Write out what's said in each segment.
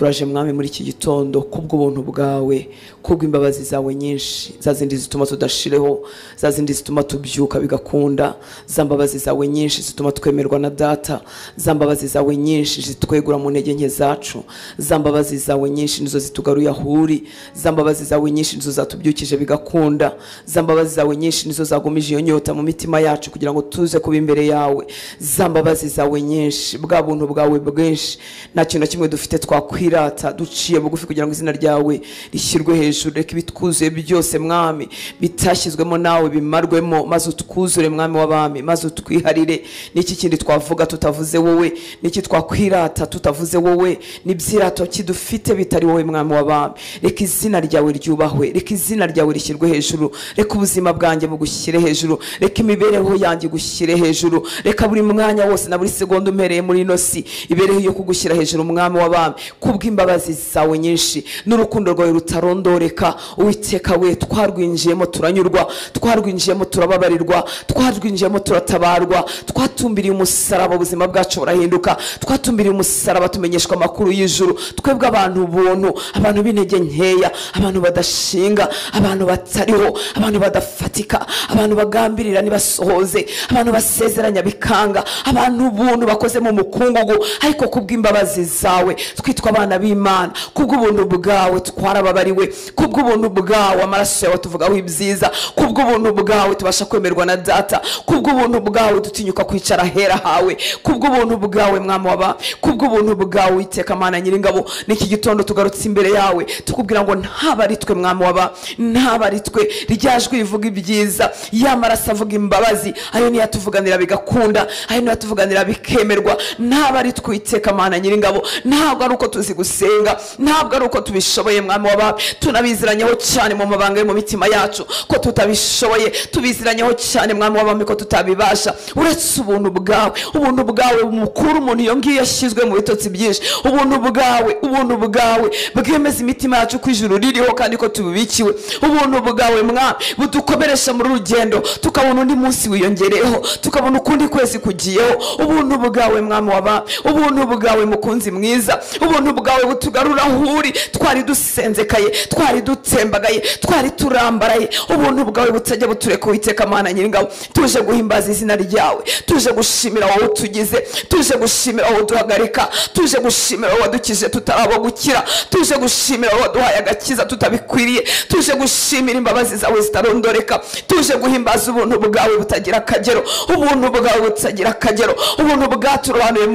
Turaje Mwami muri iki gitondo kubw'ubuntu bwawe, kubw'imbabazi zawe nyinshi, za zindi zituma tudashireho, za zindi zituma tubyuka bigakunda, za mbabazi zawe nyinshi zituma twemerwa na data, za mbabazi zawe nyinshi zitwegura mu ntege nke zacu, za mbabazi zawe nyinshi nizo zitugaruye ahuri, za mbabazi zawe nyinshi nizo zatubyukije bigakunda, za mbabazi zawe nyinshi nizo zagumije iyo nyota mu mitima yacu kugira ngo tuze kuba imbere yawe, za mbabazi zawe nyinshi, bwa buntu bwawe bwinshi, nta kintu na kimwe dufite twakwirata, duciye bugufi kugira ngo izina ryawe rishyirwe hejuru. Reka ibitwuzuye byose Mwami bitashyizwemo nawe bimarwemo, maze utwuzure Mwami w'abami, maze utwiharire. Niki kindi twavuga tutavuze wowe? Niki twakwirata tutavuze wowe? Nibyirato kidufite bitari wowe Mwami w'abami? Reka izina ryawe ryubahwe, reka izina ryawe rishyirwe hejuru, reka ubuzima bwanjye bugushyire hejuru, reka imibereho yanjye igushyire hejuru, reka buri mwanya wose na buri segonda umpereye muri ino si ibereho yo kugushyira hejuru Mwami w'abami, kubw'imbabazi zawe nyinshi n'urukundo rwawe rutarondoreka. Uwiteka we, twarwinjiyemo turanyurwa, twarwinjiyemo turababarirwa, twarwinjiyemo turatabarwa, twatumbiriye umusaraba ubuzima bwacu burahinduka, twatumbiriye umusaraba tumenyeshwa amakuru y'ijuru. Twebwe abantu buntu, abantu b'intege nkeya, abantu badashinga, abantu batariho, abantu badafatika, abantu bagambirira nibasohoze, abantu basezeranya bikanga, abantu buntu bakoze mu mukungugu, ariko kubw'imbabazi zawe twitwa abana b'Imana, kubw'ubuntu bwawe twarababariwe, kubw'ubuntu bwawe amaraso yawe tuvugaho ibyiza, kubw'ubuntu bwawe tubasha kwemerwa na data, kubw'ubuntu bwawe dutinyuka kwicara hera hawe, kubw'ubuntu bwawe Mwami w'abami, kubw'ubuntu bwawe Uwiteka Mana Nyiringabo. N'iki gitondo tugarutse imbere yawe tukubwira ngo ntaba ari twe Mwami w'abami, ntaba ari twe. Rya jwi rivuga ibyiza, ya maraso avuga imbabazi, ayo niyo atuvuganira bigakunda, ayo niyo atuvuganira bikemerwa. Ntaba ari twe Uwiteka Mana Nyiringabo, ntabwo ari uko tuzi gusenga, ntabwo ari uko tubishoboye Mwami w'abami, tunabiziranyeho cyane mu mabanga yo mu mitima yacu ko tutabishoboye, tubiziranyeho cyane Mwami w'abami ko tutabibasha, uretse ubuntu bwawe. Ubuntu bwawe mukuru umuntu iyo ngiyo yashyizwe mu bitotsi byinshi, ubuntu bwawe, ubuntu bwawe bwemeza imitima yacu ko ijuru ririho kandi ko tubibikiwe. Ubuntu bwawe Mwami budukomeresha muri rugendo, tukabona undi munsi wiyongereyeho, tukabona ukundi kwezi kugiyeho. Ubuntu bwawe Mwami w'abami, ubuntu bwawe mukunzi mwiza, ubuntu bwawe butugarura aho uri. Twari dusenzekaye, twari dutembagaye, twari turambaraye, ubuntu bwawe butajya butureka Uwiteka Mana Nyiringabo. Tuje guhimbaza izina ryawe, tuje gushimira wowe utugize, tuje gushimira wowe uduhagarika, tuje gushimira wowe wadukije tutarabo gukira, tuje gushimira wowe waduhaye agakiza tutabikwiriye, tuje gushimira imbabazi zawe zitarondoreka, tuje guhimbaza ubuntu bwawe butagira akagero, ubuntu bwawe butagira akagero, ubuntu bwaturobanuye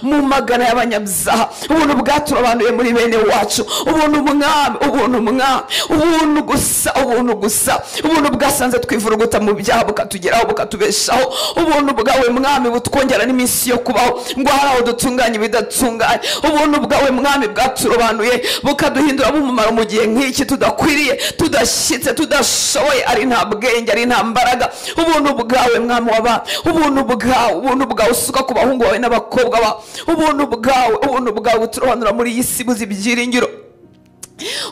mu magana y'abanyabyaha, ubuntu bwaturobanuye muri bene wacu, ubuntu Mwami, ubuntu Mwami, ubuntu gusa, ubuntu gusa, ubuntu bwasanze twivuruguta mu byaha bukatugeraho bukatubeshaho, ubuntu bwawe Mwami butwongera n'iminsi yo kubaho ngo hari aho dutunganye bidatunganye, ubuntu bwawe Mwami bwaturobanuye bukaduhindura b'umumaro mu gihe nk'iki tudakwiriye, tudashyitse, tudashoboye, ari nta bwenge, ari nta mbaraga. Ubuntu bwawe Mwami w'abami, ubuntu bwawe, ubuntu bwawe usuka ku bahungu bawe n'abakobwa bawe, ubuntu bwawe, ubuntu bwawe buturobanura muri iyi si buzi ibyiringiro,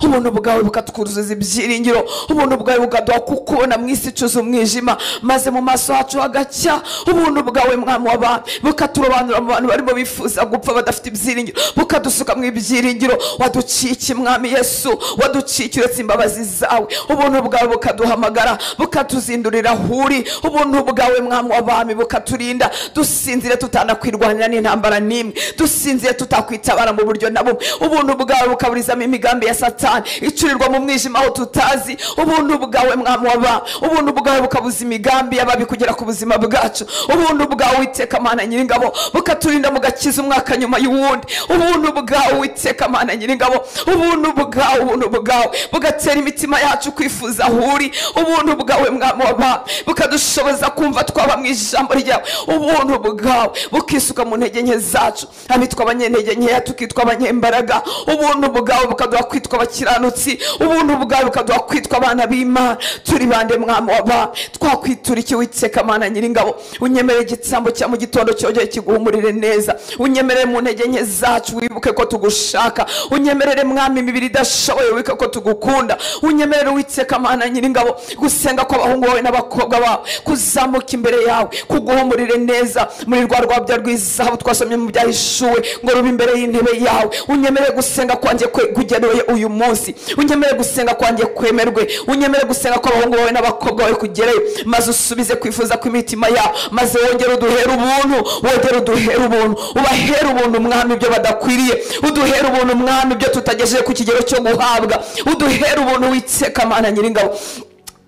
ubuntu bwawe bukatwuzuza ibyiringiro, ubuntu bwawe bukaduha kukubona mu isi icuza umwijima, maze mu maso hacu hagacya. Ubuntu bwawe Mwami w'abami bukaturobanura mu bantu barimo bifuza gupfa badafite ibyiringiro, bukadusuka mu ibyiringiro. Waduciye iki Mwami Yesu? Waduciye uretse imbabazi zawe. Ubuntu bwawe bukaduhamagara, bukatuzindurira aho uri. Ubuntu bwawe Mwami w'abami bukaturinda dusinzire tutanakwirwanira n'intambara n'imwe, dusinzire tutakwitabara mu buryo na bumwe. Ubuntu bwawe bukaburizamo imigambi ya Satani icurirwa mu mwijima aho tutazi. Ubuntu bwawe Mwami w'abami, ubuntu bwawe bukabuza imigambi y'ababi kugera ku buzima bwacu. Ubuntu bwawe Uwiteka Mana Nyiringabo bukaturinda mugakiza umwaka nyuma y'uwundi. Ubuntu bwawe Uwiteka Mana Nyiringabo, ubuntu bwawe, ubuntu bwawe bugatera imitima yacu kwifuza aho uri. Ubuntu bwawe Mwami w'abami bukadushoboza kumva twaba mu ijambo ryawe. Ubuntu bwawe bukisuka mu ntege nke zacu, abitwa abanyentege nkeya tukitwa abanyembaraga. Ubuntu bwawe bukaduha kwitwa abakiranutsi, ubuntu bwawe bukaduha kwitwa abana b'Imana. Turi bande mwami w'abami? Twakwitura iki Uwiteka Mana nyiringabo? Unyemerere igitambo cya mu gitondo cyongere kiguhumurire neza, unyemerere mu ntege nke zacu wibuke ko tugushaka, unyemerere mwami imibiri idashoboye wibuke ko tugukunda, unyemerere Uwiteka Mana nyiringabo gusenga kw'abahungu bawe n'abakobwa bawe kuzamuka imbere yawe kuguhumurire neza muri rwa rwabya rw'izahabu twasomye mu byahishuwe ngo rube imbere y'intebe yawe. Unyemerere gusenga kwanjye kugenewe uyu munsi, unyemerere gusenga kwanjye kwemerwe, unyemerere gusenga kw'abahungu bawe n'abakobwa bawe kugereyo, maze usubize kwifuza kw'imitima yabo, maze wongere uduhere ubuntu, wongere uduhere ubuntu, ubahere ubuntu mwami ibyo badakwiriye, uduhere ubuntu mwami ibyo tutagejeje ku kigero cyo guhabwa, uduhere ubuntu Uwiteka Mana nyiringabo,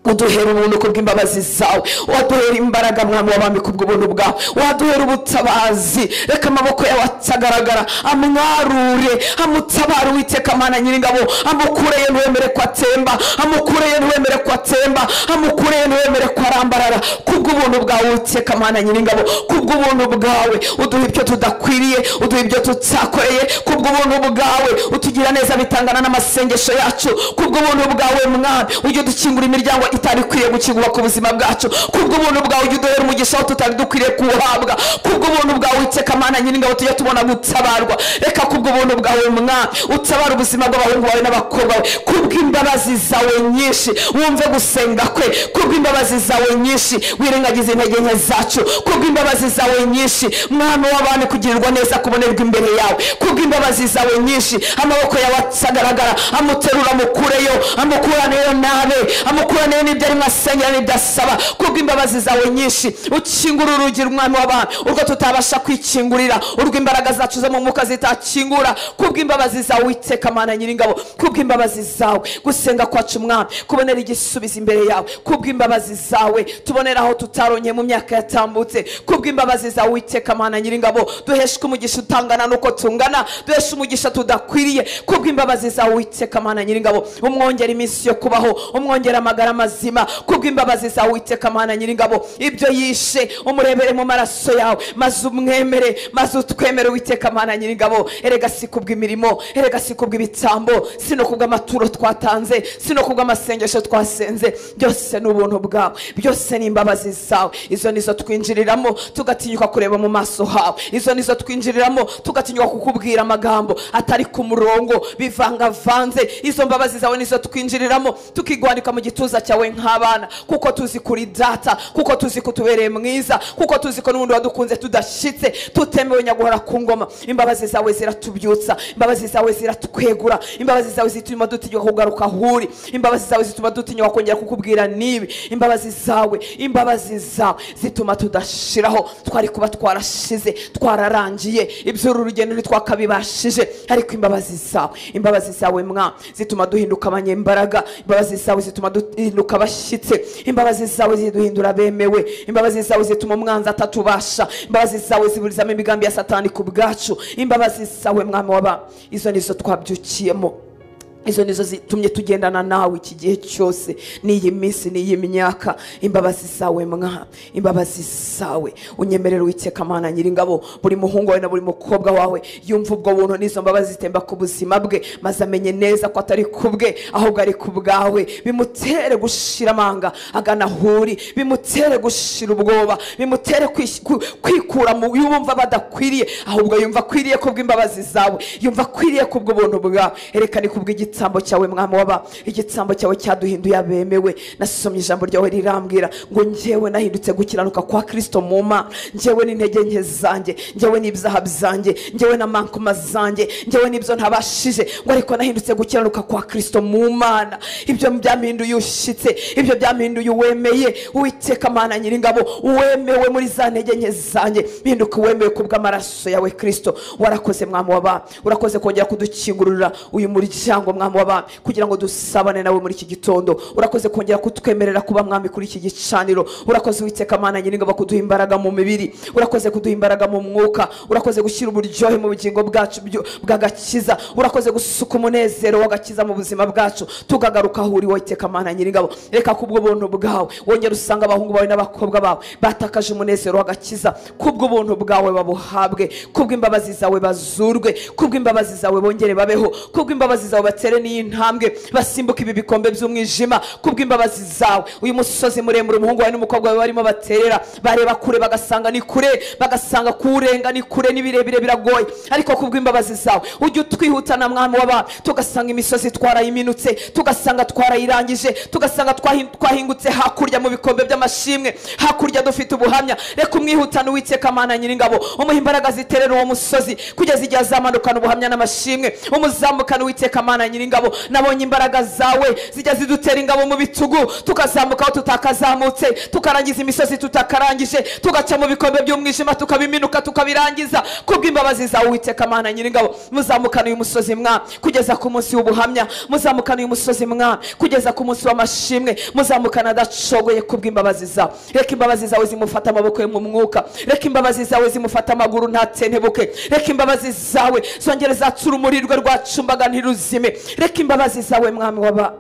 uduhera ubuntu kubw'imbabazi zawe, waduhera imbaraga mwami w'abami kubw'ubuntu bwawe, waduhera ubutabazi. Reka amaboko yawe atagaragara amwarure, amutabare Uwiteka Mana nyiringabo, amukureye ntiwemere ko atemba, amukureye ntiwemere ko atemba, amukureye ntiwemere ko arambarara. Kubw'ubuntu bwawe Uwiteka Mana nyiringabo, kubw'ubuntu bwawe uduha ibyo tudakwiriye, uduha ibyo tutakoreye, kubw'ubuntu bwawe utugira neza bitangana n'amasengesho yacu, kubw'ubuntu bwawe mwami ujye udukingura imiryango itari ikwiye gukingurwa ku buzima bwacu, kubw'ubuntu bwawe ujye uduhera umugisha aho tutari dukwiriye kuwuhabwa, kubw'ubuntu bwawe Uwiteka Mana nyiringabo tujye tubona gutabarwa. Reka kubw'ubuntu bwawe mwami utabara ubuzima bw'abahungu bawe n'abakobwa bawe, kubw'imbabazi zawe nyinshi wumve gusenga kwe, kubw'imbabazi zawe nyinshi wirengagize intege nke zacu, kubw'imbabazi zawe nyinshi mwami w'abami kugirirwa neza kubonerwa imbere yawe, kubw'imbabazi zawe nyinshi amaboko yawe atagaragara amuterura amukureyo, amukuraneyo nabe, amukuraneyo n'ibyo arimo asengera n'ibyo asaba, kubw'imbabazi zawe nyinshi ukingura urugi mwami w'abami urwo tutabasha kwikingurira, urwo imbaraga zacu zo mu mwuka zitakingura, kubw'imbabazi zawe Uwiteka Mana nyiringabo, kubw'imbabazi zawe gusenga kwacu mwami kubonera igisubizo imbere yawe, kubw'imbabazi zawe tubonera aho tutaronye mu myaka yatambutse, kubw'imbabazi zawe Uwiteka Mana nyiringabo duheshwe umugisha utangana nuko tungana, duheshwe umugisha tudakwiriye, kubw'imbabazi zawe Uwiteka Mana nyiringabo umwongera iminsi yo kubaho, umwongera amagara mazima, kubw'imbabazi zawe Uwiteka Mana nyiringabo ibyo yishe umurebere mu maraso yawe, maze umwemere, maze utwemere Uwiteka Mana nyiringabo. Erega si kubw'imirimo, erega si kubw'ibitambo, si no kubw'amaturo twatanze, si no kubw'amasengesho twasenze, byose ni ubuntu bwawe, byose ni imbabazi zawe. Izo nizo twinjiriramo tugatinyuka kureba mu maso hawe, izo nizo twinjiriramo tugatinyuka kukubwira amagambo atari ku murongo bivangavanze. Izo mbabazi zawe nizo twinjiriramo tukigwanika mu gituza cyawe nk'abana, kuko tuzi kuri data, kuko tuzi kutubereye mwiza, kuko tuzi ko n'ubundi wadukunze tudashitse, tutemewe nyaguhora ku ngoma. Imbabazi zawe ziratubyutsa, imbabazi zawe ziratwegura, imbabazi zawe zituma dutinyuka kugaruka aho uri, imbabazi zawe zituma dutinyuka kongera kukubwira nibi, imbabazi zawe, imbabazi zawe zituma tudashiraho twari kuba twarashize, twararangiye iby'uru rugendo ntitwakabibashije, ariko imbabazi zawe, imbabazi zawe mwa zituma duhinduka abanyembaraga, imbabazi zawe zituma duhinduka abashyitse, imbabazi zawe ziduhindura bemewe, imbabazi zawe zituma umwanzi atatubasha, imbabazi zawe ziburizamo imigambi ya Satani ku bwacu, imbabazi zawe mwami w'abami izo nizo twabyukiyemo, izo nizo zitumye tugendana nawe iki gihe cyose, n'iyi minsi n'iyi myaka. Imbabazi zawe mwa, imbabazi zawe unyemerere Uwiteka Mana nyiringabo buri muhungu wawe na buri mukobwa wawe yumva ubwo buntu n'izo mbabazi zitemba ku buzima bwe, maze amenye neza ko atari kubwe ahubwo ari ku bwawe, bimutere gushira amanga agana aho uri, bimutere gushira ubwoba, bimutere kwikura mu yumva badakwiriye, ahubwo yumva akwiriye kubw'imbabazi zawe, yumva akwiriye kubw'ubuntu bwawe. Erekane kubw'igitambo cyawe mwami w'abami, igitambo cyawe cyaduhinduye abemewe. Nasomye ijambo ryawe rirambwira ngo njyewe nahindutse gukiranuka kwa Kristo mu Mana, njyewe n'intege nke zanjye, njyewe n'ibyaha byanjye, njyewe n'amankoma zanjye, njyewe n'ibyo ntabashije, ngo ariko nahindutse gukiranuka kwa Kristo mu Mana. Ibyo byampinduye ushyitse, ibyo byampinduye uwemeye. Uwiteka Mana nyiringabo uwemewe muri za ntege nke zanjye, mpinduka uwemewe kubw'amaraso yawe Kristo. Warakoze mwami w'abami, urakoze kongera kudukingurira uyu muryango mwami w'abami kugira ngo dusabane nawe muri iki gitondo. Urakoze kongera kutwemerera kuba mwami kuri iki gicaniro. Urakoze Uwiteka Mana nyiringabo kuduha imbaraga mu mibiri, urakoze kuduha imbaraga mu mwuka, urakoze gushyira uburyohe mu bugingo bwacu bw'agakiza, urakoze gusuka umunezero w'agakiza mu buzima bwacu tukagaruka aho uri Uwiteka Mana nyiringabo. Reka kubwo buntu bwawe wongere usanga abahungu bawe n'abakobwa bawe batakaje umunezero w'agakiza, kubwo buntu bwawe babuhabwe, kubw'imbabazi zawe bazurwe, kubw'imbabazi zawe bongere babeho, kubw'imbabazi zawe batere batere n'iyi ntambwe, basimbuka ibi bikombe by'umwijima kubw'imbabazi zawe. Uyu musozi muremure umuhungu wawe n'umukobwa wawe barimo baterera, bareba kure bagasanga ni kure, bagasanga kurenga ni kure, ni birebire biragoye, ariko kubw'imbabazi zawe ujye utwihutana mwami w'abami, tugasanga imisozi twarayiminutse, tugasanga twarayirangije, tugasanga twahingutse hakurya mu bikombe by'amashimwe, hakurya dufite ubuhamya. Reka umwihutane Uwiteka Mana nyiringabo, umuhe imbaraga ziterera uwo musozi kugeza igihe azamanukana ubuhamya n'amashimwe. Umuzamukane Uwiteka Mana nyiringabo, nabonye imbaraga zawe zijya zidutera ingabo mu bitugu, tukazamuka aho tutakazamutse, tukarangiza imisozi tutakarangije, tugaca mu bikombe by'umwijima tukabiminuka tukabirangiza kubw'imbabazi zawe Uwiteka Mana nyiringabo. Muzamukane uyu musozi mwa kugeza ku munsi w'ubuhamya, muzamukane uyu musozi mwa kugeza ku munsi w'amashimwe, muzamukana adacogoye kubw'imbabazi zawe. Reka imbabazi zawe zimufata amaboko ye mu mwuka, reka imbabazi zawe zimufata amaguru ntatentebuke, reka imbabazi zawe zongere zatsura umurirwe rwacumbaga ntiruzime. Reka imbabazi zawe mwami w'aba,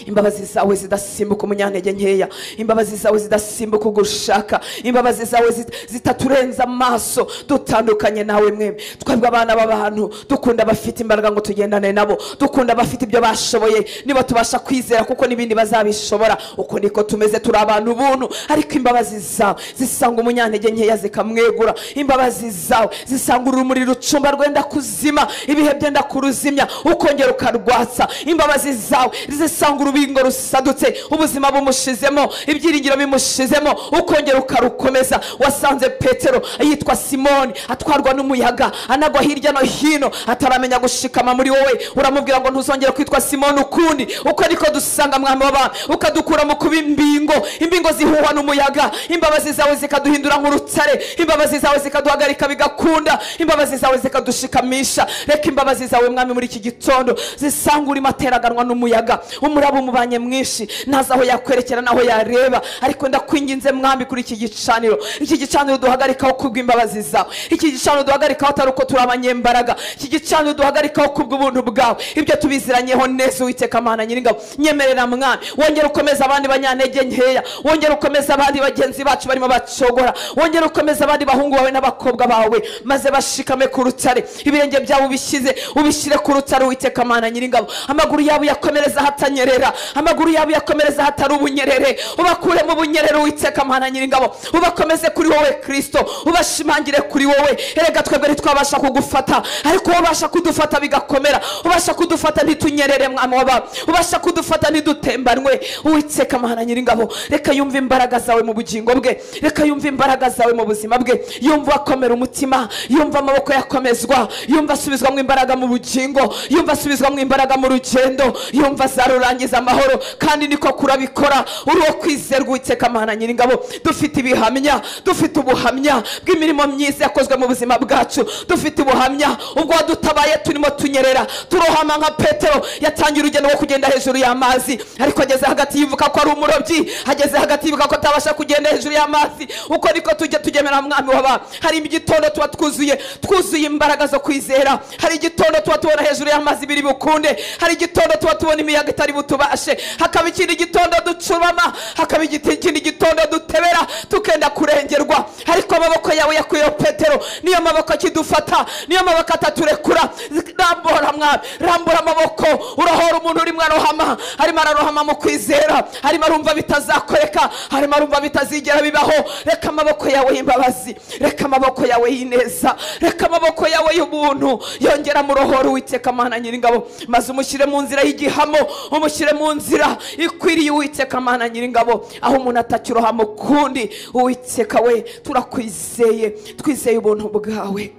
imbabazi zawe zidasimbuka umunyantege nkeya, imbabazi zawe zidasimbuka ugushaka, imbabazi zawe zitaturenza amaso dutandukanye nawe mwemwe. Twebwe abana b'abantu dukunda abafite imbaraga ngo tugendane nabo, dukunda abafite ibyo bashoboye niba tubasha kwizera kuko n'ibindi bazabishobora. Uko niko tumeze, turi abantu ubuntu, ariko imbabazi zawe zisanga umunyantege nkeya zikamwegura, imbabazi zawe zisanga urumuri rucumba rwenda kuzima, ibihe byenda kuruzimya ukongera ukarwatsa. Imbabazi zawe zisanga urubingo rusadutse, ubuzima bumushizemo, ibyiringiro bimushizemo, ukongera ukarukomeza. Wasanze Petero yitwa Simoni atwarwa n'umuyaga, anagwa hirya no hino, ataramenya gushikama muri wowe, uramubwira ngo ntuzongere kwitwa Simoni ukundi. Uko niko dusanga mwami w'abami, ukadukura mu kuba imbingo, imbingo zihuhwa n'umuyaga. Imbabazi zawe zikaduhindura nk'urutare, imbabazi zawe zikaduhagarika bigakunda, imbabazi zawe zikadushikamisha. Reka imbabazi zawe mwami muri iki gitondo zisanga urimo ateraganwa n'umuyaga, umurabo umubanye mwinshi, ntazi aho yakwerekera naho yareba, ariko ndakwinginze mwami kuri iki gicaniro, iki gicaniro duhagarikaho kubw'imbabazi zawe, iki gicaniro duhagarikaho atari uko turi abanyembaraga, iki gicaniro duhagarikaho kubw'ubuntu bwawe, ibyo tubiziranyeho neza Uwiteka Mana nyiringabo. Nyemerera mwami wongere ukomeza abandi banyantege nkeya, wongere ukomeza abandi bagenzi bacu barimo bacogora, wongere ukomeza abandi bahungu bawe n'abakobwa bawe, maze bashikame ku rutare, ibirenge byabo ubishyize ubishyire ku rutare Uwiteka Mana nyiringabo, amaguru yabo yakomereza hatanyerera, amaguru yabo yakomereza hatari ubunyerere, ubakure mu bunyerere Uwiteka Mana nyiringabo, ubakomeze kuri wowe Kristo, ubashimangire kuri wowe. Erega twebwe ntitwabasha kugufata, ariko wowe ubasha kudufata bigakomera, ubasha kudufata ntitunyerere mwami w'abami, ubasha kudufata ntidutembanwe. Uwiteka Mana nyiringabo, reka yumve imbaraga zawe mu bugingo bwe, reka yumve imbaraga zawe mu buzima bwe, yumva akomera umutima, yumva amaboko yakomezwa, yumva asubizwamo imbaraga mu bugingo, yumva asubizwamo imbaraga mu rugendo, yumva azarurangiza amahoro. Kandi niko kurabikora, uri uwo kwizerwa Uwiteka Mana nyiringabo. Dufite ibihamya, dufite ubuhamya bw'imirimo myiza yakozwe mu buzima bwacu, dufite ubuhamya ubwo wadutabaye turimo tunyerera, turohama nka Petero yatangiye urugendo rwo kugenda hejuru y'amazi, ariko ageze hagati yivuka ko ari umurobyi, ageze hagati yivuka ko atabasha kugenda hejuru y'amazi. Uko niko tujya tugemera mwami w'abami. Hari igitondo tuba twuzuye imbaraga zo kwizera, hari igitondo tuba tubona hejuru y'amazi biri bukunde, hari igitondo tuba tubona imiyaga itari butubashe, hakaba ikindi gitondo ducubama, hakaba ikindi gitondo dutebera tukenda kurengerwa, ariko amaboko yawe yakuyeho Petero niyo maboko akidufata, niyo maboko ataturekura. Rambura mwami, rambura amaboko, urahora umuntu urimo arohama, arimo ararohama mu kwizera, arimo arumva bitazakoreka, arimo arumva bitazigera bibaho. Reka amaboko yawe y'imbabazi, reka amaboko yawe y'ineza, reka amaboko yawe y'ubuntu yongera murohora Uwiteka Mana nyiringabo, maze umushyire mu nzira y'igihamo, umushyire mu nzira ikwiriye Uwiteka Mana nyiringabo, aho umuntu atakirohama ukundi. Uwiteka we, turakwizeye, twizeye ubuntu bwawe,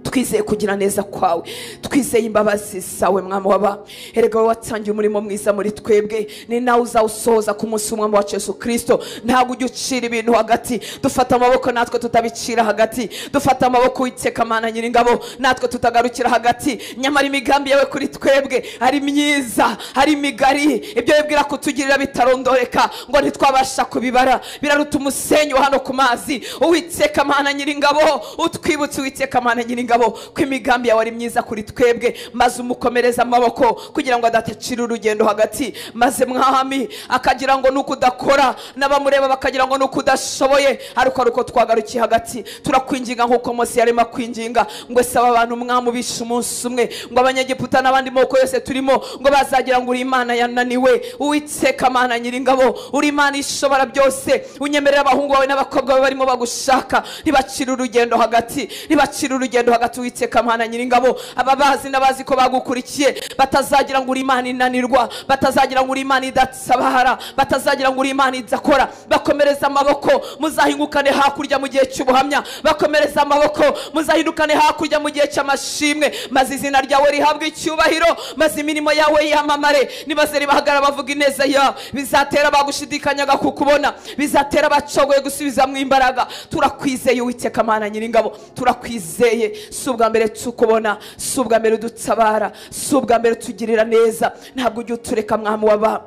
twizeye kugira neza kwawe, twizeye imbabazi zawe mwami w'abami. Erega wowe watangiye umurimo mwiza muri twebwe, ni nawe uzawusohoza ku munsi w'umwami wacu Yesu Kristo. Ntabwo ujya ucira ibintu hagati, dufata amaboko natwe tutabicira hagati, dufata amaboko Uwiteka Mana nyiringabo natwe tutagarukira hagati. Nyamara imigambi yawe kuri twebwe ari myiza, ari migari, ibyo wibwira kutugirira bitarondoreka ngo ntitwabasha kubibara, biraruta umusenyi wa hano ku mazi. Uwiteka Mana nyiringabo utwibutse, Uwiteka Mana nyiringabo Nyiringabo, ko imigambi yawe ari myiza kuri twebwe, maze umukomereza amaboko kugira ngo adatacira urugendo hagati, maze Mwami akagira ngo nuko udakora, n'abamureba bakagira ngo nuko udashoboye, ariko ari uko twagarukiye hagati. Turakwinginga nk'uko Mose yarimo kwinginga ngo saba abantu Mwami ubishe umunsi umwe, ngo Abanyegiputa n'abandi moko yose turimo ngo bazagira ngo uri Imana yananiwe. Uwiteka Mana Nyiringabo, uri Imana ishobora byose, unyemerera abahungu bawe n'abakobwa bawe barimo bagushaka ntibacire urugendo hagati, ntibacire urugendo hagati. Uwiteka Mana Nyiringabo, ababazi n'abazi ko bagukurikiye batazagira ngo uri Imana inanirwa, batazagira ngo uri Imana idatsabahara, batazagira ngo uri Imana idakora. Bakomereza amaboko muzahingukane hakurya mu gihe cy'ubuhamya, bakomereza amaboko muzahindukane hakurya mu gihe cy'amashimwe, maze izina ryawe rihabwe icyubahiro, maze imirimo yawe yamamare. Nibaze ribahagara bavuga ineza yawe, bizatera bagushidikanyaga kukubona, bizatera bacogoye gusubiza mu imbaraga. Turakwizeye Uwiteka Mana Nyiringabo, turakwizeye. Si ubwa mbere tukubona, si ubwa mbere udutabara, si ubwa mbere tugirira neza, ntabwo ujya utureka Mwami w'abami.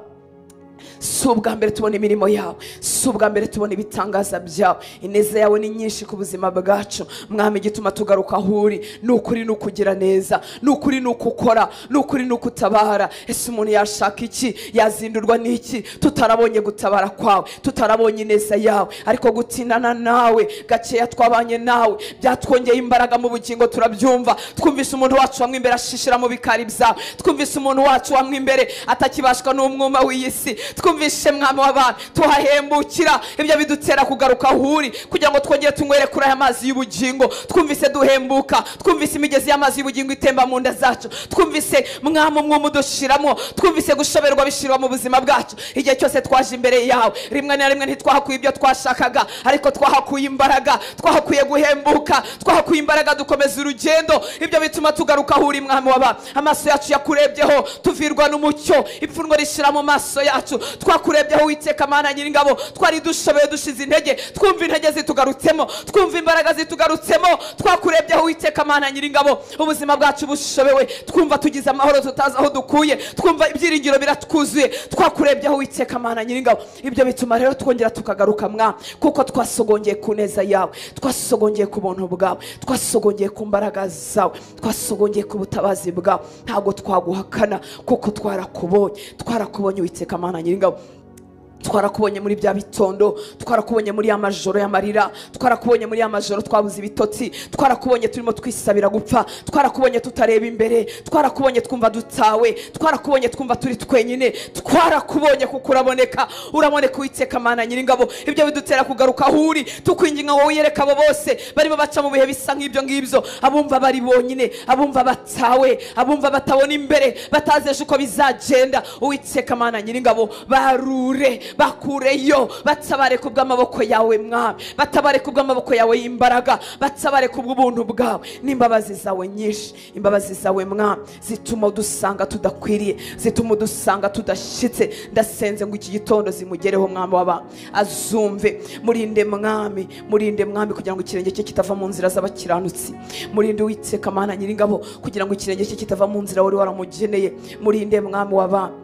Si ubwa mbere tubona imirimo yawe, si ubwa mbere tubona ibitangaza byawe. Ineza yawe ni nyinshi ku buzima bwacu Mwami. Igituma tugaruka aho uri ni ukuri, ni ukugira neza, ni ukuri, ni ukukora, ni ukuri, ni ukutabara. Ese umuntu yashaka iki? Yazindurwa n'iki tutarabonye gutabara kwawe, tutarabonye ineza yawe? Ariko gutindana nawe gakeya twabanye nawe byatwongeye imbaraga mu bugingo, turabyumva. Twumvise umuntu wacu wamwe imbere ashishira mu bikari byawe, twumvise umuntu wacu wamwe imbere atakibashwa n'umwuma w'iyi si, twumvise Mwami w'abantu tuhahembukira. Ibyo bidutera kugaruka aho uri kugira ngo twongere tunywere kuri aya mazi y'ubugingo. Twumvise duhembuka, twumvise imigezi y'amazi y'ubugingo itemba mu nda zacu, twumvise Mwami umwuma udushiramo, twumvise gushoberwa bishirwa mu buzima bwacu. Igihe cyose twaje imbere yawe, rimwe na rimwe ntitwahakuye ibyo twashakaga, ariko twahakuye imbaraga, twahakuye guhembuka, twahakuye imbaraga dukomeza urugendo. Ibyo bituma tugaruka aho uri Mwami w'abantu. Amaso yacu yakurebyeho tuvirwa n'umucyo, ipfunwe rishira mu maso yacu. Twakurebyeho Uwiteka Mana Nyiringabo, twari dushoboye dushize intege, twumva intege zitugarutsemo, twumva imbaraga zitugarutsemo. Twakurebyeho Uwiteka Mana Nyiringabo, ubuzima bwacu bushobewe, twumva tugize amahoro tutazi aho dukuye, twumva ibyiringiro biratwuzuye. Twakurebyeho Uwiteka Mana Nyiringabo. Ibyo bituma rero twongera tukagaruka Mwami, kuko twasogongeye ku neza yawe, twasogongeye ku buntu bwawe, twasogongeye ku mbaraga zawe, twasogongeye ku butabazi bwawe. Ntabwo twaguhakana kuko twarakubonye, twarakubonye Uwiteka Mana Nyiringabo. Twarakubonye muri bya bitondo, twarakubonye muri ya majoro y'amarira, twarakubonye muri ya majoro twabuze ibitotsi, twarakubonye turimo twisabira gupfa, twarakubonye tutareba imbere, twarakubonye twumva dutawe, twarakubonye twumva turi twenyine, twarakubonye kuko uraboneka, uraboneka Uwiteka Mana Nyiringabo. Ibyo bidutera kugaruka aho uri, tukwinginga wowe yereka abo bose barimo baca mu bihe bisa nk'ibyo ngibyo, abumva bari bonyine, abumva batawe, abumva batabona imbere, batazi ejo uko bizagenda. Uwiteka Mana Nyiringabo, barure, bakureyo, batabare kubw'amaboko yawe Mwami, batabare kubw'amaboko yawe y'imbaraga, batabare kubw'ubuntu bwawe n'imbabazi zawe nyinshi. Imbabazi zawe Mwami zituma udusanga tudakwiriye, zituma udusanga tudashitse. Ndasenze ngo iki gitondo zimugereho Mwami w'abantu, azumve. Murinde Mwami, murinde Mwami kugira ngo ikirenge cye kitava mu nzira z'abakiranutsi. Murinde Uwiteka Mana Nyiringabo kugira ngo ikirenge cye kitava mu nzira wari waramugeneye. Murinde Mwami w'abantu,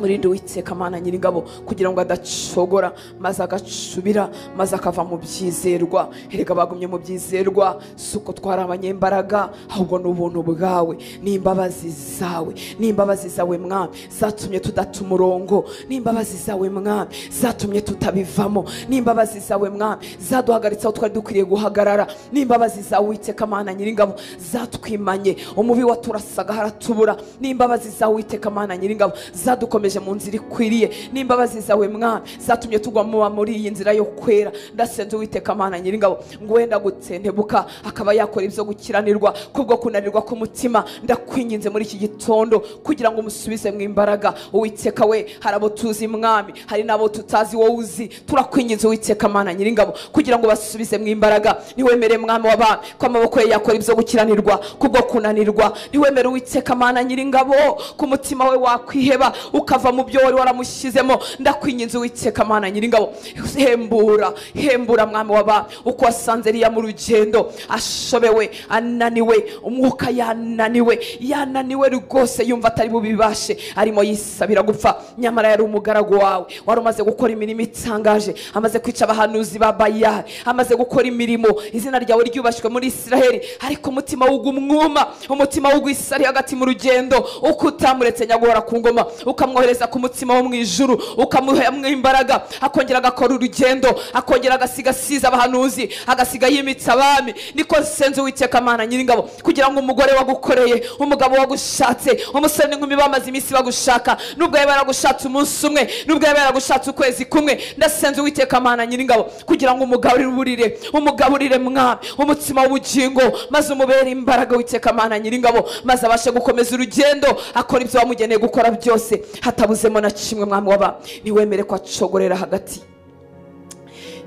murinde Uwiteka Mana Nyiringabo kugira ngo adacogora maze agacubira, maze akava mu byizerwa. Erega bagumye mu byizerwa si uko twari abanyembaraga, ahubwo ni ubuntu bwawe n'imbabazi zawe, n'imbabazi zawe Mwami zatumye tudata umurongo, n'imbabazi zawe Mwami zatumye tutabivamo, n'imbabazi zawe Mwami zaduhagaritse aho twari dukwiriye guhagarara, n'imbabazi zawe Uwiteka Mana Nyiringabo zatwimanye umubi waturasaga haratubura, n'imbabazi zawe Uwiteka Mana Nyiringabo zadukomeje mu nzira ikwiriye, n'imbabazi zawe Mwami zatumye tugwa muri iyi nzira yo kwera. Ndasenze Uwiteka Mana Nyiringabo ngo wenda gutsentebuka akaba yakora ibyo gukiranirwa kubwo kunanirwa k'umutima. Ndakwinginze muri iki gitondo kugira ngo umusubize mu imbaraga Uwiteka we. Hari abo tuzi Mwami, hari n'abo tutazi wowe uzi. Turakwinginze Uwiteka Mana Nyiringabo kugira ngo basubize mu imbaraga. Niwemere Mwami w'abami ko amaboko ye yakora ibyo gukiranirwa kubwo kunanirwa. Niwemere Uwiteka Mana Nyiringabo ku mutima we wakwiheba akava mu byo wari waramushyizemo. Ndakwinginze Uwiteka Mana nyiringabo, hembura hembura mwami w'abami, uko wasanze Eliya mu rugendo ashobewe, ananiwe, umwuka yananiwe, yananiwe rwose, yumva atari bubibashe, arimo yisabira gupfa. Nyamara yari umugaragu wawe wari umaze gukora imirimo itangaje, amaze kwica abahanuzi ba Bayali, amaze gukora imirimo, izina ryawe ryubashywe muri Isiraheli, ariko umutima w'ugumwuma, umutima w'ugwisari hagati mu rugendo, uko utamuretse nyaguhora ku ngoma, ukamwohereza ku mutima wo mu ijuru, ukamuha imbaraga, akongera agakora urugendo, akongera agasiga asiza abahanuzi, agasiga yimitsa abami. Niko nsenze Uwiteka Mana nyiringabo, kugira ngo umugore wagukoreye, umugabo wagushatse, umusore n'inkumi bamaze iminsi bagushaka, nubwo yaba yaragushatse umunsi umwe, nubwo yaba yaragushatse ukwezi kumwe, ndasenze Uwiteka Mana nyiringabo kugira ngo umugaburire, umugaburire mwami umutsima w'ubugingo, maze umubere imbaraga Uwiteka Mana nyiringabo, maze abashe gukomeza urugendo, akora ibyo wamugeneye gukora byose hatabuzemo na kimwe. Mwami w'abami, ntiwemere ko acogorera hagati.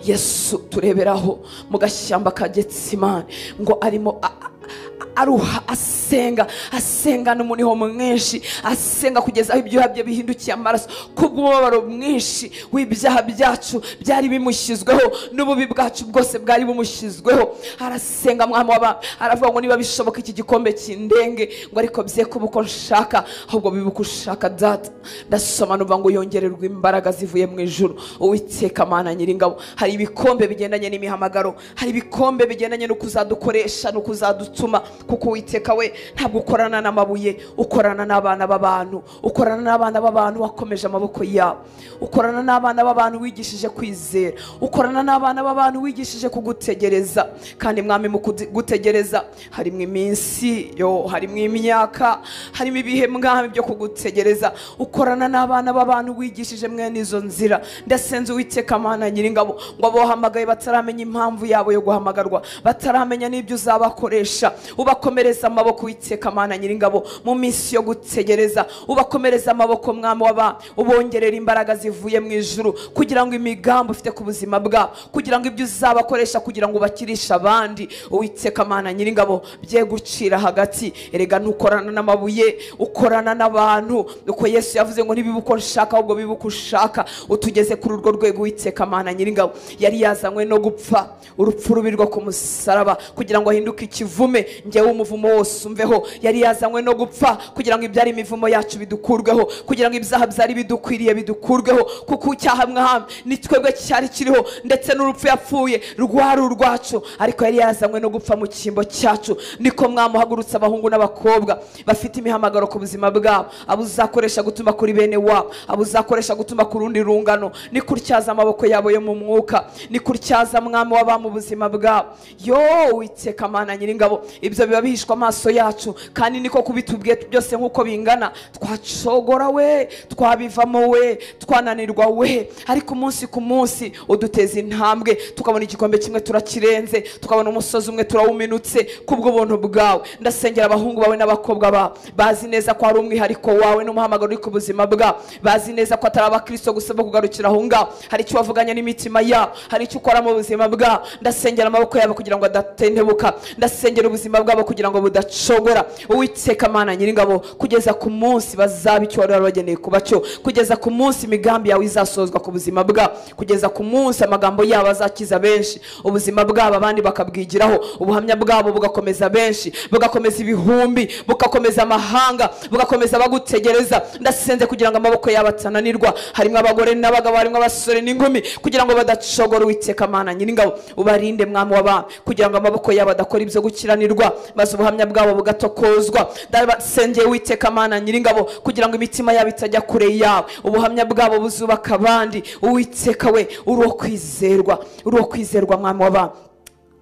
Yesu tureberaho mu gashyamba ka Getsimani ngo arimo aruha, asenga, asenga n'umuniho mwinshi, asenga kugeza aho ibyuya bye bihindukiye amaraso, kubw'umubabaro mwinshi w'ibyaha byacu byari bimushyizweho, n'ububi bwacu bwose bwari bumushyizweho. Arasenga mwami w'abami, aravuga ngo niba bishoboka iki gikombe kindenge, ngo ariko bye kuba uko nshaka, ahubwo bibe uko ushaka Data. Ndasoma numva ngo yongererwe imbaraga zivuye mu ijuru. Uwiteka Mana nyiringabo, hari ibikombe bigendanye n'imihamagaro, hari ibikombe bigendanye no kuzadukoresha no kuzadutuma, kuko Uwiteka we ntabwo ukorana n'amabuye, ukorana n'abana b'abantu, ukorana n'abana b'abantu wakomeje amaboko yabo, ukorana n'abana b'abantu wigishije kwizera, ukorana n'abana b'abantu wigishije kugutegereza. Kandi mwami mu kugutegereza harimo iminsi yo, harimo imyaka, harimo ibihe mwami byo kugutegereza. Ukorana n'abana b'abantu wigishije mwene izo nzira. Ndasenze Uwiteka Mana nyiringabo ngo abohamagaye bataramenya impamvu yabo yo guhamagarwa, bataramenya n'ibyo uzabakoresha, ubakomereza amaboko Uwiteka Mana nyiringabo mu minsi yo gutegereza, ubakomereza amaboko mwami w'abami, ubongerera imbaraga zivuye mu ijuru, kugira ngo imigambi ufite ku buzima bwabo, kugira ngo ibyo uzabakoresha, kugira ngo ubakirishe abandi. Uwiteka Mana nyiringabo bye gucira hagati. Erega ntukorana n'amabuye, ukorana n'abantu. Uko Yesu yavuze ngo ntibibe uko nshaka ahubwo bibe uko ushaka, utugeze kuri urwo rwego Uwiteka Mana nyiringabo. Yari yazanywe no gupfa urupfu rubi rwo ku musaraba kugira ngo ahinduke ikivume, njyewe umuvumo wose umveho. Yari yazanywe no gupfa kugira ngo ibyari imivumo yacu bidukurweho, kugira ngo ibyaha byari bidukwiriye bidukurweho, kuko icyaha mwami ni twebwe cyari kiriho, ndetse n'urupfu yapfuye rwari urwacu, ariko yari yazanywe no gupfa mu cyimbo cyacu. Niko mwamuhagurutse abahungu n'abakobwa bafite imihamagaro ku buzima bwabo, abo uzakoresha gutuma kuri bene wabo, abo uzakoresha gutuma ku rundi rungano. Ni kutyaza amaboko yabo yo mu mwuka, ni kutyaza mwami w'abami ubuzima bwabo. Yo Uwiteka Mana nyiringabo, ibyo biba bihishwa amaso yacu, kandi niko kubitubwiye byose nkuko bingana. Twacogora we, twabivamo we, twananirwa we, ariko umunsi ku munsi uduteza intambwe, tukabona igikombe kimwe turakirenze, tukabona umusozi umwe turawuminutse kubw'ubuntu bwawe. Ndasengera abahungu bawe n'abakobwa bawe bazi neza ko ari umwihariko wawe n'umuhamagaro uri ku buzima bwabo, bazi neza ko atari abakristo gusa bo kugarukira aho ngaho, hari icyo wavuganye n'imitima yabo, hari icyo ukora mu buzima bwabo. Ndasengera amaboko yabo kugira ngo adatentebuka, ndasengera ubuzima bwabo kugira ngo budacogora. Uwiteka Mana nyiringabo, kugeza ku munsi bazaba icyo wari wabageneye kuba cyo, kugeza ku munsi imigambi yawe izasozwa ku buzima bwabo, kugeza ku munsi amagambo yabo azakiza benshi, ubuzima bwabo abandi bakabwigiraho, ubuhamya bwabo bugakomeza benshi, bugakomeza ibihumbi, bugakomeza amahanga, bugakomeza abagutegereza. Ndasenze kugira ngo amaboko yabo atananirwa, harimo abagore n'abagabo, harimo abasore n'inkumi, kugira ngo badacogora. Uwiteka Mana nyiringabo, ubarinde mwami w'abami, kugira ngo amaboko yabo adakora ibyo gukiranirwa, maze ubuhamya bwabo bugatokozwa. Ndabasengeye Uwiteka Mana nyiringabo kugira ngo imitima yabo itajya kure yawe, ubuhamya bwabo buzubaka abandi. Uwiteka we, uri uwo kwizerwa, uri uwo kwizerwa mwami w'abami.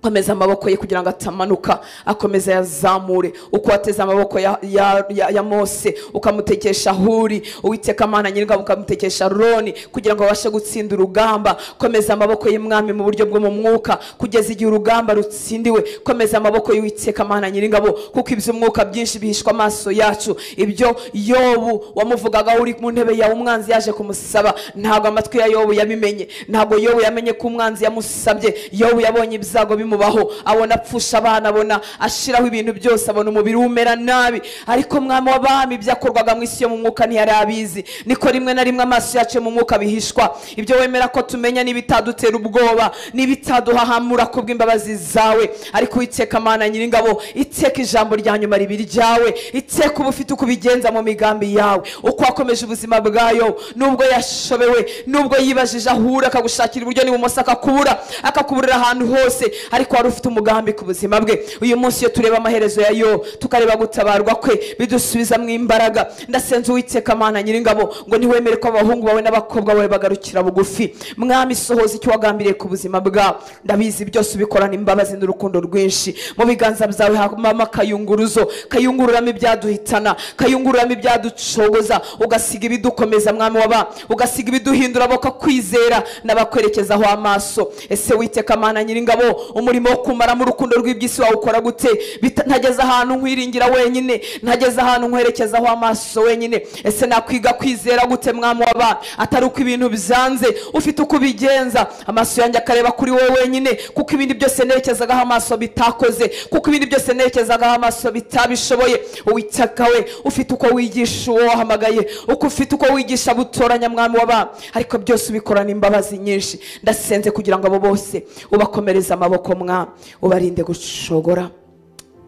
Akomeza amaboko ye kugira ngo atamanuka, akomeza yazamure. Uko wateze amaboko ya Mose ukamutekesha Huri, Uwiteka Mana nyiringabo ukamutekesha Roni kugira ngo abashe gutsinda urugamba. Komeza amaboko ye mwami mu buryo bwo mu mwuka kugeza igihe urugamba rutsindiwe. Komeza amaboko ye Uwiteka Mana nyiringabo, kuko iby'umwuka byinshi bihishwa amaso yacu. Ibyo Yobu wamuvugaga uri mu ntebe yawe, umwanzi yaje kumusaba, ntabwo amatwi ya Yobu yabimenye, ntabwo Yobu yamenye ko umwanzi yamusabye. Yobu yabonye ibyago bimu bimubaho, abona apfusha abana, abona ashiraho ibintu byose, abona umubiri umera nabi. Ariko mwami w'abami, byakorwaga mu isi yo mu mwuka ntiyari abizi. Niko rimwe na rimwe amaso yacu mu mwuka bihishwa ibyo wemera ko tumenya n'ibitadutera ubwoba n'ibitaduhahamura kubw'imbabazi zawe. Ariko Uwiteka Mana Nyiringabo, iteka ijambo rya nyuma ribe iryawe, iteka uba ufite uko ubigenza mu migambi yawe, uko wakomeje ubuzima bwayo nubwo yashobewe, nubwo yibajije ahura akagushakira iburyo n'ibumoso akakubura, akakuburira ahantu hose, ariko wari ufite umugambi ku buzima bwe. Uyu munsi iyo tureba amaherezo ya Yobu, tukareba gutabarwa kwe, bidusubiza mu imbaraga. Ndasenze Uwiteka Mana Nyiringabo ngo ntiwemere ko abahungu bawe n'abakobwa bawe bagarukira bugufi. Mwami, sohoza icyo wagambiriye ku buzima bwawe. Ndabizi byose ubikorana imbabazi n'urukundo rwinshi. Mu biganza byawe habamo akayunguruzo kayungururamo ibyaduhitana, kayungururamo ibyaducogoza, ugasiga ibidukomeza mwami waba, ugasiga ibiduhindura bakakwizera n'abakwerekezaho amaso. Ese Uwiteka Mana Nyiringabo, umurimo wo kumaramo urukundo rw'iby'isi wawukora gute? Ntageze ahantu nkwiringira wenyine, ntageze ahantu nkwerekezaho amaso wenyine. Ese nakwiga kwizera gute mwami waba, atari uko ibintu byanze, ufite uko ubigenza? Amaso yanjye akareba kuri wowe wenyine, kuko ibindi byose nerekezagaho amaso bitakoze, kuko ibindi byose nerekezagaho amaso bitabishoboye. Uwiteka we, ufite uko wigisha uwo wahamagaye, uko ufite uko wigisha butoranya mwami waba, ariko byose ubikorana imbabazi nyinshi. Ndasenze kugira ngo abo bose ubakomereze amaboko mwami, ubarinde gushogora,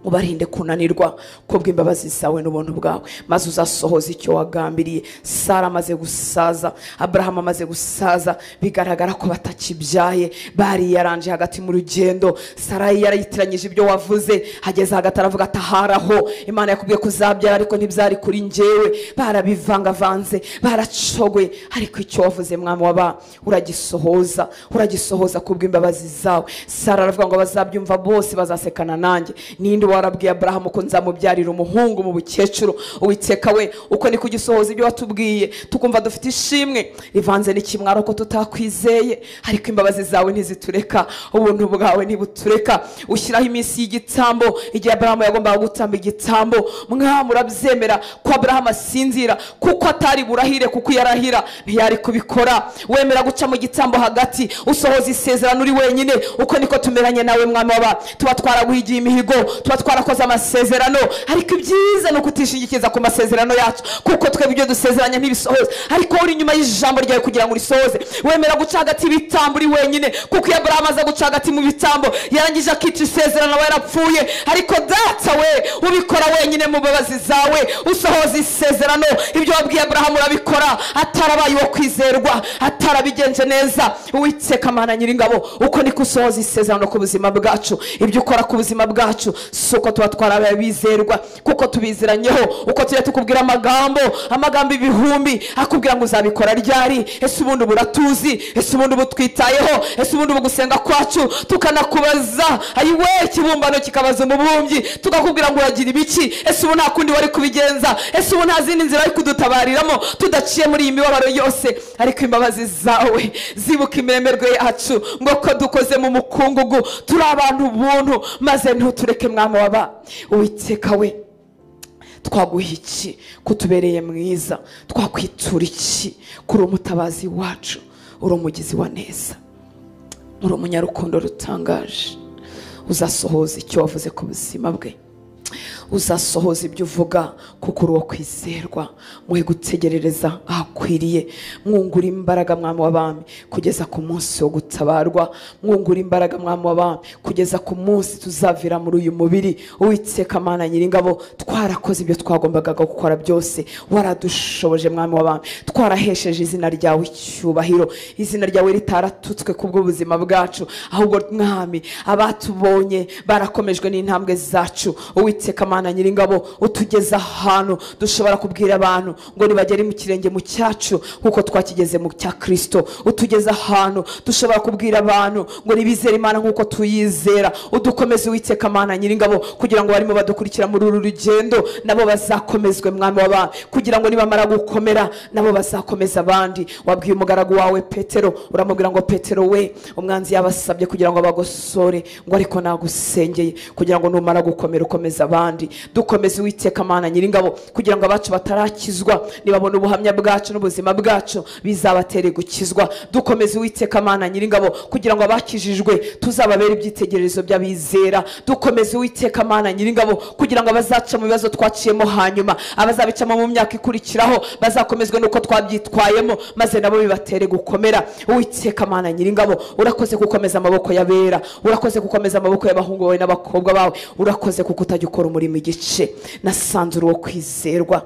ubarinde kunanirwa kubw'imbabazi zawe n'ubuntu bwawe, maze uzasohoza icyo wagambiriye. Sara amaze gusaza, Abrahamu amaze gusaza, bigaragara ko batakibyaye, bari yaranje hagati mu rugendo. Sarayi yarayitiranyije ibyo wavuze, hageze hagati aravuga ataharaho Imana yakubwiye kuzabyara ariko ntibyari kuri njyewe. Barabivangavanze, baracogoye, ariko icyo wavuze mwami waba uragisohoza, uragisohoza kubw'imbabazi zawe. Sara aravuga ngo bazabyumva bose bazasekana nanjye. Ninde warabwiye Abrahamu ko nzamubyarira umuhungu mu bukecuru? Uwiteka we, uko ni kugisohoza ibyo watubwiye, tukumva dufite ishimwe rivanze n'ikimwaro ko tutakwizeye, ariko imbabazi zawe ntizitureka, ubuntu bwawe ntibutureka. Ushyiraho iminsi y'igitambo, igihe Abrahamu yagombaga gutamba igitambo, mwami urabyemera ko Abrahamu asinzira, kuko atari burahire, kuko yarahira ntiyari kubikora. Wemera guca mu gitambo hagati, usohoza isezerano uri wenyine. Uko niko tumeranye nawe mwami waba, tuba twaraguhigiye imihigo, tuba twarakoze amasezerano, ariko ibyiza no kutishingikiza ku masezerano yacu, kuko twebwe ibyo dusezeranye ntibisohoze, ariko uri inyuma y'ijambo ryawe kugira ngo urisohoze. Wemera guca hagati y'ibitambo uri wenyine, kuko iyo Abrahamu aza guca hagati mu bitambo yarangije akica isezerano aba yarapfuye. Ariko data we, ubikora wenyine mu mbabazi zawe, usohoza isezerano. Ibyo wabwiye Abrahamu urabikora, atarabaye uwo kwizerwa, atarabigenje neza. Uwiteka Mana Nyiringabo, uko niko usohoza isezerano ku buzima bwacu. Ibyo ukora ku buzima bwacu si uko tuba twarabaye bizerwa, kuko tubiziranyeho, uko tujya tukubwira amagambo ibihumbi, akubwira ngo uzabikora ryari? Ese ubundi buratuzi? Ese ubundi butwitayeho? Ese ubundi bugusenga kwacu? Tukanakubaza, ayiwe, ikibumbano kikabaza umubumbyi, tukakubwira ngo uragira ibiki? Ese ubu nta kundi wari kubigenza? Ese ubu nta zindi nzira wari kudutabariramo tudaciye muri iyi mibabaro yose? Ariko imbabazi zawe zibuka imiremerwe yacu, ngo ko dukoze mu mukungugu, turi abantu buntu, maze ntutureke mwami waba. Uwiteka we, twaguha iki kutubereye mwiza? Twakwitura iki kuri umutabazi wacu? Uri umugizi wa neza, uri umunyarukundo rutangaje. Uzasohoza icyo wavuze ku buzima bwe, uzasohoza ibyo uvuga, kuko uri uwo kwizerwa. Muhe gutegerereza ahakwiriye, mwungura imbaraga mwami w'abami kugeza ku munsi wo gutabarwa, mwungura imbaraga mwami w'abami kugeza ku munsi tuzavira muri uyu mubiri. Uwiteka Mana Nyiringabo, twarakoze ibyo twagombaga gukora byose, waradushoboje mwami w'abami, twarahesheje izina ryawe icyubahiro, izina ryawe ritaratutswe kubw'ubuzima bwacu, ahubwo mwami abatubonye barakomejwe n'intambwe zacu. Uwiteka Mana Nyiringabo, utugeza ahantu dushobora kubwira abantu ngo nibagere mu kirenge mu cyacu nkuko twakigeze mu cya Kristo. Utugeza ahantu dushobora kubwira abantu ngo nibizere Imana nkuko tuyizera. Udukomeze Uwiteka Mana Nyiringabo, kugira ngo barimo badukurikira muri uru rugendo nabo bazakomezwe mwami w'abami, kugira ngo nibamara gukomera nabo bazakomeza abandi. Wabwiye umugaragu wawe Petero, uramubwira ngo Petero we, umwanzi yabasabye kugira ngo abagosore, ngo ariko nagusengeye kugira ngo numara gukomera ukomeza abandi. Dukomeze Uwiteka Uwiteka Mana Nyiringabo kugira ngo abacu batarakizwa nibabona ubuhamya bwacu n'ubuzima bwacu bizabatere gukizwa. Dukomeze Uwiteka Mana Nyiringabo kugira ngo abakijijwe tuzababere ibyitegererezo by'abizera. Dukomeze Uwiteka Mana Nyiringabo kugira ngo abazaca mu bibazo twaciyemo hanyuma abazabicamo mu myaka ikurikiraho bazakomezwe nuko twabyitwayemo maze nabo bibatere gukomera. Uwiteka Mana Nyiringabo urakoze gukomeza amaboko y'abera, urakoze gukomeza amaboko y'abahungu bawe n'abakobwa bawe, urakoze kuko utajya ukora umurimo igice. Nasanze uri uwo kwizerwa,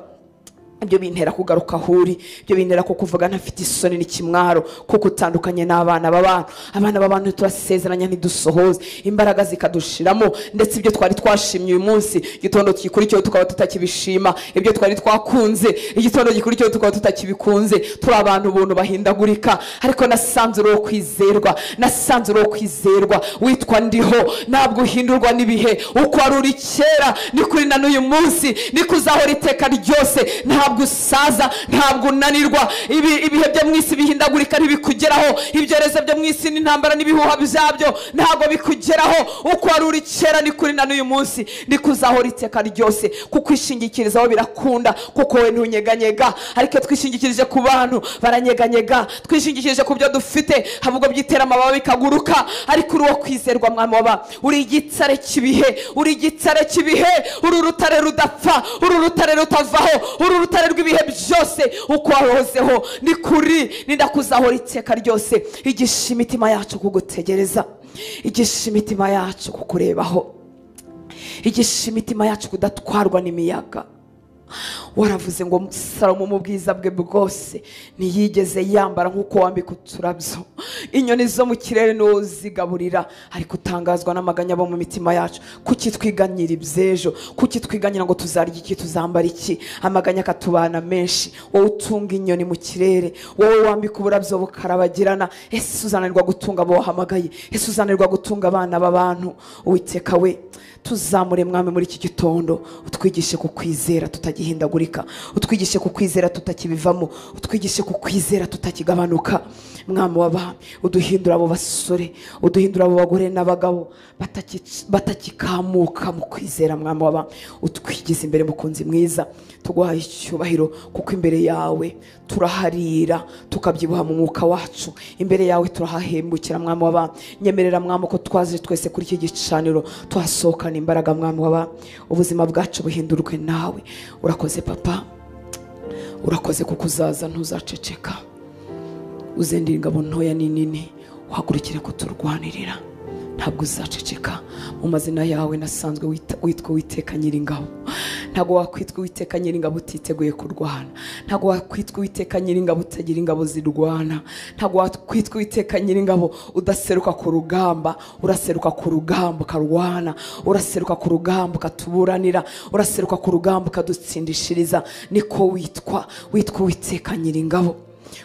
ibyo bintera kugaruka aho uri, ibyo bintera kukuvuga ntafite isoni n'ikimwaro, kuko utandukanye n'abana b'abantu. Abana b'abantu turasezeranya ntidusohoze, imbaraga zikadushiramo, ndetse ibyo twari twashimye uyu munsi igitondo gikurikiyeho tukaba tutakibishima, ibyo twari twakunze igitondo gikurikiyeho tukaba tutakibikunze. Turi abantu ubuntu bahindagurika, ariko nasanze uri uwo kwizerwa, nasanze uri uwo kwizerwa. Witwa Ndiho, ntabwo uhindurwa n'ibihe, uko wari uri kera ni kuri na n'uyu munsi, niko uzahora iteka ryose. Ntabwo usaza, ntabwo unanirwa. Ibihe byo mu isi bihindagurika ntibikugeraho, ibyorezo byo mu isi n'intambara n'ibihuha byabyo ntabwo bikugeraho. Uko wari uri kera ni kuri na n'uyu munsi, niko uzahora iteka ryose. Kukwishingikirizaho birakunda kuko wowe ntunyeganyega, ariko twishingikirije ku bantu baranyeganyega, twishingikirije ku byo dufite ahubwo byitera amababa bikaguruka. Ariko uri uwo kwizerwa Mwami w'abantu, uri igitsare cy'ibihe, uri igitsare cy'ibihe, uri urutare rudapfa, uri urutare rutavaho, uri urutare rw'ibihe byose. Uko wahozeho ni kuri nindakuzahora iteka ryose. Igisha imitima yacu kugutegereza, igisha imitima yacu kukurebaho, igisha imitima yacu kudatwarwa n'imiyaga. Waravuze ngo Salomo mu bwiza bwe bwose ntiyigeze yambara nk'uko wambika uturabyo, inyoni zo mu kirere niwo uzigaburira. Ariko utangazwa n'amaganya abo mu mitima yacu. Kuki twiganyira iby'ejo? Kuki twiganyira ngo tuzarya iki, tuzambara iki? Amaganya akatubana menshi. Wowe utunga inyoni mu kirere, wowe wambika uburabyo bukarabagirana, ese uzananirwa gutunga abo wahamagaye? Ese uzananirwa gutunga abana b'abantu? Uwiteka we, tuzamure Mwami muri iki gitondo, utwigishe kukwizera tutagihindagurika, utwigishe kukwizera tutakibivamo, utwigishe kukwizera tutakigabanuka. Mwami w'abami, uduhindura abo basore, uduhindura abo bagore n'abagabo batakikamuka mu kwizera. Mwami w'abami, utwigize imbere mukunzi mwiza, tuguhaye icyubahiro kuko imbere yawe turaharira tukabyibuha mu mwuka wacu, imbere yawe turahahembukira. Mwami w'abami, nyemerera Mwami ko twaje twese kuri iki gicaniro tuhasohokana imbaraga. Mwami w'abami, ubuzima bwacu buhindurwe nawe. Urakoze Papa, urakoze kuko uzaza ntuzaceceka, uzendira ingabo ntoya n'inini, uhagurukire kuturwanirira, ntabwo uzaceceka. Mu mazina yawe nasanzwe witwa Uwiteka Nyiringabo. Ntabwo wakwitwa Uwiteka Nyiringabo utiteguye kurwana, ntabwo wakwitwa Uwiteka Nyiringabo utagira ingabo zirwana, ntabwo wakwitwa Uwiteka Nyiringabo udaseruka ku rugamba. Uraseruka ku rugamba ukarwana, uraseruka ku rugamba ukatuburanira, uraseruka ku rugamba ukadutsindishiriza. Niko witwa, witwa Uwiteka Nyiringabo.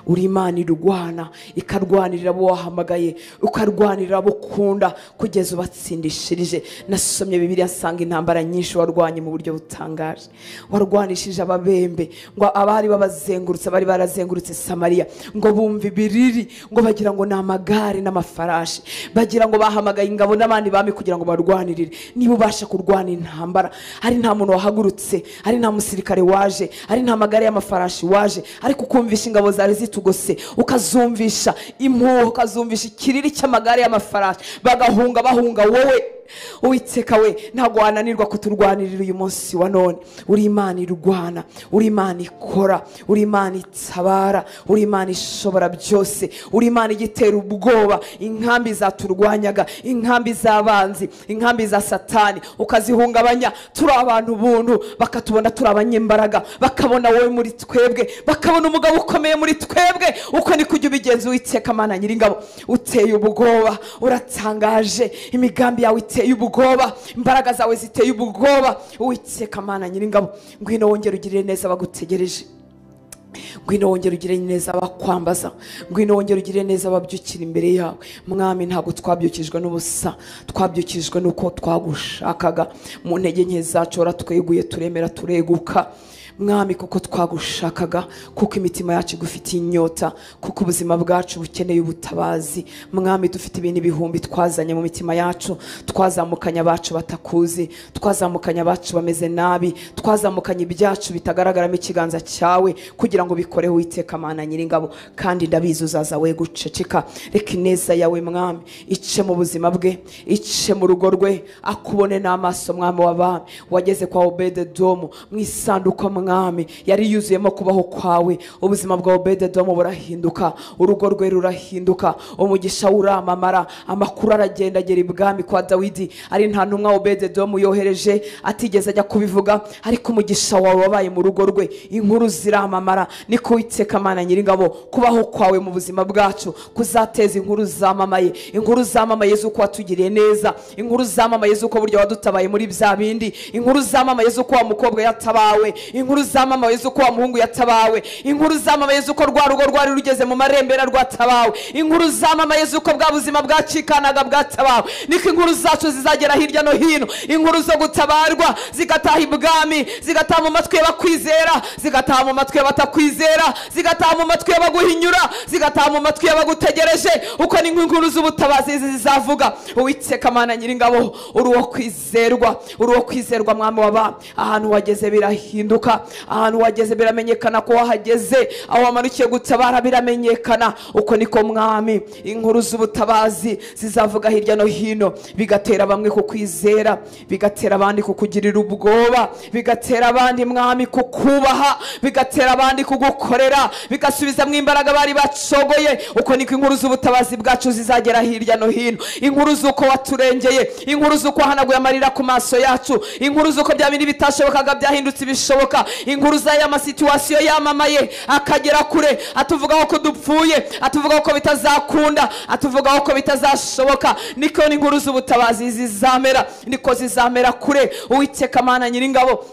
Uri Imana irwana, ikarwanirira abo wahamagaye, ukarwanirira abo ukunda kugeza ubatsindishirije. Nasomye Bibiliya nsanga intambara nyinshi warwanye mu buryo butangaje. Warwanishije ababembe, ngo abari babazengurutse, bari barazengurutse Samariya, ngo bumve ibiriri, ngo bagira ngo ni amagare n'amafarashi, bagira ngo bahamagaye ingabo n'abandi bami kugira ngo barwanirire. Niba ubasha kurwana intambara, ari nta muntu wahagurutse, ari nta musirikare waje, ari nta magare y'amafarashi waje, ariko ukumvisha ingabo zari zitugose, ukazumvisha impuha, ukazumvisha ikiriri cy'amagare y'amafarashi, bagahunga bahunga wowe. Uwiteka we, ntabwo wananirwa kuturwanirira uyu munsi wa none. Uri Imana irwana, uri Imana ikora, uri Imana itabara, uri Imana ishobora byose, uri Imana igitera ubwoba inkambi zaturwanyaga, inkambi z'abanzi, inkambi za Satani ukazihungabanya. Turi abantu buntu, bakatubona turi abanyembaraga, bakabona wowe muri twebwe, bakabona umugabo ukomeye muri twebwe. Uko ni kujya ubigenza Uwiteka Mana Nyiringabo. Uteye ubwoba, uratangaje, imigambi yawe iteye ubwoba, imbaraga zawe ziteye ubwoba. Uwiteka Mana Nyiringabo, ngwino wongere ugirire neza abagutegereje, ngwino wongere ugirire neza abakwambaza, ngwino wongere ugirire neza ababyukira imbere yawe. Mwami, ntabwo twabyukijwe n'ubusa, twabyukijwe n'uko twagushakaga. Mu ntege nke zacu waratweguye, turemera tureguka. Mwami, kuko twagushakaga, kuko imitima yacu igufitiye inyota, kuko ubuzima bwacu bukeneye ubutabazi. Mwami, dufite ibintu ibihumbi twazanye mu mitima yacu, twazamukanye abacu batakuzi, twazamukanye abacu bameze nabi, twazamukanye ibyacu bitagaragaramo ikiganza cyawe kugira ngo bikoreho Uwiteka Mana Nyiringabo. Kandi ndabizi uzaza we guceceka. Reka ineza yawe Mwami ice mu buzima bwe, ice mu rugo rwe, akubone n'amaso. Mwami w'abami, wageze kwa Obededomu mu isanduku, Mwami, yari yuzuyemo kubaho kwawe. Ubuzima bwa Obededomu burahinduka, urugo rwe rurahinduka, umugisha uramamara, amakuru aragenda agera ibwami kwa Dawidi. Ari nta ntumwa Obededomu yohereje, atigeze ajya kubivuga, ariko umugisha wawe wabaye mu rugo rwe, inkuru ziramamara. Niko Uwiteka Mana Nyiringabo, kubaho kwawe mu buzima bwacu kuzateza inkuru zamamaye, inkuru zamamaye z'uko watugiriye neza, inkuru zamamaye z'uko buryo wadutabaye muri bya bindi, inkuru zamamaye z'uko wa mukobwa yatabawe, inkuru zamamaye z'uko wa muhungu yatabawe, inkuru zamamaye z'uko rwa rugo rwari rugeze mu marembera rwatabawe, inkuru zamamaye z'uko bwa buzima bwacikanaga bwatabawe. Niko inkuru zacu zizagera hirya no hino, inkuru zo gutabarwa zigataha ibwami, zigataha mu matwi y'abakwizera, zigataha mu matwi y'abatakwizera, zigataha mu matwi y'abaguhinyura, zigataha mu matwi y'abagutegereje. Uko ni inkuru z'ubutabazi zizavuga. Uwiteka Mana Nyiringabo, uri uwo kwizerwa, uri uwo kwizerwa Mwami w'abami. Ahantu wageze birahinduka, ahantu wageze biramenyekana ko wahageze, aho wamanukiye gutabara biramenyekana. Uko niko Mwami inkuru z'ubutabazi zizavuga hirya no hino, bigatera bamwe kukwizera, bigatera abandi kukugirira ubwoba, bigatera abandi Mwami kukubaha, bigatera abandi kugukorera, bigasubiza mu imbaraga bari bacogoye. Uko niko inkuru z'ubutabazi bwacu zizagera hirya no hino, inkuru z'uko waturengeye, inkuru z'uko wahanaguye amarira ku maso yacu, inkuru z'uko bya bindi bitashobokaga byahindutse ibishoboka, inkuru z'aya masituwasiyo yamamaye akagera kure, atuvugaho ko dupfuye, atuvugaho ko bitazakunda, atuvugaho ko bitazashoboka. Niko inkuru z'ubutabazi zizamera, niko zizamera kure. Uwiteka Mana Nyiringabo,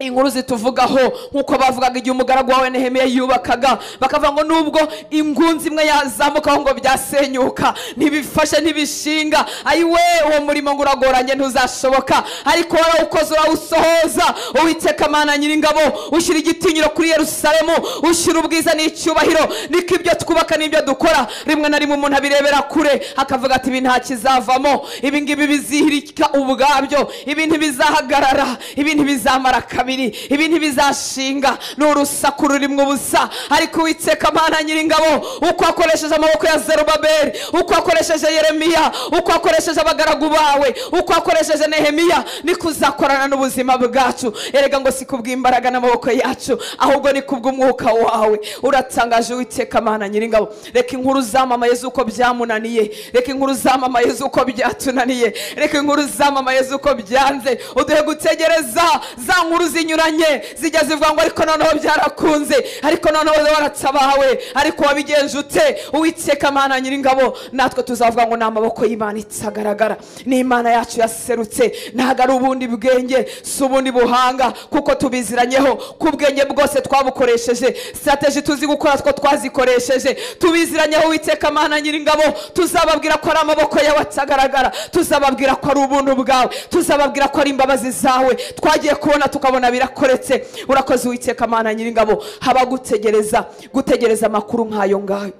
inkuru zituvugaho nkuko bavugaga igihe umugaragu wawe Nehemiya yubakaga, bakavuga ngo nubwo ingunzi imwe yazamukaho ngo byasenyuka, ntibifashe ntibishinga, ayiwe uwo murimo ngo uragoranye ntuzashoboka, ariko warawukoze urawusohoza. Uwiteka Mana Nyiringabo, ushyira igitinyiro kuri Yerusalemu, ushyira ubwiza n'icyubahiro. Niko ibyo twubaka n'ibyo dukora rimwe na rimwe umuntu abirebera kure akavuga ati ibi nta kizavamo, ibi ngibi bizihirika ubwabyo, ibi ntibizahagarara, ibi ntibizamara kabiri, ibi ntibizashinga, ni urusaku rurimwo ubusa. Ariko Uwiteka Mana Nyiringabo, uko akoresheje amaboko ya Zerubabeli, uko akoresheje Yeremiya, uko akoresheje abagaragu bawe, uko akoresheje Nehemiya, niko uzakorana n'ubuzima bwacu. Erega ngo si kubw'imbaraga n'amaboko yacu, ahubwo ni kubw'umwuka wawe. Uratangaje Uwiteka Mana Nyiringabo. Reka inkuru zamamaye z'uko byamunaniye, reka inkuru zamamaye z'uko byatunaniye, reka inkuru zamamaye z'uko byanze. Uduhe gutegereza za nkuru zinyuranye zijya zivuga ngo ariko noneho byarakunze, ariko noneho waratabawe, ariko wabigenje ute? Uwiteka Mana Nyiringabo, natwe tuzavuga ngo ni amaboko y'Imana itagaragara, ni Imana yacu yaserutse, ntago ari ubundi bwenge, si ubundi buhanga, kuko tubiziranyeho ku bwenge bwose twabukoresheje, strategy tuzi gukora two twazikoresheje, tubiziranyeho. Uwiteka Mana Nyiringabo, tuzababwira ko ari amaboko yawe atagaragara, tuzababwira ko ari ubuntu bwawe, tuzababwira ko ari imbabazi zawe twagiye kubona tukabona birakoretse. Urakoze Uwiteka Mana Nyiringabo. Haba gutegereza, gutegereza amakuru nk'ayo ngayo,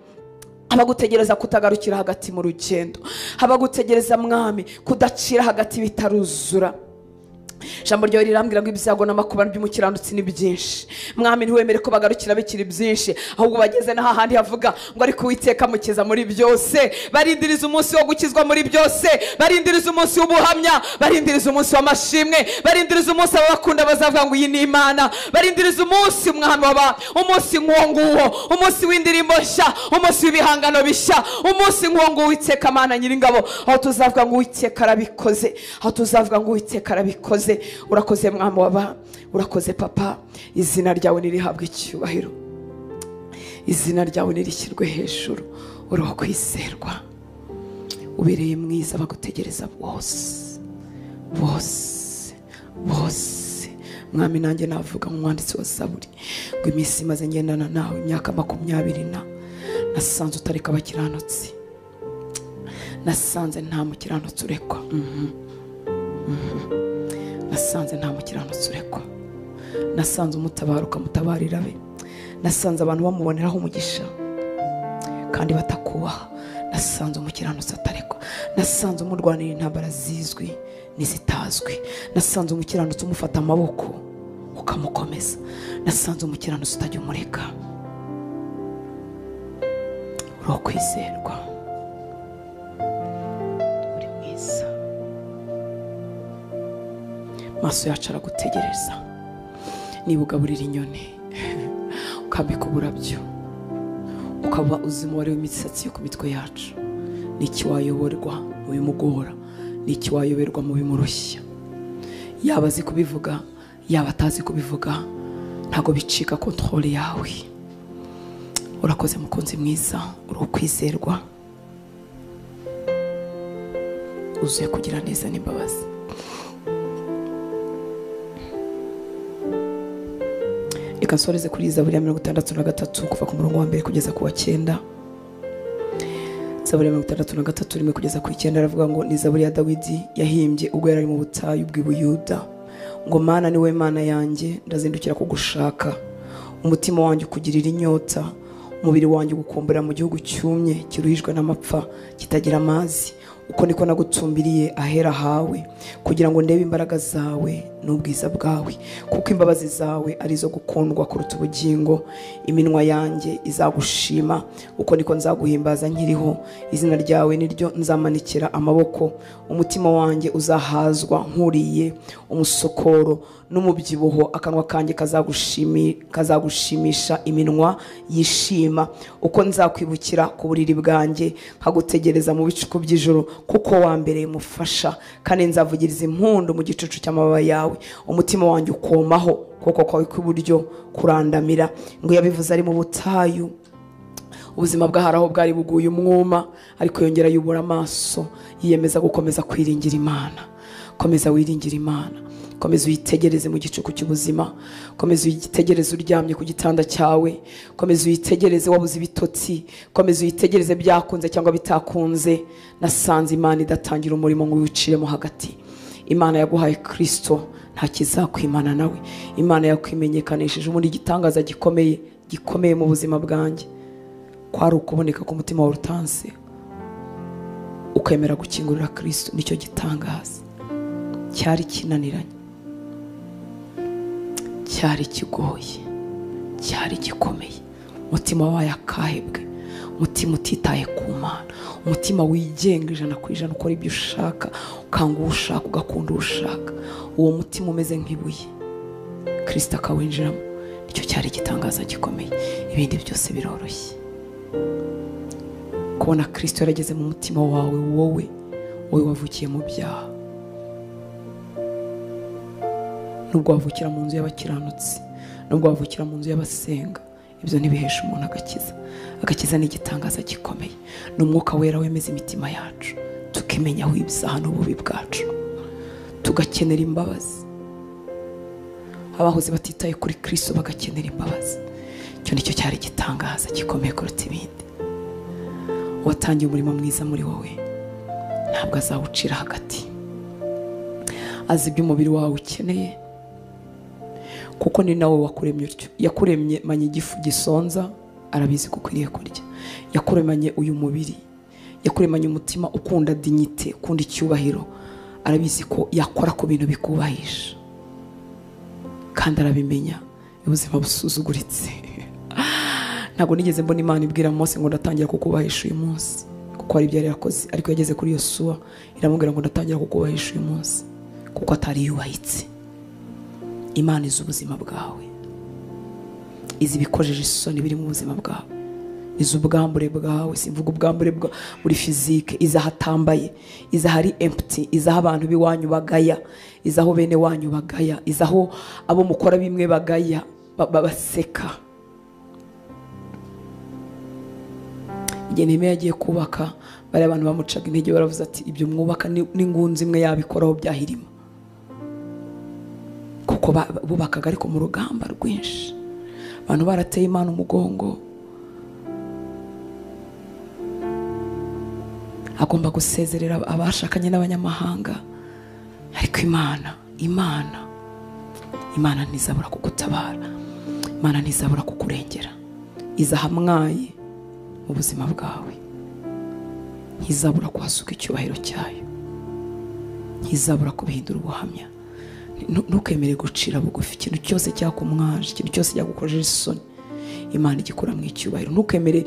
haba gutegereza kutagarukira hagati mu rugendo, haba gutegereza Mwami kudacira hagati bitaruzura. Ijambo ryawe rirambwira ngo ibyago n'amakuba by'umukiranutsi ni byinshi. Mwami, ntiwemere ko bagarukira bikiri byinshi, ahubwo bageze n'ahandi havuga ngo ariko Uwiteka amukiza muri byose. Barindiriza umunsi wo gukizwa muri byose, barindiriza umunsi w'ubuhamya, barindiriza umunsi w'amashimwe, barindiriza umunsi ababakunda bazavuga ngo iyi ni Imana, barindiriza umunsi Mwami w'aba, umunsi nk'uwo nguwo, umunsi w'indirimbo nshya, umunsi w'ibihangano bishya, umunsi nk'uwo nguwo. Uwiteka Mana Nyiringabo, aho tuzavuga ngo Uwiteka arabikoze, aho tuzavuga ngo Uwiteka arabikoze. Urakoze Mwami w'aba, urakoze Papa. Izina ryawe nirihabwe icyubahiro, izina ryawe nirishyirwe hejuru. Uri uwo kwizerwa, ubereye mwiza bagutegereza bose bose bose. Mwami, nanjye navuga nk'umwanditsi wa Zaburi ngo iminsi imaze ngendana nawe imyaka 20 nasanze utareka abakiranutsi, nasanze nta mukiranutsi urekwa, nasanze nta mukiranutsi urekwa. Nasanze umutabara ukamutabarira be. Nasanze abantu bamuboneraho umugisha kandi batakubaha. Nasanze umukiranutsi atarekwa. Nasanze umurwanira intambara zizwi n'izitazwi. Nasanze umukiranutsi umufata amaboko ukamukomeza. Nasanze umukiranutsi utajya umureka. Uri kwizerwa, uri mwiza. Maso yacu aragutegereza. Niba ugaburira inyoni ukambika uburabyo, ukaba uzi umubare w'imisatsi yo ku mitwe yacu, n'iki wayoborwa mu bimugora, n'iki wayoberwa mu bimurushya. Yaba azi kubivuga, yaba atazi kubivuga, ntago bicika kontrole yawe. Urakoze mukunzi mwiza, uri ukwizerwa, uzuye kugira neza n'imbabazi. Reka nsoreze kuri Zaburi ya 63 kuva ku murongo wa 1 kugeza ku wa 9. Zaburi ya 63 rimwe kugeza ku 9 aravuga ngo ni Zaburi ya Dawidi yahimbye ubwo yari mu butayu bw'i Buyuda. Ngo Mana ni we Mana yanjye, ndazindukira kugushaka. Umutima wanjye ukugirira inyota, umubiri wanjye ugukumbura mu gihugu cyumye kiruhijwe n'amapfa kitagira amazi. Uko niko nagutumbiriye ahera hawe, kugira ngo ndebe imbaraga zawe n'ubwiza bwawe, kuko imbabazi zawe ari zo gukundwa kuruta ubugingo. Iminwa yanjye izagushima, uko niko nzaguhimbaza nkiriho. Izina ryawe niryo nzamanikira amaboko. Umutima wanjye uzahazwa nkuriye umusokoro n'umubyibuho, akanwa kanjye kazagushimisha iminwa yishima. Uko nzakwibukira ku buriri bwanjye, nkagutegereza mu bicuku by'ijoro, kuko wambereye umufasha, kandi nzavugiriza impundu mu gicucu cy'amababa yawe. Umutima wanjye ukomaho, ukuboko kwawe kw'iburyo kurandamira. Ngo yabivuze ari mu butayu, ubuzima bw'aharaho bwari buguye umwuma, ariko yongera yubura amaso, yiyemeza gukomeza kwiringira Imana. Komeza wiringira Imana, komeza uyitegereze mu gicuku cy'ubuzima, komeza uyitegereze uryamye ku gitanda cyawe, komeza uyitegereze wabuze ibitotsi, komeza uyitegereze byakunze cyangwa bitakunze. Nasanze Imana idatangira umurimo ngo uwiciremo hagati. Imana yaguhaye Kristo, nta kizakwimana nawe. Imana yakwimenyekanishije. Ubundi igitangaza gikomeye gikomeye mu buzima bwanjye kwari ukuboneka ku mutima wa Hortense, ukemera gukingurira Kristo. Nicyo gitangaza cyari kinaniranye, cyari kigoye, cyari gikomeye. Umutima wabaye akahebwe, umutima utitaye ku Mana, umutima wigenga 100%, ukora ibyo ushaka, ukanga uwo ushaka, ugakunda uwo ushaka. Uwo mutima umeze nk'ibuye, Kristo akawinjiramo. Nicyo cyari igitangaza gikomeye. Ibindi byose biroroshye. Kubona Kristo yarageze mu mutima wawe, wowe wavukiye mu byaha, nubwo wavukira mu nzu y'abakiranutsi, nubwo wavukira mu nzu y'abasenga, ibyo ntibihesha umuntu agakiza. Agakiza ni igitangaza gikomeye. Ni umwuka wera wemeza imitima yacu, tukimenya aho ibyaha n'ububi bwacu, tugakenera imbabazi. Abahoze batitaye kuri Kristo bagakenera imbabazi. Icyo nicyo cyari igitangaza gikomeye kuruta ibindi. Watangiye umurimo mwiza muri wowe, ntabwo azawucira hagati. Azi ibyo umubiri wawe ukeneye, kuko ni nawe wakuremye utyo. Yakuremye manye igifu gisonza, arabizi ko ukwiriye kurya. Yakuremanye uyu mubiri, yakuremanye umutima ukunda dignité, ukunda icyubahiro, arabizi ko yakora ku bintu bikubahisha, kandi arabimenya. Ubuzima busuzuguritse. Ntabwo nigeze mbona Imana ibwira Mose ngo ndatangira kukubahisha uyu munsi, kuko hari ibyo yari yakoze. Ariko yageze kuri Yosuwa iramubwira ngo ndatangira kukubahisha uyu munsi, kuko atari yubahitse. Imana izi ubuzima bwawe, izi ibikojeje isoni biri mu buzima bwawe, izi ubwambure bwawe. Simvuga ubwambure buri physique, izi ahatambaye, izi ahari empty, izi aho abantu b'iwanyu bagaya, izi aho bene wanyu bagaya, izi aho abo mukora bimwe bagaya, baseka. Igihe Nehemiya yagiye kubaka, bari abantu bamucaga intege, baravuze ati ibyo mwubaka n'ingunzi imwe yabikoraho byahirima. Kuko bubakaga ariko mu rugamba rwinshi, abantu barateye Imana umugongo. Agomba gusezerera abashakanye n'abanyamahanga, ariko Imana Imana ntizabura kugutabara, Imana ntizabura kukurengera. Izahamwaye mu buzima bwawe, ntizabura kuhasuka icyubahiro cyayo, ntizabura kubihindura ubuhamya. Ntukemere gucira bugufi ikintu cyose cyakumwaje, ikintu cyose cyagukojeje isoni. Imana igikura mu icyubahiro. Ntukemere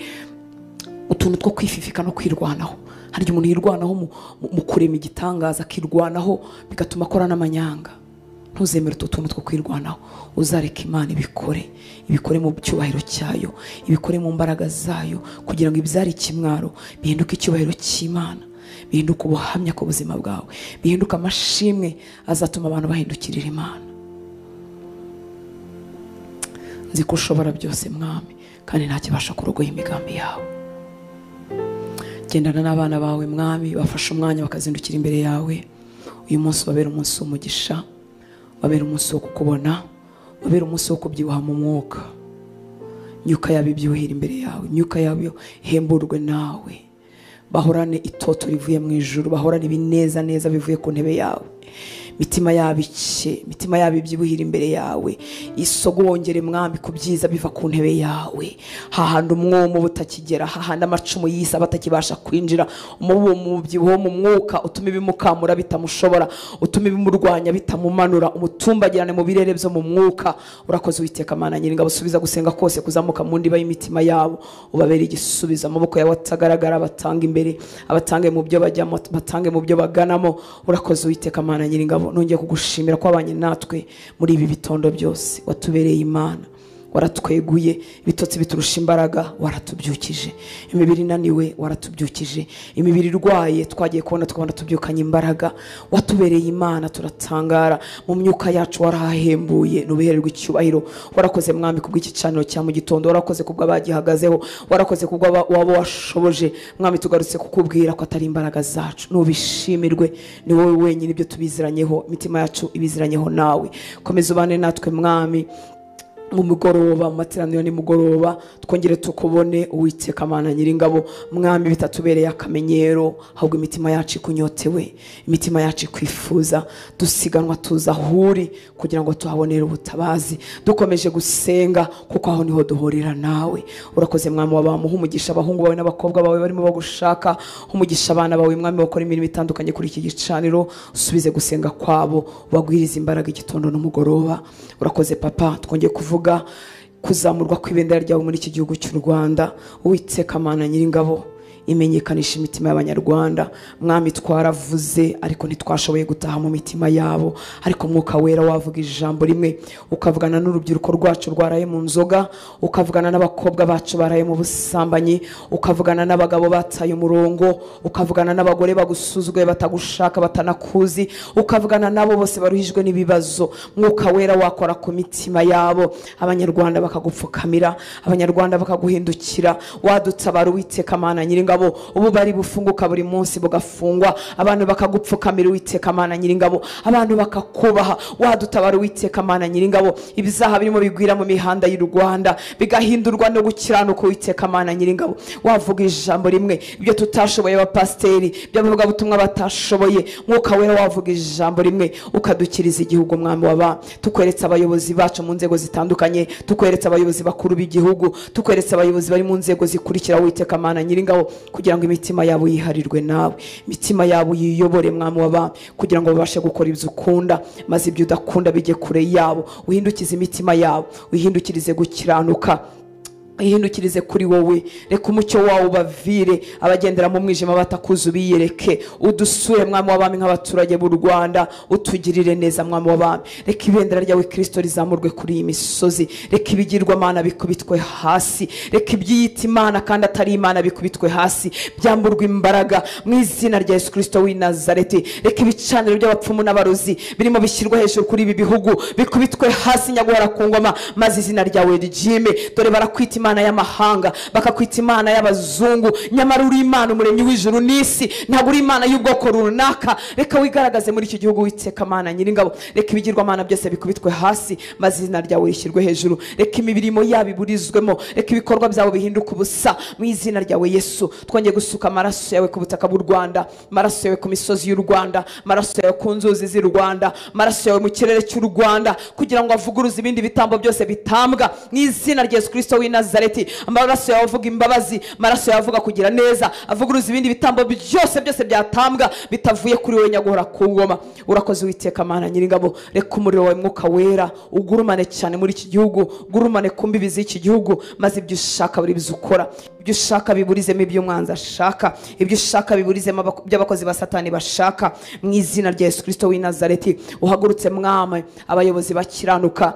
utuntu two kwififika no kwirwanaho. Hari umuntu yirwanaho mu kurema igitangaza, akirwanaho bigatuma akora n'amanyanga. Ntuzemere utwo tuntu two kwirwanaho, uzareka Imana ibikore, ibikore mu cyubahiro cyayo, ibikore mu mbaraga zayo, kugira ngo ibyari ikimwaro bihinduke icyubahiro cy'Imana, bihinduke ubuhamya ku buzima bwawe, bihinduke amashimwe azatuma abantu bahindukirira Imana. Nzi ko ushobora byose Mwami, kandi ntakibasha kurogoya imigambi yawe. Gendana n'abana bawe Mwami, bafashe umwanya bakazindukira imbere yawe. Uyu munsi wabera umunsi w'umugisha, wabera umunsi wo kukubona, wabera umunsi wo kubyibuha mu mwuka. Imyuka yabo ibyuhira imbere yawe, imyuka yabo ihemburwe nawe. Bahorane itoto rivuye mu ijuru, bahorane ibineza neza bivuye ku ntebe yawe. Mitima yabo ike, mitima yabo ibyibuhira imbere yawe. Isogongere Mwami ku byiza biva ku ntebe yawe. Hahandi umwomo butakigera, hahandi amacumu y'isi batakibasha kwinjira. Umubu mubyibuho mu mwuka utuma ibimukamura bitamushobora, utuma ibimurwanya bitamumanura, umutumbagirane mu birere byo mu mwuka. Urakoze Uwiteka Mana Nyiringabo, subiza gusenga kose kuzamuka mu ndiba y'imitima yabo, ubabere igisubizo. Amaboko yawe atagaragara abatanga imbere, abatange mu byo bajyamo, batange mu byo baganamo. Urakoze Uwiteka Mana Nyiringabo, nongeye kugushimira ko abanye natwe muri ibi bitondo byose. Watubereye Imana, waratweguye, ibitotsi biturusha imbaraga waratubyukije, imibiri inaniwe waratubyukije, imibiri irwaye twagiye kubona tukabona tubyukanye imbaraga. Watubereye Imana, turatangara. Mu myuka yacu warahembuye, nubihererwa icyubahiro. Warakoze Mwami kubw'igicaniro cya mu gitondo, warakoze kubw'abagihagazeho, warakoze kubw'abo washoboje. Mwami tugarutse kukubwira ko atari imbaraga zacu, nubishimirwe, ni wowe wenyine ibyo tubiziranyeho, imitima yacu ibiziranyeho nawe. Komeza ubane natwe Mwami mu mugoroba, mu materaniro nimugoroba, twongere tukubone Uwiteka Mana Nyiringabo. Mwami bitatubereye akamenyero, ahubwo imitima yacu ikunyotewe, imitima yacu ikwifuza. Dusiganwa tuza ahuri kugira ngo tuhabonere ubutabazi. Dukomeje gusenga kuko aho niho duhurira nawe. Urakoze Mwami wabamuha umugisha abahungu bawe n'abakobwa bawe barimo bagushaka, umugisha abana bawe Mwami bakora imirimo itandukanye kuri iki gicaniro. Usubize gusenga kwabo, ubagwirize imbaraga igitondo n'umugoroba. Urakoze Papa, twongeye kuvuga kuzamurwa kw'ibendera ryawe muri iki gihugu cy'u Rwanda. Uwiteka Mana Nyiringabo, imenyekanisha imitima y'Abanyarwanda. Mwami twaravuze ariko ntitwashoboye gutaha mu mitima yabo, ariko Mwuka Wera wavuga ijambo rimwe, ukavugana n'urubyiruko rwacu rwaraye mu nzoga, ukavugana n'abakobwa bacu baraye mu busambanyi, ukavugana n'abagabo bataye umurongo, ukavugana n'abagore bagusuzuguye batagushaka batanakuzi, ukavugana nabo bose baruhijwe n'ibibazo. Mwuka Wera wakora ku mitima yabo, Abanyarwanda bakagupfukamira, Abanyarwanda bakaguhindukira. Wadutabara Uwiteka Mana Nyiringabo, ubu bari bufunguka buri munsi bugafungwa, abantu bakagupfukamira Uwiteka Mana Nyiringabo, abantu bakakubaha. Wadutabara Uwiteka Mana Nyiringabo, ibizaha birimo bigwira mu mihanda y'u Rwanda bigahindurwa no gukiranuka Uwiteka Mana Nyiringabo. Wavuga ijambo rimwe, ibyo tutashoboye abapasteri, by'abavuga butumwa batashoboye, Mwuka Wera wavuga ijambo rimwe ukadukiriza igihugu. Mwami waba, tukweretse abayobozi bacu mu nzego zitandukanye, tukweretse abayobozi bakuru b'igihugu, tukweretse abayobozi bari mu nzego zikurikira Uwiteka Mana Nyiringabo, kugira ngo imitima yabo yiharirwe nawe, imitima yabo yiyobore Mwami waba, kugira ngo babashe gukora ibyo ukunda, maze ibyo udakunda bijye kure yabo. Uhindukize imitima yabo, uhindukirize gukiranuka, ihindukirize kuri wowe. Reka umucyo wawe ubavire, abagendera mu mwijima batakuzi ubiyereke. Udusure Mwami w'abami nk'abaturage b'u Rwanda, utugirire neza Mwami w'abami. Reka ibendera ryawe Kristo rizamurwe kuri iyi misozi, reka ibigirwamana bikubitwe hasi, reka ibyiyita Imana kandi atari Imana bikubitwe hasi, byamburwe imbaraga mu izina rya Yesu Kristo w'i Nazareti. Reka ibicaniro by'abapfumu n'abarozi birimo bishyirwa hejuru kuri ibi bihugu bikubitwe hasi, nyaguhora ku ngoma, maze izina ryawe ryime. Dore barakwita Imana y'amahanga, bakakwita Imana y'abazungu, nyamara uri Imana umuremyi w'ijuru n'isi, ntabwo uri Imana y'ubwoko runaka. Reka wigaragaze muri iki gihugu Uwiteka Mana nyiringabo. Reka ibigirwamana byose bikubitwe hasi, maze izina ryawe rishyirwe hejuru. Reka imirimo yabo iburizwemo, reka ibikorwa byabo bihinduke ubusa mu izina ryawe Yesu. Twongeye gusuka amaraso yawe ku butaka bw'u Rwanda, amaraso yawe ku misozi y'u Rwanda, amaraso yawe ku nzuzi z'u Rwanda, amaraso yawe mu kirere cy'u Rwanda, kugira ngo avuguruze ibindi bitambo byose bitambwa mu izina rya Yesu Kristo w'i Nazareti. Amaraso yawe avuga imbabazi, amaraso yawe avuga kugira neza, avuguruza ibindi bitambo byose byose byatambwa bitavuye kuri wowe nyaguhora ku ngoma. Urakoze Uwiteka Mana nyiringabo. Reka umuriro wawe Mwuka Wera ugurumane cyane muri iki gihugu, ugurumane ku mbibi z'iki gihugu, maze ibyo ushaka buri bizukora, ibyo ushaka biburizemo ibyo umwanzi ashaka, ibyo ushaka biburizemo ibyo abakozi ba Satani bashaka mu izina rya Yesu Kristo w'i Nazareti. Uhagurutse Mwami abayobozi bakiranuka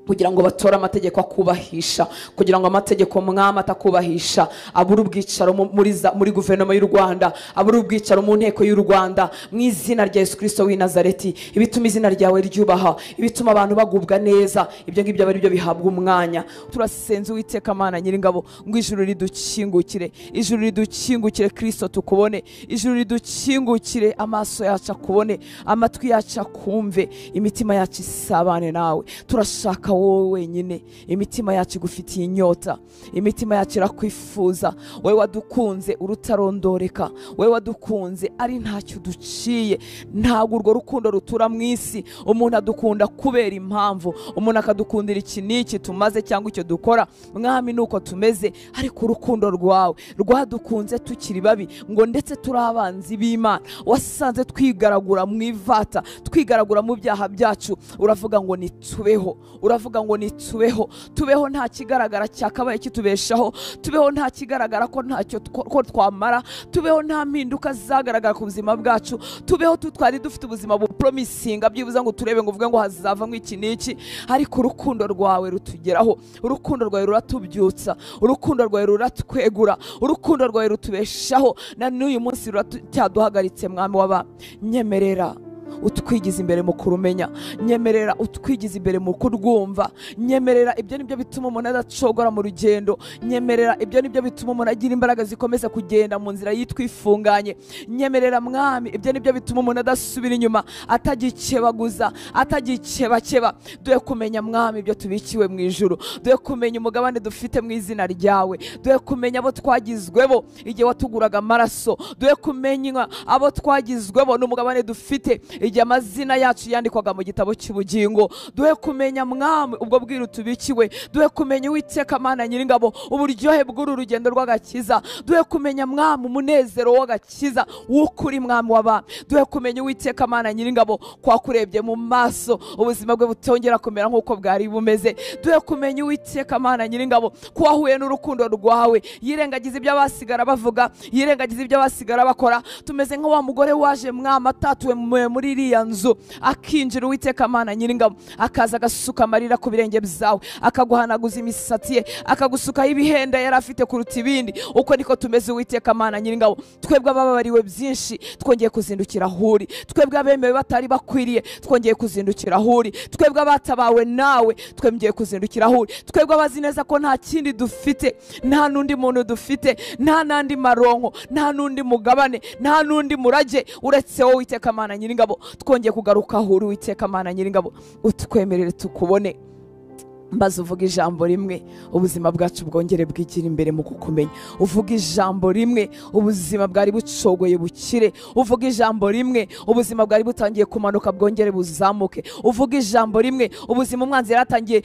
kugira ngo batore amategeko akubahisha, kugira ngo amategeko Mwami atakubahisha abure ubwicaro muri guverinoma y'u Rwanda, abure ubwicaro mu nteko y'u Rwanda mu izina rya Yesu Kristo w'i Nazareti. Ibituma izina ryawe ryubaha, ibituma abantu bagubwa neza, ibyo ngibyo ari byo bihabwa umwanya. Turasenze Uwiteka Mana nyiringabo ngo ijuru ridukingukire, ijuru ridukingukire Kristo tukubone, ijuru ridukingukire, amaso yacu akubone, amatwi yacu akumve, imitima yacu isabane nawe. Turashaka wowe wenyine, imitima yacu igufitiye inyota, imitima yacu irakwifuza. Wowe wadukunze urutarondoreka, wowe wadukunze ari ntacyo duciye. Ntabwo urwo rukundo rutura mu isi. Umuntu adukunda kubera impamvu, umuntu akadukundira iki n'iki tumaze cyangwa icyo dukora. Mwami nuko tumeze, ariko urukundo rwawe rwadukunze tukiri babi, ngo ndetse turi abanzi b'Imana. Wasanze twigaragura mu ivata, twigaragura mu byaha byacu, uravuga ngo nitubeho, uravuga ngo nitubeho, tubeho nta kigaragara cyakabaye kitubeshaho, tubeho nta kigaragara ko ntacyo ko twamara, tubeho nta mpinduka zagaragara ku buzima bwacu, tubeho tutwari dufite ubuzima bupromisinga byibuza ngo turebe ngo uvuge ngo hazavamo iki n'iki, ariko urukundo rwawe rutugeraho, urukundo rwawe ruratubyutsa, urukundo rwawe ruratwegura, urukundo rwawe rutubeshaho. Na n'uyu munsi ruracyaduhagaritse Mwami w'abami. Nyemerera utwigize imbere mu kurumenya, nyemerera utwigize imbere mu kurwumva, nyemerera ibyo nibyo bituma umuntu adacogora mu rugendo, nyemerera ibyo nibyo bituma umuntu agira imbaraga zikomeza kugenda mu nzira yitwifunganye, nyemerera Mwami ibyo nibyo bituma umuntu adasubira inyuma, atagikebaguza, atagikebakeba. Duhe kumenya Mwami ibyo tubikiwe mu ijuru, duhe kumenya umugabane dufite mu izina ryawe, duhe kumenya abo twagizwebo igihe watuguraga amaraso, duhe kumenya abo twagizwebo n'umugabane dufite igihe amazina yacu yandikwaga mu gitabo cy'ubugingo. Duhe kumenya Mwami ubwo bwiru tubikiwe, duhe kumenya Uwiteka Mana nyiringabo uburyohe bw'uru rugendo rw'agakiza, duhe kumenya Mwami umunezero w'agakiza w'ukuri Mwami w'abami, duhe kumenya Uwiteka Mana nyiringabo kwakurebye mu maso ubuzima bwe butongera kumera nk'uko bwari bumeze, duhe kumenya Uwiteka Mana nyiringabo ko wahuye n'urukundo rwawe, yirengagiza ibyo abasigara bavuga, yirengagiza ibyo abasigara bakora. Tumeze nka wa mugore waje Mwami atatuwe muri iriya nzu, akinjira Uwiteka Mana nyiringabo akaza agasuka amarira ku birenge byawe, akaguhanaguza imisatsi ye, akagusukaho ibihenda yari afite kuruta ibindi. Uko niko tumeze Uwiteka Mana nyiringabo, twebwe abababariwe byinshi twongeye kuzindukira aho uri, twebwe abemewe batari bakwiriye twongeye kuzindukira aho uri, twebwe abatabawe nawe twongeye kuzindukira aho uri, twebwe abazi neza ko nta kindi dufite, nta n'undi muntu dufite, nta n'andi maronko, nta n'undi mugabane, nta n'undi murage uretse wowe Uwiteka Mana nyiringabo, twongeye kugaruka aho uri Uwiteka Mana nyiringabo, utwemerere tukubone. Mbaze uvuga ijambo rimwe ubuzima bwacu bwongere bwigira imbere mu kukumenya, uvuga ijambo rimwe ubuzima bwari bucogoye bukire, uvuga ijambo rimwe ubuzima bwari butangiye kumanuka bwongere buzamuke, uvuga ijambo rimwe ubuzima umwanzi yaratangiye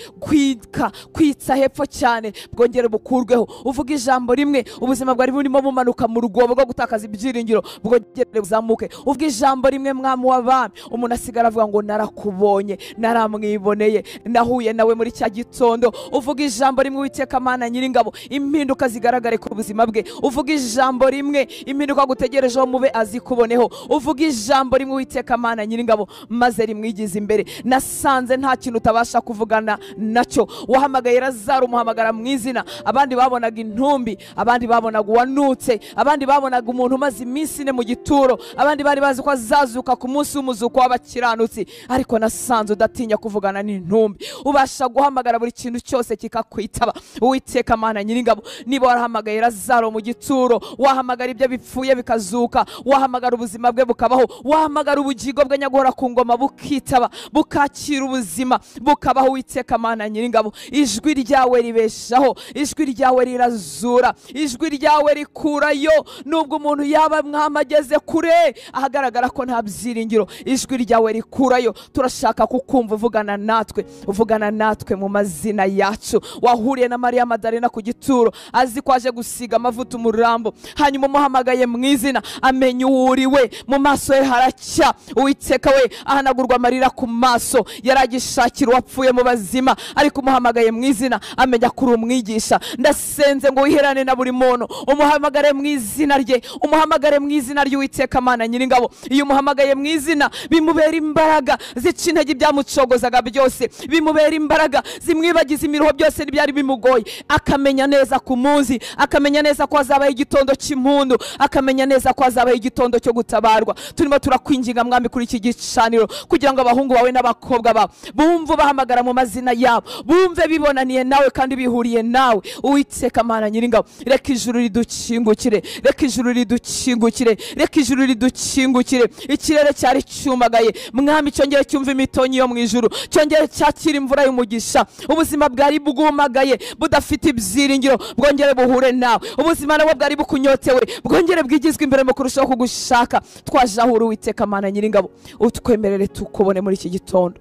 kwitsa hepfo cyane bwongere bukurweho, uvuga ijambo rimwe ubuzima bwari burimo bumanuka mu rwobo rwo gutakaza ibyiringiro bwongere buzamuke, uvuga ijambo rimwe Mwami w'abami umuntu asigara avuga ngo narakubonye, naramwiboneye, nahuye nawe muri cya gitondo. Uvuga ijambo rimwe Uwiteka Mana nyiringabo impinduka zigaragare ku buzima bwe, uvuga ijambo rimwe impinduka gutegerejeho mube azikuboneho, uvuga ijambo rimwe Uwiteka Mana nyiringabo maze rimwigize imbere. Nasanze nta kintu utabasha kuvugana nacyo. Wahamagaye Lazaro umuhamagara mu izina, abandi babonaga intumbi, abandi babonaga uwanutse, abandi babonaga umuntu umaze iminsi ine mu gituro, abandi bari bazi ko azazuka ku munsi w'umuzuko w'abakiranutsi, ariko nasanze udatinya kuvugana n'intumbi, ubasha guhamagara Wahamagara buri kintu cyose kikakwitaba. Uwiteka Mana nyiringabo, niba warahamagaye Lazaro mu gituro, wahamagara ibyo bipfuye bikazuka, wahamagara ubuzima bwe bukabaho, wahamagara ubugingo bwe nyagora ku ngoma bukitaba, bukakira ubuzima bukabaho. Uwiteka Mana nyiringabo, ijwi ryawe ribeshaho, ijwi ryawe rirazura, ijwi ryawe rikurayo. Nubwo umuntu yaba mwamageze kure ahagaragara ko nta byiringiro, ijwi ryawe rikurayo. Turashaka kukumva uvugana natwe, uvugana natwe mu mazina yacu. Wahuriye na Mariya Madarena ku gituro, azi ko aje gusiga amavuta umurambo, hanyuma umuhamagaye mu izina, amenya uwo uri we, mu maso ye haracya. Uwiteka we, ahanagurwa amarira ku maso, yaragishakira uwapfuye mu bazima, ariko umuhamagaye mu izina amenya ko uri umwigisha. Ndasenze ngo wiherane na buri muntu, umuhamagare mu izina rye, umuhamagare mu izina ry'Uwiteka Mana nyiringabo. Iyo umuhamagaye mu izina bimubera imbaraga zica intege ibyamucogozaga byose, bimubera imbaraga zimwibagiza imiruho byose n'ibyari bimugoye, akamenya neza ku munsi, akamenya neza ko hazabaho igitondo cy'impundu, akamenya neza ko hazabaho igitondo cyo gutabarwa. Turimo turakwinginga Mwami kuri iki gicaniro, kugira ngo abahungu bawe n'abakobwa bawe bumve bahamagara mu mazina yabo, bumve bibonaniye nawe kandi bihuriye nawe. Uwiteka Mana nyiringabo, reka ijuru ridukingukire, reka ijuru ridukingukire, reka ijuru ridukingukire. Ikirere cyari cyumagaye Mwami, cyongere cyumva imitonyi yo mu ijuru, cyongere cyakira imvura y'umugisha. Ubuzima bwari bwumagaye budafite ibyiringiro bwongere buhure nawe. Ubuzima nabwo bwari bukunyotewe bwongere bwigizwe imbere mu kurushaho kugushaka. Twaje aho uri Uwiteka Mana nyiringabo, utwemerere tukubone muri iki gitondo,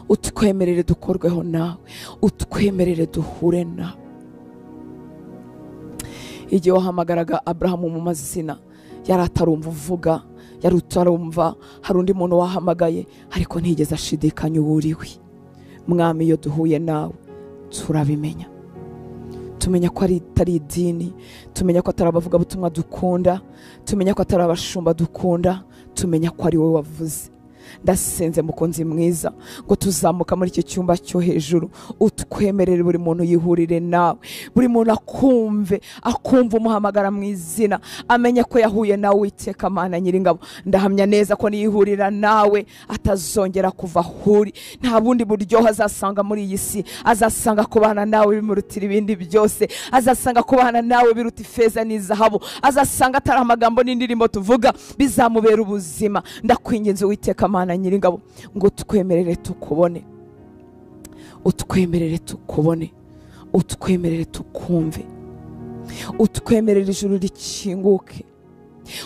utwemerere dukorweho nawe, utwemerere duhure nawe. Igihe wahamagaraga Abrahamu mu mazina, yari atarumva uvuga, yari utarumva hari undi muntu wahamagaye, ariko ntiyigeze ashidikanya uwo uriwe. Mwami, iyo duhuye nawe turabimenya, tumenya ko atari idini, tumenya ko atari abavugabutumwa dukunda, tumenya ko atari abashumba dukunda, tumenya ko ari wowe wavuze. Ndasenze mukunzi mwiza ngo tuzamuka muri iki cyumba cyo hejuru, utwemerere buri muntu yihurire nawe, buri muntu akumve, akumva umuhamagara mu izina, amenye ko yahuye nawe. Uwiteka Mana nyiringabo, ndahamya neza ko niyihurira nawe atazongera kuva aho uri. Nta bundi buryohe azasanga muri iyi si, azasanga kubana nawe bimurutira ibindi byose, azasanga kubana nawe biruta ifeza n'izahabu, azasanga atari amagambo n'indirimbo tuvuga bizamubera ubuzima. Ndakwinginze Uwiteka Mana nyiringabo ngo twemerere tukubone, utwemerere tukubone, utwemerere tukumve, utwemerere ijuru rikinguke,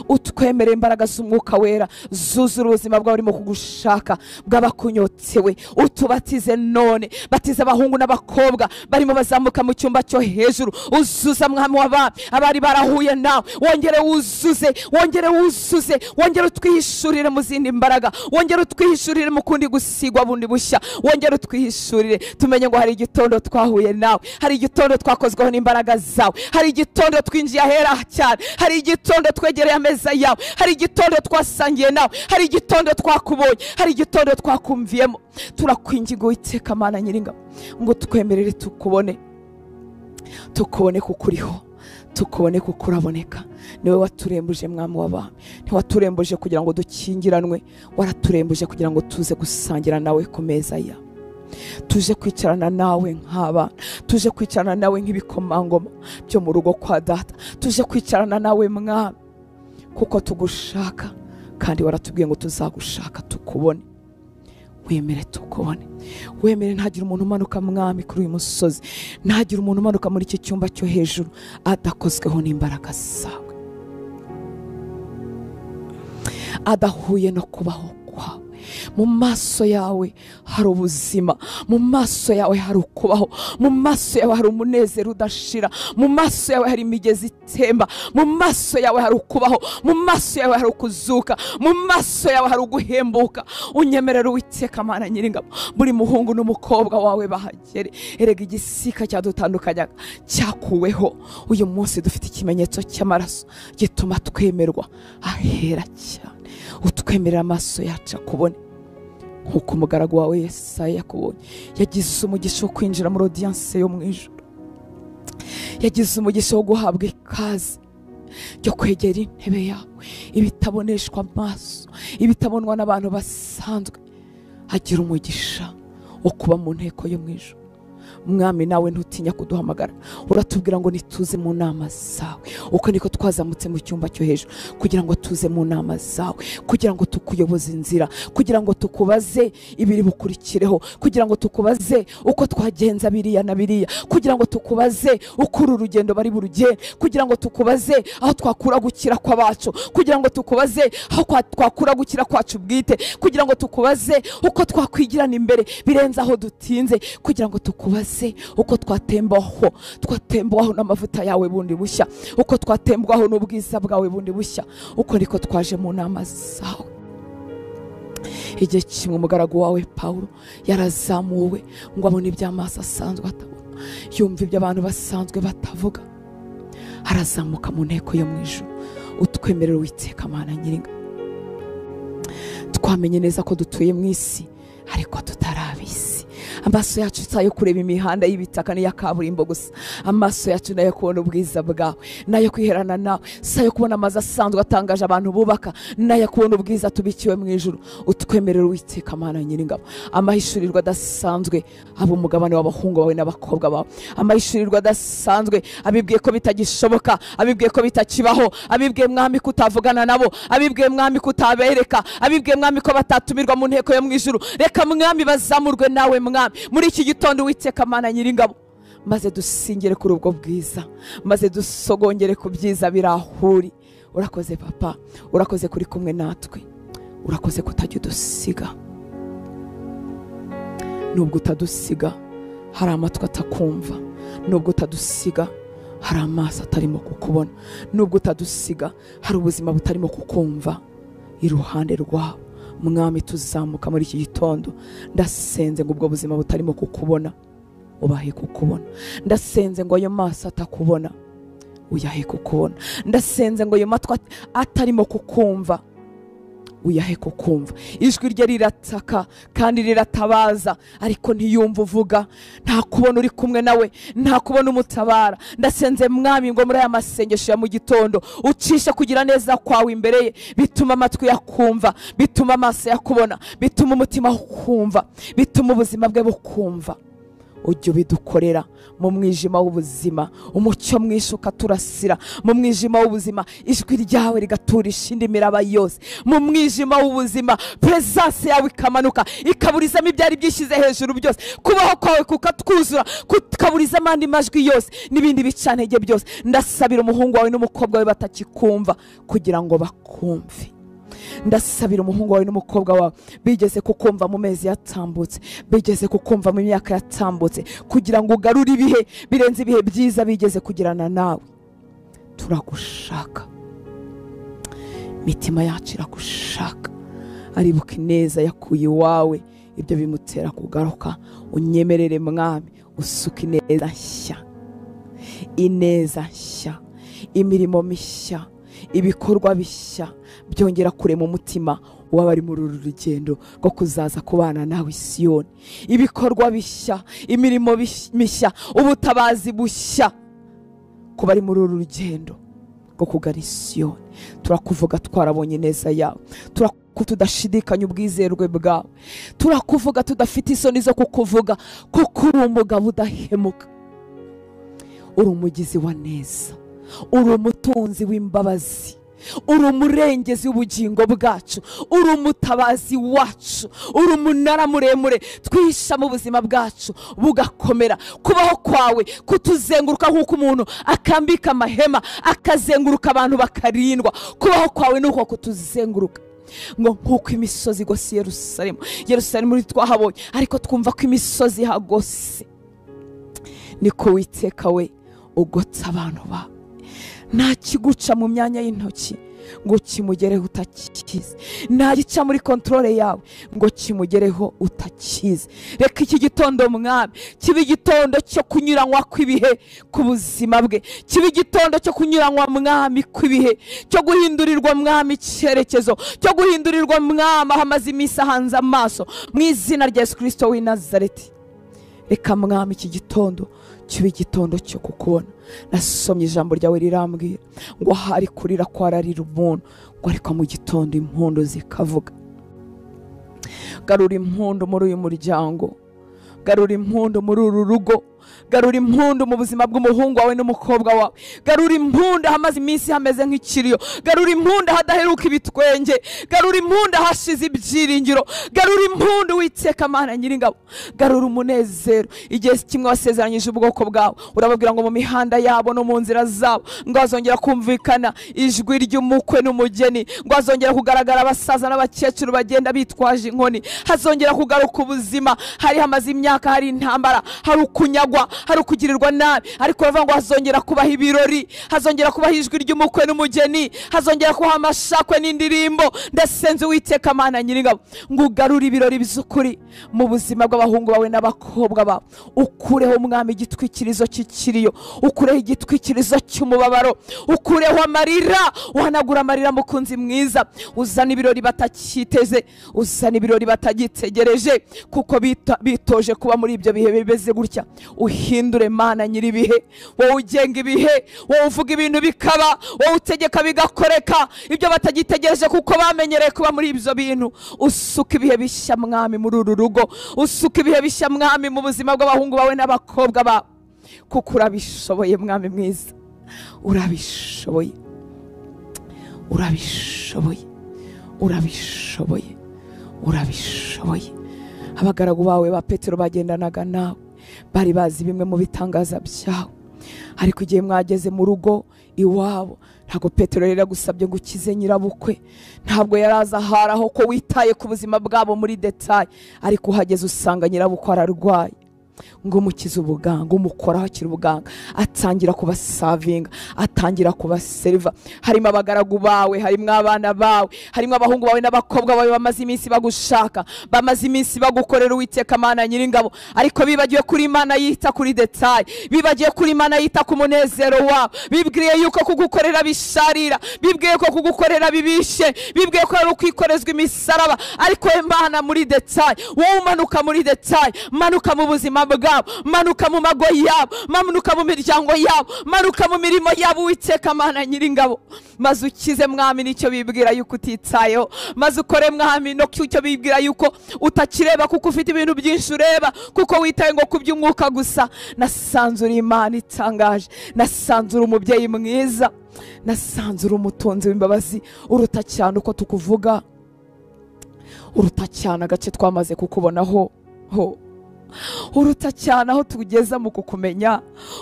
utwemerere imbaraga z'umwuka wera zuzura ubuzima bwawe urimo kugushaka bw'abakunyotewe. Utubatize none, batize abahungu n'abakobwa barimo bazamuka mu cyumba cyo hejuru, uzuza Mwami w'abami abari barahuye nawe, wongere wuzuze, wongere wuzuze, wongere utwihishurire mu zindi mbaraga, wongere utwihishurire mu kundi gusigwa bundi bushya, wongere utwihishurire tumenye ngo hari igitondo twahuye nawe, hari igitondo twakozweho n'imbaraga zawe, hari igitondo twinjiye ahera cyane, hari igitondo twegereye ameza yawe, hari igitondo twasangiye nawe, hari igitondo twakubonye, hari igitondo twakumviyemo. Turakwinginga Uwiteka Mana nyiringabo ngo twemerere tukubone, tukubone kuko uriho, tukubone kuko uraboneka. Niwe waturembuje Mwami w'abami, ntiwaturembuje kugira ngo dukingiranwe, waraturembuje kugira ngo tuze gusangira nawe ku meza yawe, tuje kwicarana nawe nk'abana, tuje kwicarana nawe nk'ibikomangoma byo mu rugo kwa data, tuje kwicarana nawe Mwami kuko tugushaka, kandi waratubwiye ngo tuzagushaka tukubone. Wemere tukubone, wemere ntagire umuntu umanuka Mwami kuri uyu musozi, ntagire umuntu umanuka muri iki cyumba cyo hejuru adakozweho n'imbaraga zawe, adahuye no kubaho kwawe. Mu maso yawe hari ubuzima, mu maso yawe hari ukubaho, mu maso yawe hari umunezero udashira, mu maso yawe hari imigezi itemba, mu maso yawe hari ukubaho, mu maso yawe hari ukuzuka, mu maso yawe hari uguhembuka. Unyemerere Uwiteka Mana nyiringabo buri muhungu n'umukobwa wawe bahagere. Erega igisika cyadutandukanyaga cyakuweho, uyu munsi dufite ikimenyetso cy'amaraso gituma twemerwa ahera cyane. Utwemerera amaso yacu akubone nkuko umugaragu wawe Yesaya yakubonye. Yagize umugisha wo kwinjira muri audience yo mu ijuru, yagize umugisha wo guhabwa ikaze ryo kwegera intebe yawe, ibitaboneshwa amaso, ibitabonwa n'abantu basanzwe. Agira umugisha wo kuba mu nteko yo mu ijuru. Mwami, nawe ntutinya kuduhamagara, uratubwira ngo nituze mu nama zawe. Uko niko twazamutse mu cyumba cyo hejuru kugira ngo tuze mu nama zawe, kugira ngo tukuyoboze inzira, kugira ngo tukubaze ibiri bukurikireho, kugira ngo tukubaze uko twagenza biriya na biriya, kugira ngo tukubaze uko uru rugendo bari burugende, kugira ngo tukubaze aho twakura gukira kw'abacu, kugira ngo tukubaze aho twakura gukira kwacu bwite, kugira ngo tukubaze uko twakwigirana imbere birenze aho dutinze, kugira ngo tukubaze uko twatembwaho n'amavuta yawe bundi bushya, uko twatembwaho n'ubwiza bwawe bundi bushya. Uko niko twaje mu nama zawe. Igihe kimwe umugaragu wawe Pawulo yarazamuwe ngo abone iby'amaso asanzwe atabona, yumva ibyo abantu basanzwe batavuga, arazamuka mu nteko yo mu ijuru. Utwemerere Uwiteka Mana Nyiringa, twamenye neza ko dutuye mu isi ariko tutarabisi. Amaso yacu si ayo kureba imihanda y'ibitaka n'iya kaburimbo gusa, amaso yacu nayo kubona ubwiza bwawe, nayo kwiherana nawe, si ayo kubona amazu asanzwe atangaje abantu bubaka, nayo kubona ubwiza tubikiwe mu ijuru. Utwemerere Uwiteka Mana Nyiringabo amahishurirwa adasanzwe abo umugabane w'abahungu bawe n'abakobwa bawe, amahishurirwa adasanzwe abibwiye ko bitagishoboka, abibwiye ko bitakibaho, abibwiye Mwami kutavugana nabo, abibwiye Mwami kutabereka, abibwiye Mwami ko batatumirwa mu nteko yo mu ijuru. Reka Mwami bazamurwe nawe Mwami muri iki gitondo Uwiteka Mana Nyiringabo, maze dusingire kuri ubwo bwiza, maze dusogongere ku byiza birahuri. Urakoze Papa, urakoze kuri kumwe natwe, urakoze kutajya udusiga. Nubwo utadusiga hari amatwi atakumva, nubwo utadusiga hari amaso atarimo kukubona, nubwo utadusiga hari ubuzima butarimo kukumva iruhande rwawe. Mwami, tuzamuka muri iki gitondo, ndasenze ngo ubwo buzima butarimo kukubona ubahe kukubona, ndasenze ngo ayo maso atakubona uyahe kukubona, ndasenze ngo ayo matwi atarimo kukumva uyahe kukumva. Ijwi rye rirataka kandi riratabaza, ariko ntiyumva uvuga, nta kubona uri kumwe nawe, nta kubona umutabara. Ndasenze Mwami ngo muri aya masengesho ya mu gitondo ucisha kugira neza kwawe imbere ye, bituma amatwi yakumva, bituma amaso yakubona, bituma umutima ukumva, bituma ubuzima bwe bukumva. Ujye ubidukorera mu mwijima w'ubuzima, umucyo mwinshi ukaturasira mu mwijima w'ubuzima, ijwi ryawe rigaturisha indi miraba yose mu mwijima w'ubuzima, presence yawe ikamanuka ikaburizamo ibyari byishyize hejuru byose, kubaho kwawe kukatwuzura, kukaburizamo andi majwi yose n'ibindi bicantege byose. Ndasabira umuhungu wawe n'umukobwa wawe batakikumva kugira ngo bakumve. Ndasabira umuhungu wawe n'umukobwa wawe bigeze kukumva mu mezi yatambutse, bigeze kukumva mu myaka yatambutse, kugira ngo ugarure ibihe birenze ibihe byiza bigeze kugirana nawe. Turagushaka, imitima yacu iragushaka. Aribuka ineza yakuye iwawe, ibyo bimutera kugaruka. Unyemerere Mwami usuke ineza nshya, ineza nshya, imirimo mishya, ibikorwa bishya byongera kurema umutima w'abari muri uru rugendo rwo kuzaza kubana nawe Siyoni. Ibikorwa bishya, imirimo mishya, ubutabazi bushya ku bari muri uru rugendo rwo kugana Siyoni. Turakuvuga twarabonye neza yawe, tudashidikanya ubwizerwe bwawe, turakuvuga tudafite isoni zo kukuvuga, kuko uri umugabo udahemuka, uri umugizi wa neza, uri umutunzi w'imbabazi, uri umurengezi w'ubugingo bwacu, uri umutabazi wacu, uri umunara muremure twihisha mu buzima bwacu bugakomera. Kubaho kwawe kutuzenguruka nk'uko umuntu akambika amahema akazenguruka abantu bakarindwa, kubaho kwawe nuko kutuzenguruka ngo nk'uko imisozi igose Yerusalemu. Yerusalemu twahabonye ariko twumva ko imisozi ihagose, niko Uwiteka we ugotsa abantu bawe. Nta kiguca mu myanya y'intoki ngo kimugereho utakizi, nta gica muri kontrole yawe ngo kimugereho utakizi. Reka iki gitondo Mwami kibe igitondo cyo kunyuranywa kw'ibihe ku buzima bwe, kibe igitondo cyo kunyuranywa Mwami kw'ibihe, cyo guhindurirwa Mwami icyerekezo, cyo guhindurirwa Mwami aho amaze iminsi ahanze amaso, mu izina rya Yesu Kristo w'i Nazareti. Reka Mwami iki gitondo kibe igitondo cyo kukubona. Nasomye ijambo ryawe rirambwira ngo hari kurira kwararira umuntu, ngo ariko mu gitondo impundu zikavuga. Garura impundu muri uyu muryango, Garura impundu muri uru rugo, garura impundu mu buzima bw'umuhungu wawe n'umukobwa wawe, garura impundu hamaze iminsi hameze nk'ikiriyo, garura impundu hadaheruka ibitwenge, garura impundu hashize ibyiringiro, garura impundu Uwiteka Mana Nyiringabo, garura umunezero. Igihe kimwe wasezeranyije ubwoko bwawe, urababwira ngo mu mihanda yabo no mu nzira zabo ngo hazongera kumvikana ijwi ry'umukwe n'umugeni, ngo hazongera kugaragara abasaza n'abakecuru bagenda bitwaje inkoni, hazongera kugaruka ubuzima. Hari hamaze imyaka hari intambara, hari ukunyagwa, hari ukugirirwa nabi, ariko baravuga ngo hazongera kubaho ibirori, hazongera kubaho ijwi ry'umukwe n'umugeni, hazongera kubaho amashakwe n'indirimbo. Ndasenze Uwiteka Mana Nyiringabo ngo ugarure ibirori by'ukuri mu buzima bw'abahungu bawe n'abakobwa bawe. Ukureho Mwami igitwikirizo cy'ikiriyo, ukureho igitwikirizo cy'umubabaro, ukureho amarira, uhanagura amarira mukunzi mwiza, uzana ibirori batakiteze, uzana ibirori batagitegereje, kuko bitoje kuba muri ibyo bihe bimeze gutya. Uhindure Mana nyiribihe, wowe ugenga ibihe, wowe uvuga ibintu bikaba, wowe utegeka bigakoreka, ibyo batagitegereje kuko bamenyereye kuba muri ibyo bintu. Usuka ibihe bishya Mwami muri uru rugo, usuka ibihe bishya Mwami mu buzima bw'abahungu bawe n'abakobwa bawe, kuko urabishoboye Mwami mwiza, urabishoboye, urabishoboye, urabishoboye, urabishoboye. Abagaragu bawe ba Petero bagendanaga nawe, bari bazi bimwe mu bitangaza byawe, ariko igihe mwageze mu rugo iwabo, ntabwo Petero yari yagusabye ngo ukize nyirabukwe, ntabwo yari azi ahari aho ko witaye ku buzima bwabo muri detail, ariko uhageze usanga nyirabukwe ararwaye, ngo umukize ubuganga, umukoraho akiri ubuganga, atangira kubasavinga, atangira kubaseriva. Harimo abagaragu bawe, harimo abana bawe, harimo abahungu bawe n'abakobwa bawe bamaze iminsi bagushaka, bamaze iminsi bagukorera Uwiteka Mana Nyiringabo, ariko bibagiwe kuri Imana yita kuri detail, bibagiwe kuri Imana yita ku munezero wabo, bibwiye yuko kugukorera bisharira, bibwiye ko kugukorera bibishe, bibwiye ko ari ukwikorezwa imisaraba, ariko Imana muri detail, wowe umanuka muri detail, manuka mu buzima bwabo, manuka mu mago yabo, manuka mu miryango yabo, manuka mu mirimo yabo Uwiteka Mana Nyiringabo, maze ukize Mwami nicyo bibwira yuko utitayeho, maze ukore Mwami no cyo bibwira yuko utakireba, kuko ufite ibintu byinshi ureba, kuko witaye ngo kuby'umwuka gusa. Nasanze uri Imana itangaje, nasanze uri umubyeyi mwiza, nasanze uri umutunzi w'imbabazi, uruta cyane uko tukuvuga, uruta cyane agace twamaze kukubonaho, uruta cyane aho tugeza mu kukumenya,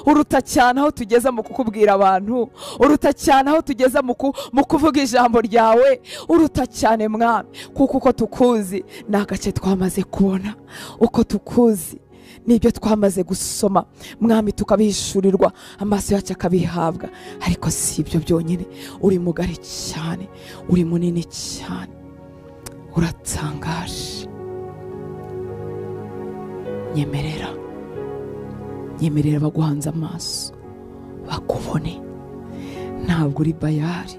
uruta cyane aho tugeza mu kukubwira abantu, uruta cyane aho tugeza mu kuvuga ijambo ryawe, uruta cyane Mwami, kuko uko tukuzi ni agace twamaze kubona, uko tukuzi nibyo twamaze gusoma Mwami, tukabihishurirwa, amaso yacu akabihabwa. Ariko si ibyo byonyine, uri mugari cyane, uri munini cyane, uratangaje. Nyemerera, nyemerera baguhanze amaso bakubone. Ntabwo uri Bayali,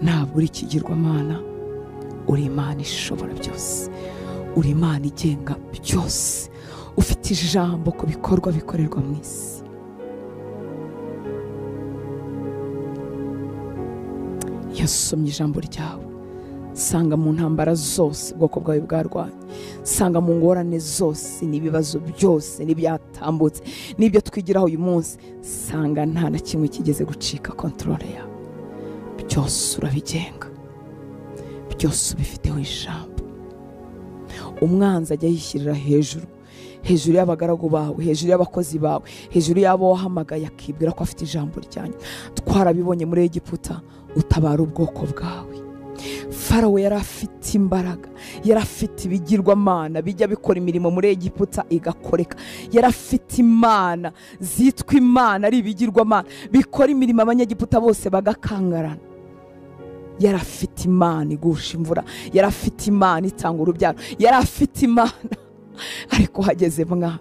ntabwo uri ikigirwamana, uri Imana ishobora byose, uri Imana igenga byose, ufite ijambo ku bikorwa bikorerwa mu isi. Iyo usomye ijambo ryawe, sanga mu ntambara zose ubwoko bwawe bwarwanye, sanga mu ngorane zose n'ibibazo byose n'ibyatambutse n'ibyo twigiraho uyu munsi, sanga nta na kimwe kigeze gucika kontrole yawe. Byose urabigenga, byose ubifiteho ijambo. Umwanzi ajya yishyirira hejuru, hejuru y'abagaragu bawe, hejuru y'abakozi bawe, hejuru y'abo wahamagaye, akibwira ko afite ijambo ryanyu. Twarabibonye muri Egiputa, utabara ubwoko bwawe. Farawo yari afite imbaraga, yari afite ibigirwamana bijya bikora imirimo muri Egiputa igakoreka, yari afite imana zitwa imana ari ibigirwamana bikora imirimo abanyegiputa bose bagakangarana. Yari afite imana igusha imvura, yari afite imana itanga urubyaro, yari afite imana, ariko hageze mwa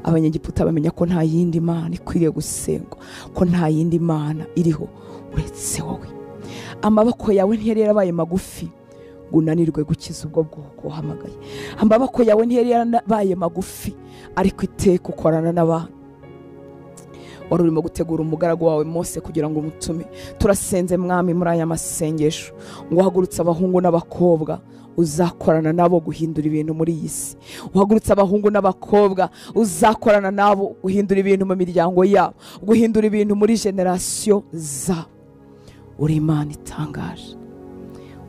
abanyegiputa bamenya ko nta yindi mana ikwiriye gusengwa, ko nta yindi mana iriho uretse wowe. Amaboko yawe ntiyari yarabaye magufi ngo unanirwe gukiza ubwo bwoko wahamagaye. Amaboko yawe ntiyari yarabaye magufi, ariko iteka ukorana n'abantu. Wari urimo gutegura umugaragu wawe Mose kugira ngo umutume. Turasenze Mwami muri aya masengesho ngo uhagurutse abahungu n'abakobwa, uzakorana nabo guhindura ibintu muri iyi si. Uhagurutse abahungu n'abakobwa uzakorana nabo guhindura ibintu mu miryango yabo, guhindura ibintu muri generasiyo zabo. Uri Imana itangaje,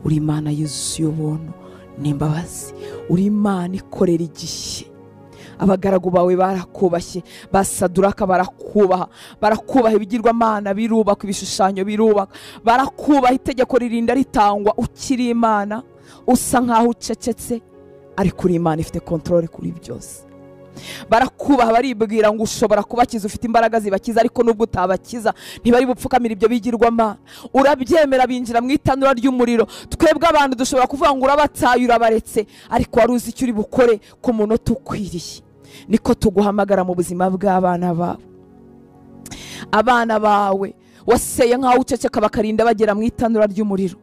uri Imana yuzuye ubuntu n'imbabazi, uri Imana ikorera igihe. Abagaragu bawe barakubashye, basaduraka barakubaha, barakubaha ibigirwamana birubaka, ibishushanyo birubaka, barakubaha, itegeko ririnda ritangwa. Ukiri Imana, usa nkaho ucecetse, ariko uri Imana ifite control kuri byose. Barakubaha, baribwira ngo ushobora kubakiza, ufite imbaraga zibakiza, ariko nubwo utabakiza ntibari bupfukamira ibyo bigirwamana. Urabyemera, binjira mu itanura ry'umuriro. Twebwe abantu dushobora kuvuga ngo urabataye, urabaretse, ariko wari uzi icyo uri bukore ku munota ukwiriye. Niko tuguhamagara mu buzima bw'abana bawe. Abana bawe waseye nkaho uceceka, bakarinda bagera mu itanura ry'umuriro.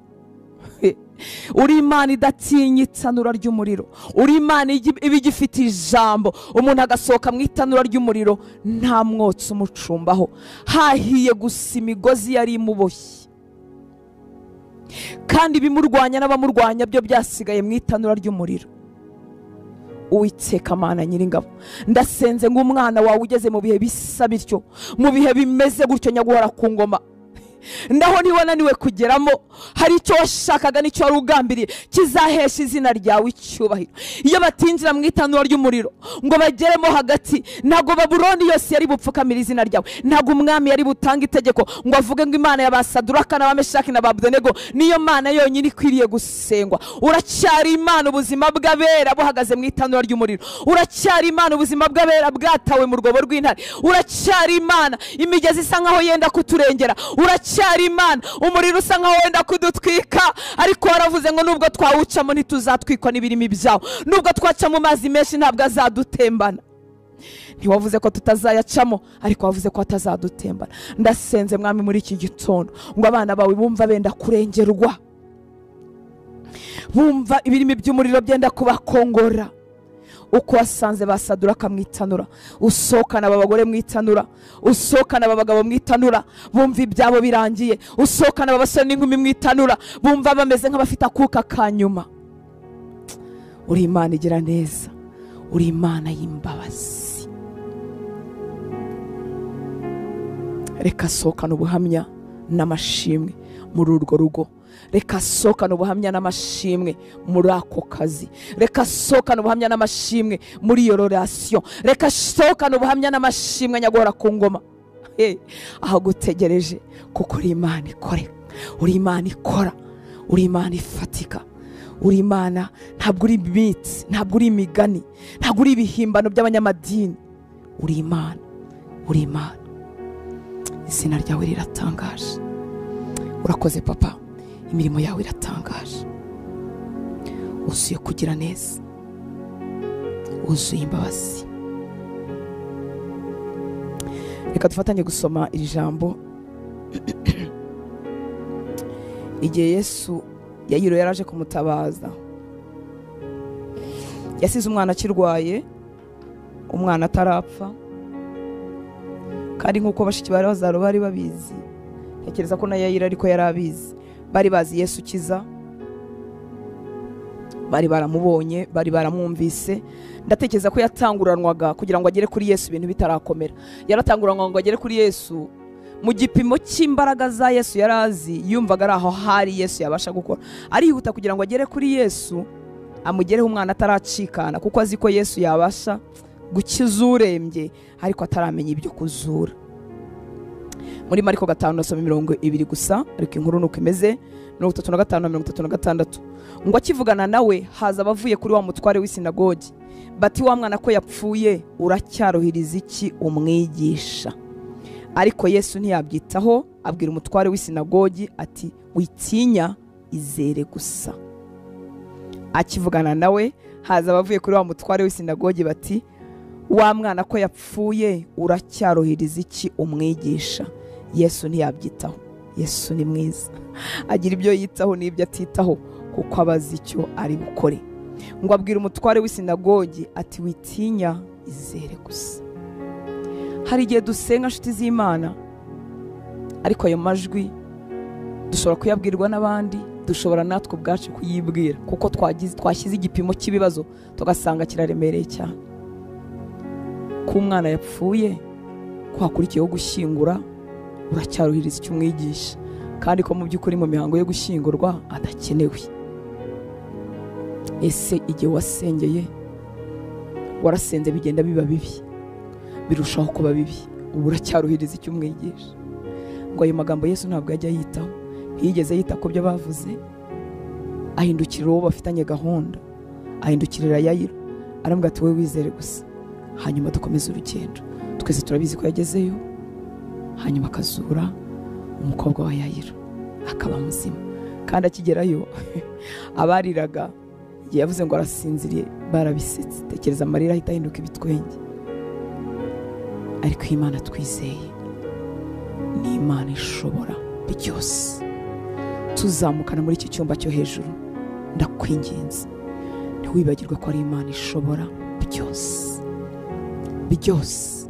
Uri Imana idatinya itanura ry'umuriro, uri Imana iba igifite ijambo. Umuntu agasohoka mu itanura ry'umuriro nta mwotsi umucumbaho, hahiye gusa imigozi yari imuboshye, kandi ibimurwanya n'abamurwanya byo byasigaye mu itanura ry'umuriro. Uwiteka Mana Nyiringabo, ndasenze ngo umwana wawe ugeze mu bihe bisa bityo, mu bihe bimeze gutyo, nyaguhora ku ngoma, ndaho ntiwananiwe kugeramo, hari icyo washakaga n'icyo wari ugambiriye kizahesha izina ryawe icyubahiro. Iyo batinjira mu itanura ry'umuriro ngo bageremo hagati, ntabwo Babuloni yose yari bupfukamira izina ryawe, ntabwo umwami yari butange itegeko ngo avuge ngo Imana ya ba Saduraka na ba Meshaki na ba Abedenego niyo Mana yonyine ikwiriye gusengwa. Uracyari Imana ubuzima bw'abera buhagaze mu itanura ry'umuriro, uracyari Imana ubuzima bw'abera bwatawe mu rwobo rw'intare, uracyari Imana imigezi isa nkaho yenda kuturengera, uracyari Imana umuriro usa nkaho wenda kudutwika, ariko waravuze ngo nubwo twawucamo ntituzatwikwa n'ibirimi byawo, nubwo twaca mu mazi menshi ntabwo azadutembana. Ntiwavuze ko tutazayacamo, ariko wavuze ko atazadutembana. Ndasenze Mwami muri iki gitondo ngo abana bawe bumva benda kurengerwa, bumva ibirimi by'umuriro byenda kubakongora, uko wasanze basaduraka mu itanura, usohokana aba bagore mu itanura, usohokana aba bagabo mu itanura, bumva ibyabo birangiye, usohokana aba basore n'inkumi mu itanura, bumva bameze nk'abafite akuka ka nyuma. Uri Imana igira neza, uri Imana y'imbabazi. Reka sohokana ubuhamya n'amashimwe muri urwo rugo, reka sohokana ubuhamya n'amashimwe muri ako kazi, reka sohokana ubuhamya n'amashimwe muri iyo relation, reka sohokana ubuhamya n'amashimwe nyaguhora ku ngoma. Aho gutegereje, kuko uri Imana ikore, uri Imana ikora, uri Imana ifatika, uri Imana ntabwo uri imitsi, ntabwo uri imigani, ntabwo uri ibihimbano by'abanyamadini. Uri Imana, uri Imana, izina ryawe riratangaje. Urakoze Papa, imirimo yawe iratangaje, wuzuye kugira neza, wuzuye imbabazi. Reka dufatanye gusoma iri jambo. Igihe Yesu Yayiro yaraje kumutabaza, yasize umwana akirwaye, umwana atarapfa, kandi nk'uko bashiki ba Lazaro bari babizi, ntekereza ko na Yayiro ariko yari abizi, bari bazi Yesu ukiza, bari baramubonye, bari baramwumvise. Ndatekereza ko yatanguranwaga kugira ngo agere kuri Yesu ibintu bitarakomera. Yaratanguranwaga ngo agere kuri Yesu mu gipimo cy'imbaraga za Yesu yarazi, yumvaga ari aho hari Yesu yabasha gukora. Arihuta kugira ngo agere kuri Yesu, amugereho umwana ataracikana, kuko azi ko Yesu yabasha gukiza urembye ariko ataramenya ibyo kuzura. Muri Mariko 5 nasoma 20 gusa, ariko inkuru nuko imeze. 35 na 36 ngo akivugana nawe haza abavuye kuri wa mutware w'isinagogi, bati wa mwana ko yapfuye uracyaruhiriza iki umwigisha? Ariko Yesu ntiyabyitaho, abwira umutware w'isinagogi ati witinya, izere gusa. Akivugana nawe haza abavuye kuri wa mutware w'isinagogi bati wa mwana ko yapfuye uracyaruhiriza iki umwigisha? Yesu ntiyabyitaho. Yesu ni mwiza, agira ibyo yitaho n'ibyo atitaho, kuko abazi icyo ari bukore. Ngo abwira umutware w'isinagogi ati witinya, izere gusa. Hari igihe dusenga nshuti z'Imana, ariko ayo majwi dushobora kuyabwirwa n'abandi, Dushobora natwe ubwacu kuyibwira kuko twashyize igipimo cy'ibibazo tugasanga kiraremereye cyane. Ko umwana yapfuye, ko hakurikiyeho gushyingura, uracyaruhiriza icyo umwigisha, kandi ko mu by'ukuri mu mihango yo gushyingurwa adakenewe. Ese igihe wasengeye, warasenze bigenda biba bibi, birushaho kuba bibi, ubu uracyaruhiriza icyo umwigisha? Ngo ayo magambo Yesu ntabwo yajya yitaho, ntiyigeze yita ku byo bavuze. Ahindukirira uwo bafitanye gahunda, ahindukirira Yayiro, aramubwira ati wowe wizere gusa, hanyuma dukomeze urugendo. Twese turabizi ko yagezeyo, hanyuma akazura umukobwa wa Yayiro akaba muzima. Kandi akigerayo abariraga igihe yavuze ngo arasinziriye barabisetse. Tekereza amarira ahita ahinduka ibitwenge. Ariko Imana twizeye ni Imana ishobora byose. Tuzamukana muri iki cyumba cyo hejuru, ndakwinginze ntiwibagirwe ko ari Imana ishobora byose. Byose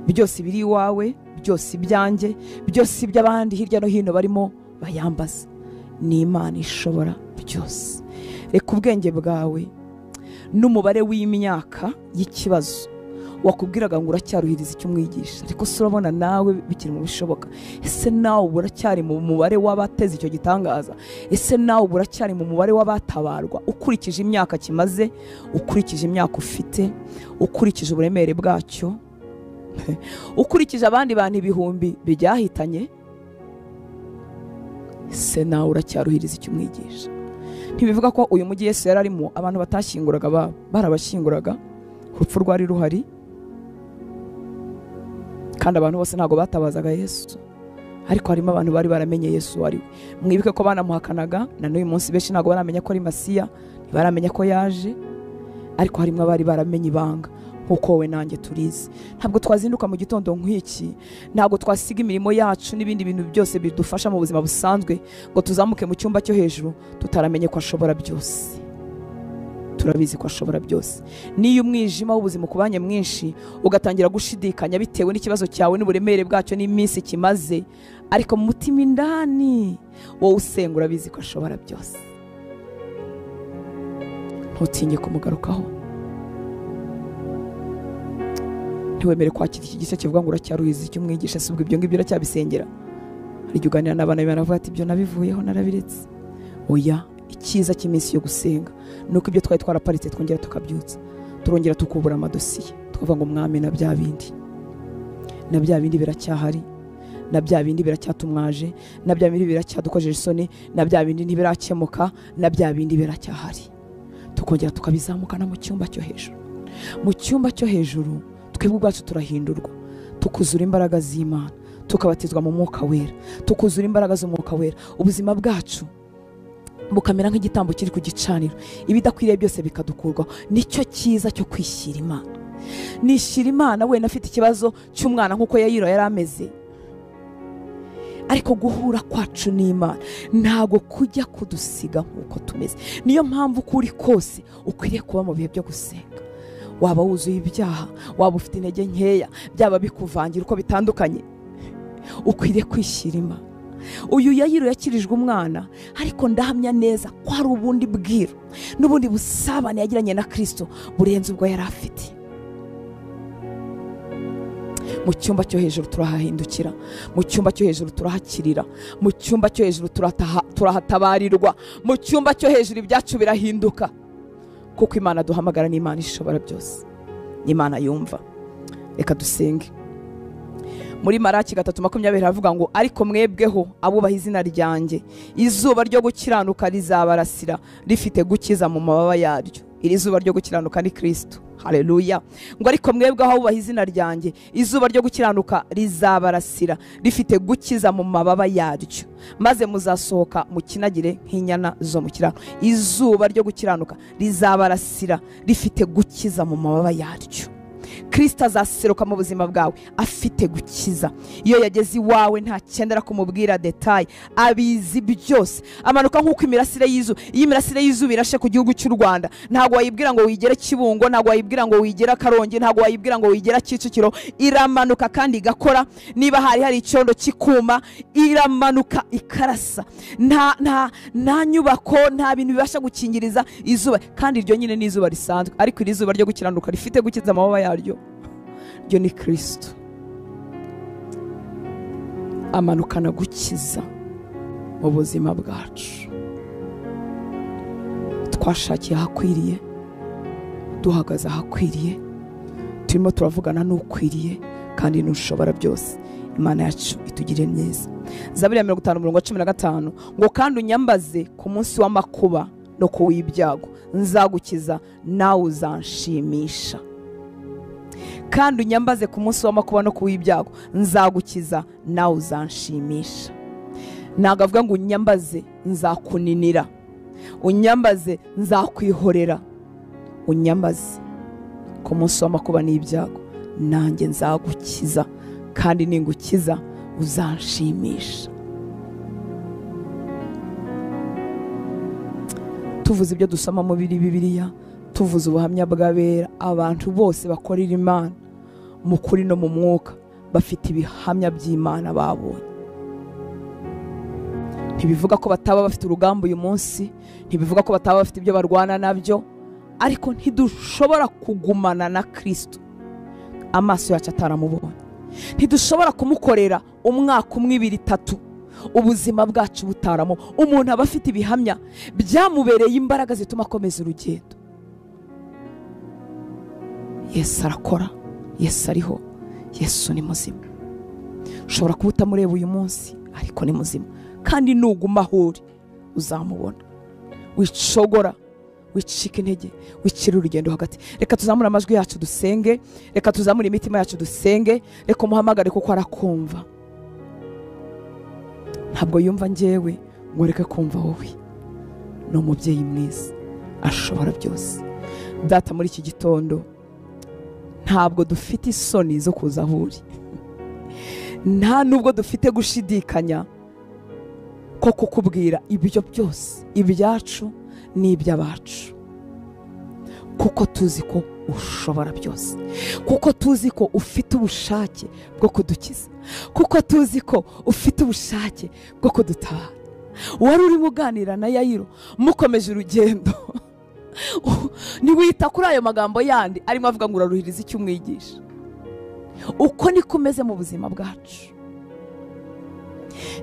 byose biri iwawe, byose ibyanjye, byose iby'abandi hirya no hino barimo bayambaza, ni Imana ishobora byose. Reka ubwenge bwawe n'umubare w'imyaka y'ikibazo wakubwiraga ngo uracyaruhiriza icyo umwigisha, ariko se urabona nawe bikiri mu bishoboka? Ese nawe uracyari mu mubare w'abateze icyo gitangaza? Ese nawe uracyari mu mubare w'abatabarwa? Ukurikije imyaka kimaze, ukurikije imyaka ufite, ukurikije uburemere bwacyo, ukurikije abandi bantu ibihumbi byahitanye, ese nawe uracyaruhiriza icyo umwigisha? Ntibivuga ko uyu mujyi Yesu yari arimo abantu batashyinguraga ababo, barabashyinguraga, urupfu rwari ruhari, kandi abantu bose ntabwo batabazaga Yesu, ariko harimo abantu bari baramenye Yesu ari we. Mwibuke ko banamuhakanaga, na n'uyu munsi benshi ntabwo baramenya ko ari Masiya, ntibaramenya ko yaje, ariko harimo abari baramenye ibanga nkuko wowe nanjye turizi. Ntabwo twazinduka mu gitondo nk'iki, ntabwo twasiga imirimo yacu n'ibindi bintu byose bidufasha mu buzima busanzwe ngo tuzamuke mu cyumba cyo hejuru tutaramenye ko ashobora byose. Turabizi ko ashobora byose. Niyo umwijima w'ubuzima ukubanye mwinshi ugatangira gushidikanya bitewe n'ikibazo cyawe n'uburemere bwacyo n'iminsi kimaze, ariko mu mutima indani wowe usenga urabizi ko ashobora byose. Ntutinye kumugarukaho. Ntiwemere kwakira iki gice kivuga ngo uracyaruhiza icyo umwigisha, si ubwo ibyo ngibyo uracyabisengera. Hari igihe uganira n'abana bawe baravuga ati ibyo nabivuyeho narabiretse. Oya, icyiza cy'iminsi yo gusenga nuko ibyo twari twaraparitse twongera tukabyutsa, turongera tukubura amadosiye, tukavuga ngo mwami na bya bindi, na bya bindi biracyahari, na bya bindi biracyatumwaje, na bya bindi biracyadukojeje isoni, na bya bindi ntibirakemuka, na bya bindi biracyahari. Tukongera tukabizamukana mu cyumba cyo hejuru. Mu cyumba cyo hejuru twebwe ubwacu turahindurwa, tukuzura imbaraga z'Imana, tukabatizwa mu mwuka wera, tukuzura imbaraga z'umwuka wera. Ubuzima bwacu bukamera nk'igitambo kiri ku gicaniro, ibidakwiriye byose bikadukurwaho. Nicyo cyiza cyo kwishyira Imana. Nishyira Imana wenda afite ikibazo cy'umwana nk'uko Yayiro yari ameze, ariko guhura kwacu n'Imana ntabwo kujya kudusiga nk'uko tumeze. Niyo mpamvu uko uri kose ukwiriye kuba mu bihe byo gusenga. Waba wuzuye ibyaha, waba ufite intege nkeya, byaba bikuvangira uko bitandukanye, ukwiriye kwishyira Imana. Uyu Yayiro yakirijwe umwana, ariko ndahamya neza ko hari ubundi bwiru n'ubundi busabane yagiranye na Kristo burenze ubwo yari afite. Mu cyumba cyo hejuru turahahindukira, mu cyumba cyo hejuru turahakirira, mu cyumba cyo hejuru turahatabarirwa, mu cyumba cyo hejuru ibyacu birahinduka, kuko Imana duhamagara ni Imana ishobora byose, ni Imana yumva. Reka dusenge. Muri Maraki 3:20 haravuga ngo ariko mwebweho abubaha izina ryanjye, izuba ryo gukiranuka rizabarasira rifite gukiza mu mababa yaryo. Iri zuba ryo gukiranuka ni Kristo. Haleluya. Ngo ariko mwebweho abubaha izina ryanjye, izuba ryo gukiranuka rizabarasira rifite gukiza mu mababa yaryo, maze muzasohoka mukinagire nk'inyana zo mu kiraro. Izuba ryo gukiranuka rizabarasira rifite gukiza mu mababa yaryo. Kristo azaseruka mu buzima bwawe afite gukiza. Iyo yageze iwawe nta cyendera kumubwira detail, abizi byose. Amanuka nk'uko imirasire y'izuba, iyi mirasire y'izuba irashe ku gihugu cy'u Rwanda, ntabwo wayibwira ngo wigere Kibungo, ntabwo wayibwira ngo wigere Karongi, ntabwo wayibwira ngo wigere Kicukiro. Iramanuka kandi igakora. Niba hari icyondo kikuma, iramanuka ikarasa. Nta nyubako, nta bintu bibasha gukingiriza izuba, kandi iryo nyine ni izuba risanzwe, ariko iri zuba ryo gukiranuka rifite gukiza amababa yaryo, ryo ni Kristo. Amanukana gukiza mu buzima bwacu. Twashakiye ahakwiriye, duhagaze ahakwiriye, turimo turavugana n'ukwiriye kandi n'ushobora byose. Imana yacu itugirire neza. Zaburi ya 50:15 ngo kandi unyambaze ku munsi w'amakuba no ku w'ibyago, nzagukiza nawe uzanshimisha. Kandi unyambaze ku munsi w'amakuba no ku w'ibyago, nzagukiza nawe uzanshimisha. Ntabwo avuga ngo unyambaze nzakuninira, unyambaze nzakwihorera. Unyambaze ku munsi w'amakuba n'ibyago, nanjye nzagukiza, kandi ningukiza uzanshimisha. Tuvuze ibyo dusoma mu Bibiliya, tuvuze ubuhamya bw'abera, abantu bose bakorera Imana mu kuri no mu mwuka bafite ibihamya by'Imana babonye. Ntibivuga ko bataba bafite urugamba uyu munsi, ntibivuga ko bataba bafite ibyo barwana nabyo, ariko ntidushobora kugumana na Kristo amaso yacu ataramubonye. Ntidushobora kumukorera umwaka umwe, ibiri, itatu, ubuzima bwacu butaramo. Umuntu aba afite ibihamya byamubereye imbaraga zituma akomeza urugendo. Yesu arakora, Yesu ariho, Yesu ni muzima. Ushobora kuba utamureba uyu munsi, ariko ni muzima, kandi nuguma aho uri uzamubona. Wicogora, wicika intege, wicira urugendo hagati. Reka tuzamure amajwi yacu dusenge, reka tuzamure imitima yacu dusenge, reka umuhamagare kuko arakumva. Ntabwo yumva njyewe ngo reke kumva wowe. Ni umubyeyi mwiza, ashobora byose. Data, muri iki gitondo ntabwo dufite isoni zo kuza aho uri, nta nubwo dufite gushidikanya ko kukubwira ibyo byose, ibyacu n'iby'abacu, kuko tuzi ko ushobora byose, kuko tuzi ko ufite ubushake bwo kudukiza, kuko tuzi ko ufite ubushake bwo kudutabara. Wari urimo uganira na Yayiro mukomeje urugendo, ntiwita kuri ayo magambo yandi arimo avuga ngo uraruhiriza icyo umwigisha. Uko niko umeze mu buzima bwacu.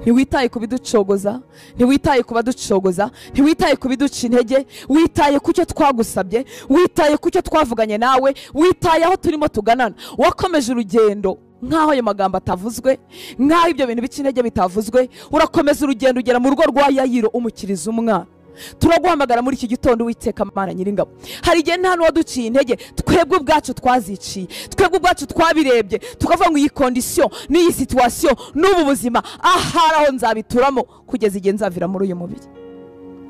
Ntiwitaye ku biducogoza, ntiwitaye ku baducogoza, ntiwitaye ku biduca intege, witaye ku cyo twagusabye, witaye ku cyo twavuganye nawe, witaye aho turimo tuganana. Wakomeje urugendo nk'aho ayo magambo atavuzwe, nk'aho ibyo bintu bica intege bitavuzwe. Urakomeza urugendo ugera mu rugo rwa Yayiro umukiriza umwana. Turaguhamagara muri iki gitondo, Uwiteka Mana Nyiringabo. Hari igihe nta n'uwaduciye intege, twebwe ubwacu twaziciye, twebwe ubwacu twabirebye tukavuga ngo iyi condition n'iyi situation n'ubu buzima ahari aho nzabituramo kugeza igihe nzavira muri uyu mubiri.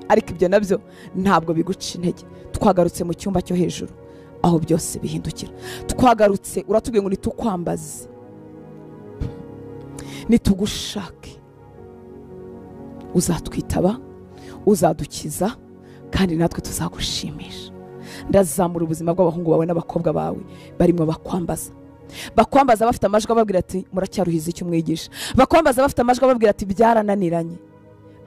Ariko ibyo nabyo ntabwo biguca intege. Twagarutse mu cyumba cyo hejuru aho byose bihindukira. Twagarutse, uratubwiye ngo nitukwambaze, nitugushake, uzatwitaba, uzadukiza, kandi natwe tuzagushimisha. Ndazamura ubuzima bw'abahungu bawe n'abakobwa bawe barimo bakwambaza, bakwambaza bafite amajwi ababwira ati muracyaruhiza icyo umwigisha, bakwambaza bafite amajwi ababwira ati byarananiranye,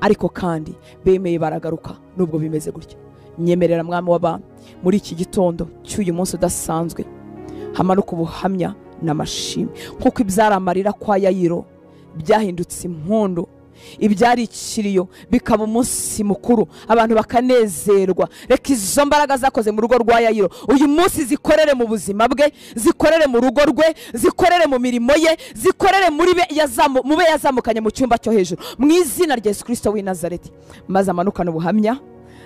ariko kandi bemeye baragaruka nubwo bimeze gutyo. Nyemerera mwami w'abantu, muri iki gitondo cy'uyu munsi udasanzwe hamanuka ubuhamya n'amashimwe, nkuko ibyari amarira kwa Yayiro byahindutse impundu, ibyari ikiriyo bikaba umunsi mukuru, abantu bakanezerwa. Reka izo mbaraga zakoze mu rugo rwa Yayiro uyu munsi zikorere mu buzima bwe, zikorere mu rugo rwe, zikorere mu mirimo ye, zikorere muri be mube yazamukanye mu cyumba cyo hejuru, mu izina rya Yesu Kristo w'i Nazareti. Maze amanukana ubuhamya,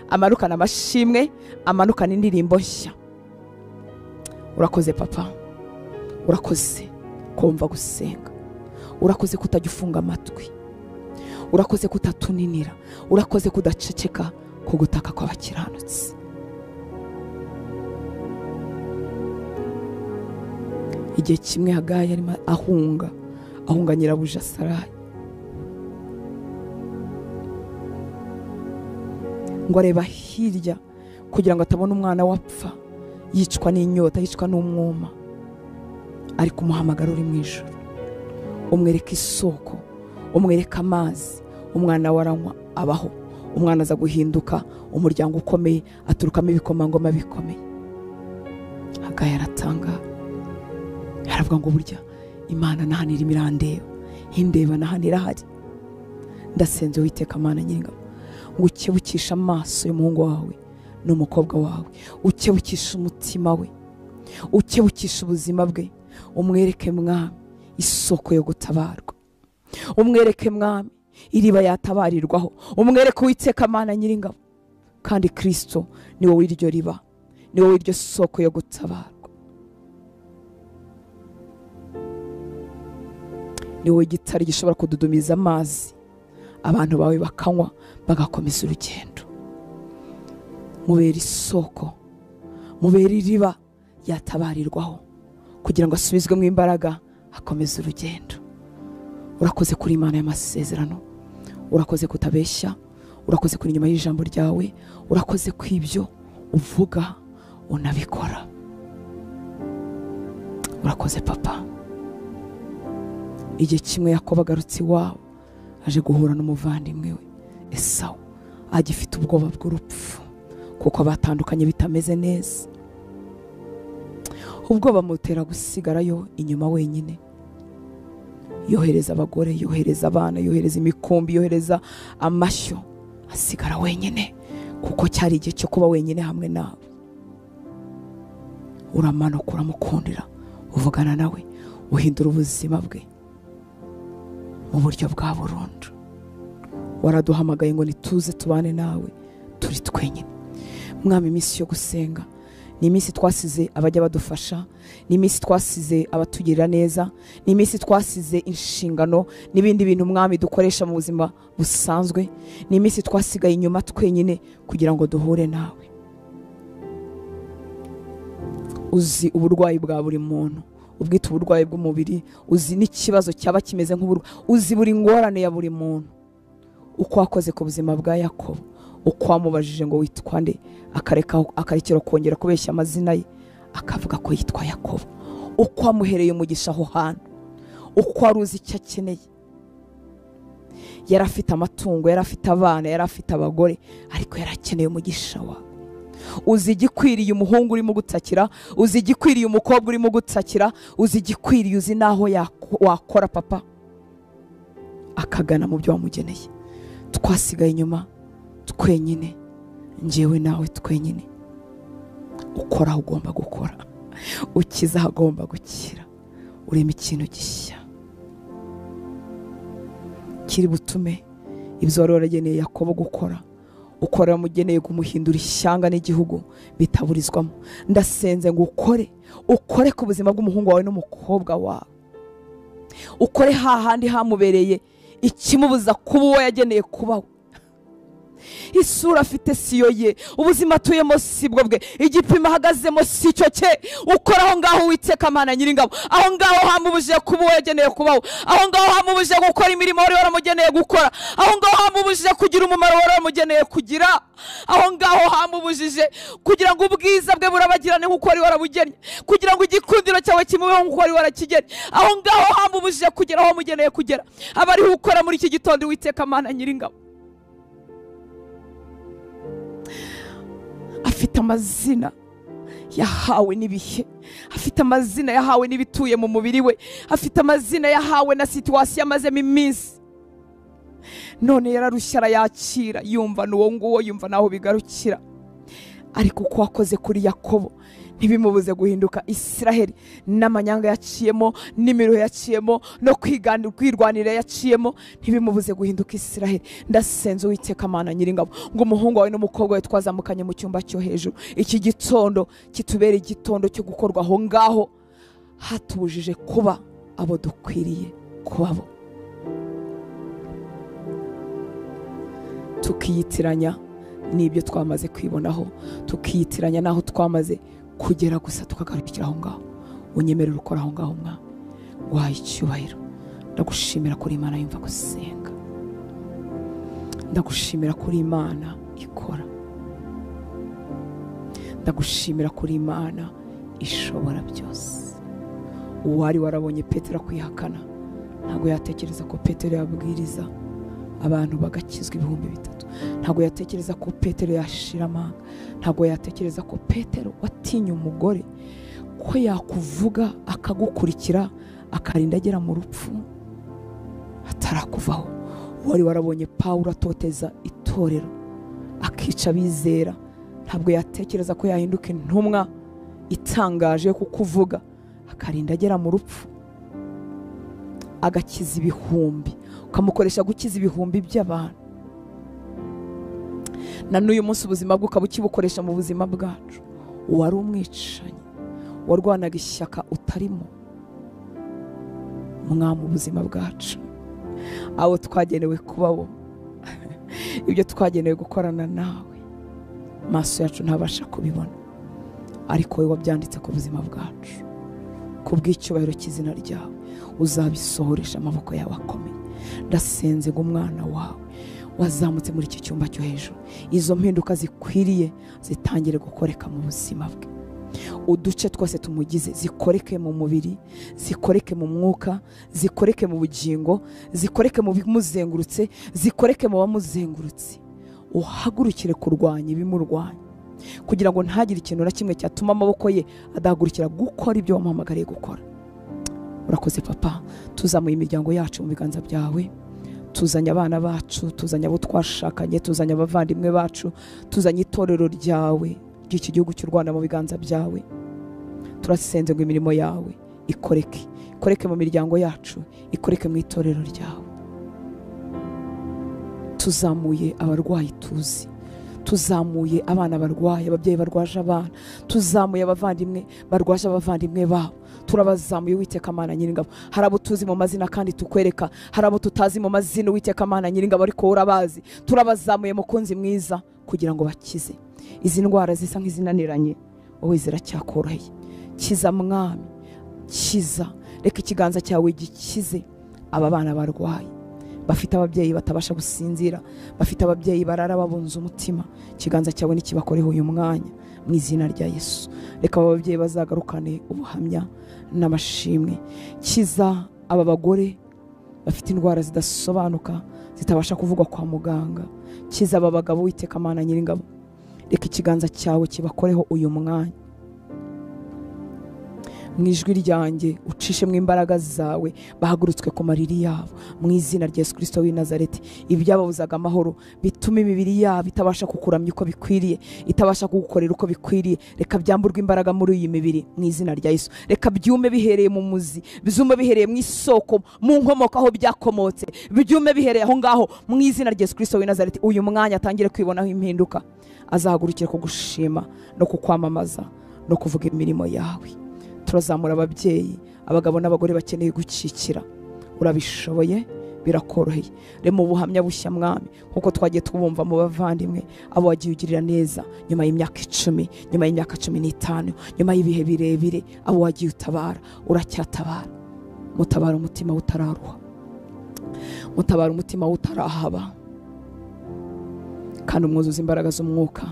amanukana amashimwe, amanukana indirimbo nshya. Urakoze papa, urakoze kumva gusenga, urakoze kutajya ufunga amatwi, urakoze kutatuninira, urakoze kudaceceka ku gutaka kw'abakiranutsi. Igihe kimwe Hagayi arimo ahunga nyirabuja Sarayi, ngo areba hirya kugira ngo atabona umwana wapfa yicwa n'inyota, yicwa n'umwuma. Ariko umuhamagaro uri mu ijuru umwereka isoko, umwereka amazi, umwana waranywa abaho. Umwana aza guhinduka umuryango ukomeye, aturukamo ibikomangoma bikomeye. Hagayi aratanga, aravuga ngo burya Imana na hano irimo irandeba, indeba na hano irahari. Ndasenze Uwiteka Mana Nyiringabo ngo ukebukishe amaso y'umuhungu wawe n'umukobwa wawe, ukebukishe umutima we, ukebukishe ubuzima bwe, umwereke Mwami isoko yo gutabarwa, umwereke Mwami iriba yatabarirwaho, umwereke Uwiteka Mana Nyiringabo. Kandi Kristo ni wowe iryo riba, ni wowe iryo soko yo gutabarwa, ni wowe igitare gishobora kududumiza amazi abantu bawe bakanywa bagakomeza urugendo. Mubere isoko, mubere iriba yatabarirwaho kugira ngo asubizwe mu imbaraga akomeze urugendo. Urakoze kuri Imana y'amasezerano, urakoze kutabeshya, urakoze kuri inyuma y'ijambo ryawe, urakoze kwibyo uvuga unabikora. Urakoze Papa. Igihe kimwe Yakobo agarutse iwabo aje guhura n'umuvandimwe we Esawu, agifite ubwoba bw'urupfu kuko batandukanye bitameze neza. Ubwoba bamutera gusigarayo inyuma wenyine. Yohereza abagore, yohereza abana, yohereza imikumbi, yohereza amashyo, asigara wenyine kuko cyari igihe cyo kuba wenyine hamwe nawe. Uramanuka uramukundira, uvugana nawe, uhindura ubuzima bwe mu buryo bwa burundu. Waraduhamagaye ngo nituze tubane nawe turi twenyine. Mwami, iminsi yo gusenga ni iminsi twasize abajya badufasha, ni iminsi twasize abatugirira neza, ni iminsi twasize inshingano n'ibindi bintu Mwami dukoresha mu buzima busanzwe, ni iminsi twasigaye inyuma twenyine kugira ngo duhure nawe. Uzi uburwayi bwa buri muntu, ubwita uburwayi bw'umubiri, uzi n'ikibazo cyaba kimeze nk'uburwayi, uzi buri ngorane ya buri muntu. Uko wakoze ku buzima bwa Yakobo, uko wamubajije ngo witwa nde, akarekera kongera kubeshya amazina ye akavuga ko yitwa Yakobo. Uko wamuhereye umugisha aho hantu, uko wari uzi icyo akeneye. Yari afite amatungo, yari afite abana, yari afite abagore, ariko yari akeneye umugisha wawe. Uzi igikwiriye umuhungu urimo gutakira, uzi igikwiriye umukobwa urimo gutakira, uzi igikwiriye, uzi naho wakora Papa akagana mu byo wamugeneye. Twasigaye inyuma twenyine, njyewe nawe twenyine. Ukora aho ugomba gukora, ukiza aho agomba gukira, urema ikintu gishya kiri butume ibyo wari warageneye Yakobo gukora, ukora mugeneye kumuhindura ishyanga n'igihugu bitaburizwamo. Ndasenze ngo ukore ku buzima bw'umuhungu wawe n'umukobwa wawe, ukore hahandi hamubereye ikimubuza kuba uwo yageneye kubaho. Isura afite siyo ye, ubuzima atuyemo sibwo bwe, igipimo ahagazemo si cyo cye. Ukora aho ngaho Uwiteka Mana Nyiringabo, aho ngaho hamubujije kuba uwo yageneye kubaho, aho ngaho hamubujije gukora imirimo wari waramugeneye gukora, aho ngaho hamubujije kugira umumaro wari waramugeneye kugira, aho ngaho hamubujije kugira ngo ubwiza bwe burabagirane nk'uko wari warabugennye, kugira ngo igikundiro cyawe kimubeho nk'uko wari warakigennye, aho ngaho hamubujije kugera aho wamugeneye kugera. Aba ariho ukora muri iki gitondo Uwiteka Mana Nyiringabo. Afite amazina yahawe n'ibihe, afite amazina yahawe n'ibituye mu mubiri we, afite amazina yahawe na situwasiyo amazemo iminsi. None yararushya arayakira, yumva n'uwo nguwo, yumva naho bigarukira. Ariko uko wakoze kuri Yakobo ntibimubuze guhinduka Israheli, n'amanyanga yaciyemo, n'imiruho yaciyemo, no kwirwanira yaciyemo, ntibimubuze guhinduka Israheli. Ndasenze Uwiteka Mana Nyiringabo ngo umuhungu wawe n'umukobwa wawe twazamukanye mu cyumba cyo hejuru, iki gitondo kitubere igitondo cyo gukorwa aho ngaho hatubujije kuba abo dukwiriye kubabo. Tukiyitiranya n'ibyo twamaze kwibonaho, tukiyitiranya naho twamaze kugera gusa tukagarukira aho ngaho. Unyemerera ukora aho ngaho Mwami, wahaye icyubahiro. Ndagushimira kuri Imana yumva gusenga, ndagushimira kuri Imana ikora, ndagushimira kuri Imana ishobora byose. Uwari warabonye Petero kwihakana ntabwo yatekereza ko Petero yabwiriza abantu bagakizwa 3000. Ntabwo yatekereza ko Petero yashira amanga, ntabwo yatekereza ko Petero watinya umugore ko yakuvuga akagukurikira akarinda agera mu rupfu atarakuvaho. Uwari warabonye Pawulo atoteza itorero akica abizera ntabwo yatekereza ko yahinduka intumwa itangaje kukuvuga akarinda agera mu rupfu agakiza ibihumbi, ukamukoresha gukiza ibihumbi by'abantu. Na n'uyu munsi ubuzima bwe ukaba ukibukoresha mu buzima bwacu. Uwari umwicanyi warwanaga ishyaka utarimo, Mwami, ubuzima bwacu, abo twagenewe kubaho, ibyo twagenewe gukorana nawe, maso yacu ntabasha kubibona, ariko wowe wabyanditse ku buzima bwacu. Kubw'icyubahiro cy'izina ryawe uzabisohoresha amaboko yawe akomeye. Ndasenze ngo umwana wawe wazamutse muri iki cyumba cyo hejuru, izo mpinduka zikwiriye zitangire gukoreka mu buzima bwe. Uduce twose tumugize zikoreke mu mubiri, zikoreke mu mwuka, zikoreke mu bugingo, zikoreke mu bimuzengurutse, zikoreke mu bamuzengurutse. Uhagurukire kurwanya ibimurwanya kugira ngo ntagire ikintu na kimwe cyatuma amaboko ye adahagurukira gukora ibyo wamuhamagariye gukora. Urakoze Papa, tuzamuye imiryango yacu mu biganza byawe, tuzanye abana bacu, tuzanye abo twashakanye, tuzanye abavandimwe bacu, tuzanye itorero ryawe ry'iki gihugu cy'u Rwanda mu biganza byawe. Turasenze ngo imirimo yawe ikoreke, ikoreke mu miryango yacu, ikoreke mu itorero ryawe. Tuzamuye abarwayi tuzi, tuzamuye abana barwaye, ababyeyi barwaje abana, tuzamuye abavandimwe barwaje abavandimwe babo, turabazamuye Uwiteka Mana Nyiringabo. Hari abo tuzi mu mazina kandi tukwereka, hari abo tutazi mu mazina Uwiteka Mana Nyiringabo ariko urabazi. Turabazamuye mukunzi mwiza kugira ngo bakize izi ndwara zisa nk'izinaniranye, wowe ziracyakoroheye. Kiza Mwami, kiza, reka ikiganza cyawe gikize aba bana barwaye, bafite ababyeyi batabasha gusinzira, bafite ababyeyi barara babunze umutima. Ikiganza cyawe nikibakoreho uyu mwanya mu izina rya Yesu. Reka aba babyeyi bazagarukane ubuhamya n'amashimwe. Kiza aba bagore bafite indwara zidasobanuka zitabasha kuvugwa kwa muganga. Kiza aba bagabo Uwiteka Mana Nyiringabo, reka ikiganza cyawe kibakoreho uyu mwanya. Mu ijwi ryanjye ucishemo imbaraga zawe, bahagurutswe ku mariri yabo mu izina rya Yesu Kristo w'i Nazareti. Ibyababuzaga amahoro bituma imibiri yabo itabasha kukuramya uko bikwiriye, itabasha kugukorera uko bikwiriye, reka byamburwe imbaraga muri iyi mibiri mu izina rya Yesu. Reka byume bihereye mu muzi, bizume bihereye mu isoko, mu nkomoko aho byakomotse, byume bihereye aho ngaho mu izina rya Yesu Kristo w'i Nazareti. Uyu mwanya atangire kwibonaho impinduka, azahagurukire kugushima no kukwamamaza no kuvuga imirimo yawe. Turazamura ababyeyi, abagabo n'abagore bakeneye gukikira. Urabishoboye, birakoroheye. Rema ubuhamya bushya Mwami, nkuko twagiye tubumva mu bavandimwe abo wagiye ugirira neza nyuma y'imyaka 10, nyuma y'imyaka 15, nyuma y'ibihe birebire, abo wagiye utabara, uracyatabara. Mutabara umutima utararuha, mutabara umutima utarahaba, kandi umwuzuza imbaraga z'umwuka.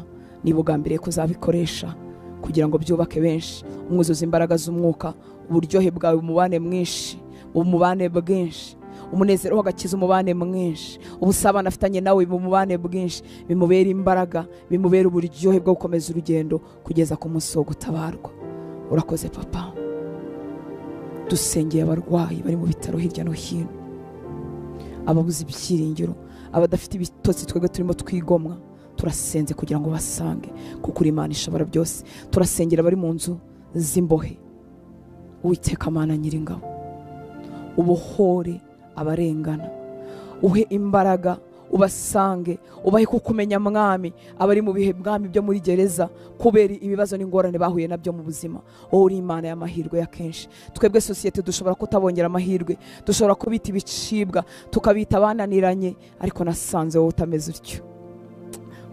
Niba ugambiriye kuzabikoresha kugira ngo byubake benshi, umwuzuza imbaraga z'umwuka, uburyohe bwawe umubane mwinshi, umubane bwinshi, umunezero w'agakiza umubane mwinshi, ubusabane afitanye nawe umubane bwinshi, bimubera imbaraga, bimubera uburyohe bwo gukomeza urugendo kugeza ku munsi wo gutabarwa. Urakoze Papa. Dusengeye abarwayi bari mu bitaro hirya no hino, ababuze ibyiringiro, abadafite ibitotsi twebwe turimo twigomwa, turasenze kugira ngo basange kuko uri Imana ishobora byose. Turasengera bari mu nzu z'imbohe, Uwiteka Mana Nyiringabo, ubohore abarengana, uhe imbaraga, ubasange, ubahe kukumenya Mwami. Abari mu bihe Mwami byo muri gereza kubera ibibazo n'ingorane bahuye nabyo mu buzima, wowe uri Imana y'amahirwe ya kenshi. Twebwe sosiyete dushobora kutabongera amahirwe, dushobora kubita ibicibwa, tukabita abananiranye, ariko nasanze wowe utameze utyo.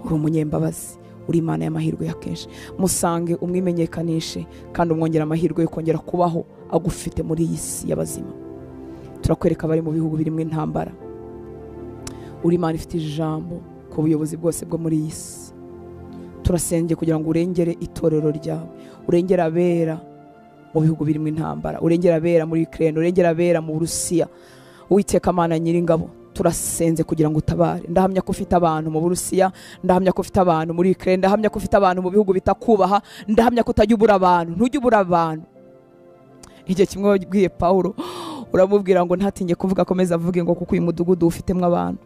Uri umunyembabazi, Uri Imana y'amahirwe ya kenshi. Musange umwimenyekanishe kandi umwongera amahirwe yo kongera kubaho agufite muri iyi si y'abazima. Turakwereka abari mu bihugu birimo intambara. Uri Imana ifite ijambo ku buyobozi bwose bwo muri iyi si. Turasenge kugira ngo urengere itorero ryawe, urengere abera mu bihugu birimo intambara, urengere abera muri Ukraine, urengere abera mu Burusiya. Uwiteka Mana nyiringabo, turasenze kugira ngo utabare. Ndahamya ko ufite abantu mu Burusiya, ndahamya ko ufite abantu muri Ukraine, ndahamya ko ufite abantu mu bihugu bitakubaha, ndahamya ko utajya ubura abantu, ntujya ubura abantu. Igihe kimwe wabwiye Paulo, uramubwira ngo ntatinye kuvuga, akomeza avuge ngo kuko uyu mudugudu ufitemo abantu.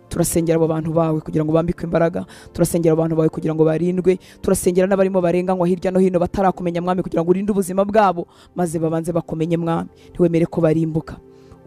Turasengera abo bantu bawe kugira ngo bambikwe imbaraga, turasengera abantu bawe kugira ngo barindwe, turasengera n'abarimo barenganywa hirya no hino batarakumenya Mwami, kugira ngo urinde ubuzima bwabo maze babanze bakumenye Mwami, ntiwemere ko barimbuka.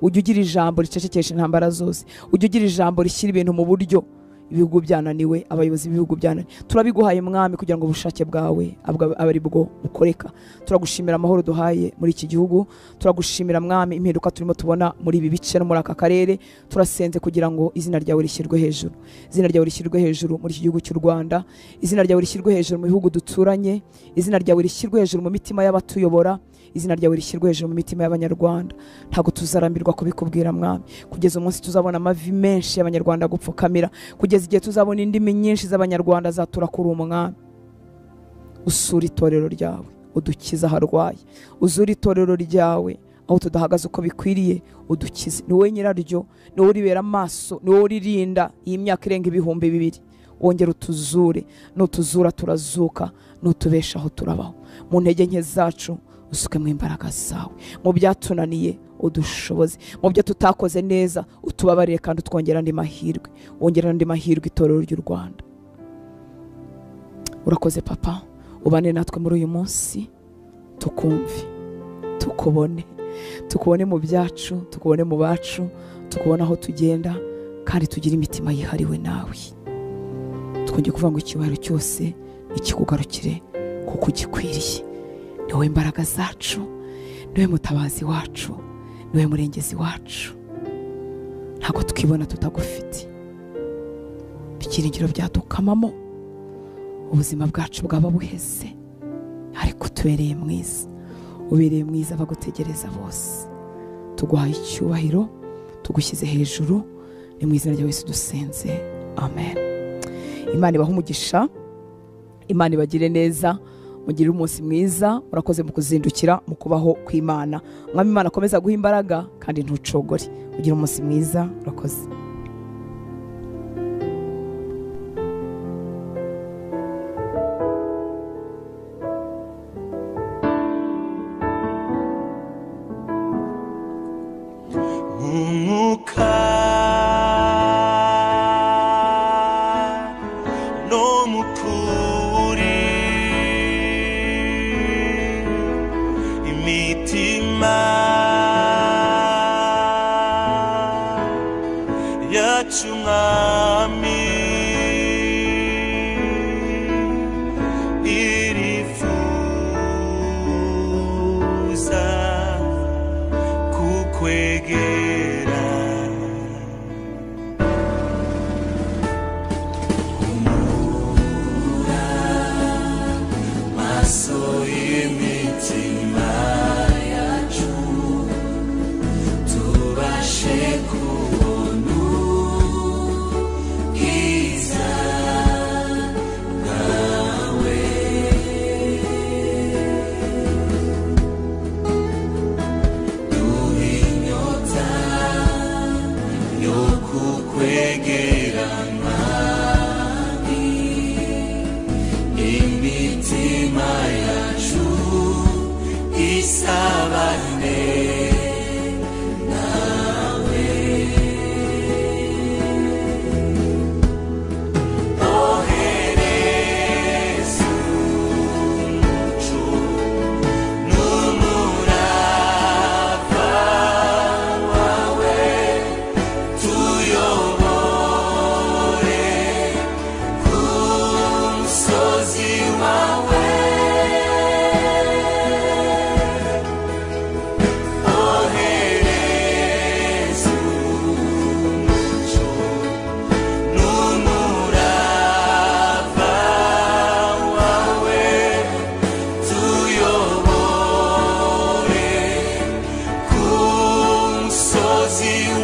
Ujye ugira ijambo ricecekesha intambara zose, ujye ugira ijambo rishyira ibintu mu buryo. Ibihugu byananiwe, abayobozi b'ibihugu byananiwe, turabiguhaye Mwami kugira ngo ubushake bwawe abe ari bwo bukoreka. Turagushimira amahoro duhaye muri iki gihugu, turagushimira Mwami impinduka turimo tubona muri ibi bice no muri aka karere. Turasenze kugira ngo izina ryawe rishyirwe hejuru, izina ryawe rishyirwe hejuru muri iki gihugu cy'u Rwanda, izina ryawe rishyirwe hejuru mu bihugu duturanye, izina ryawe rishyirwe hejuru mu mitima y'abatuyobora, izina ryawe rishyirwe hejuru mu mitima y'abanyarwanda. Ntabwo tuzarambirwa kubikubwira Mwami, kugeza umunsi tuzabona amavi menshi y'abanyarwanda gupfukamira, kugeza igihe tuzabona indimi nyinshi z'abanyarwanda zatura kuri umwami. Usura itorero ryawe, udukize aharwaye, uzure itorero ryawe aho tudahagaze uko bikwiriye, udukize. Ni wowe nyiraryo, ni wowe uribera amaso, ni wowe uririnda iyi myaka irenga 2000. Wongera utuzure, nutuzura turazuka, nutubeshaho turabaho. Mu ntege nke zacu usuke mu imbaraga zawe, mu byatunaniye udushoboze, mu byo tutakoze neza utubabarire kandi utwongera andi mahirwe, wongera andi mahirwe itorero ry'u Rwanda. Urakoze Papa, ubane natwe muri uyu munsi, tukumve, tukubone, tukubone mu byacu, tukubone mu bacu, tukubone aho tugenda, kandi tugire imitima yihariwe nawe. Twongeye kuvuga ngo icyubahiro cyose ikikugarukire kuko ugikwiriye. Ni wowe imbaraga zacu, ni wowe mutabazi wacu, ni wowe murengezi wacu. Ntabwo twibona tutagufite. Ibyiringiro byadukamamo, ubuzima bwacu bwaba buheze, ariko utubereye mwiza, ubereye mwiza abagutegereza bose. Tuguhaye icyubahiro, tugushyize hejuru, ni mu izina rya Yesu dusenze, amen. Imana ibahe umugisha, Imana ibagire neza, mugire umunsi mwiza. Murakoze mu kuzindukira mu kubaho kw'Imana. Mwami Imana akomeza guha imbaraga kandi ntucogore. Ugire umunsi mwiza, murakoze. Duhinyota. Umusozi.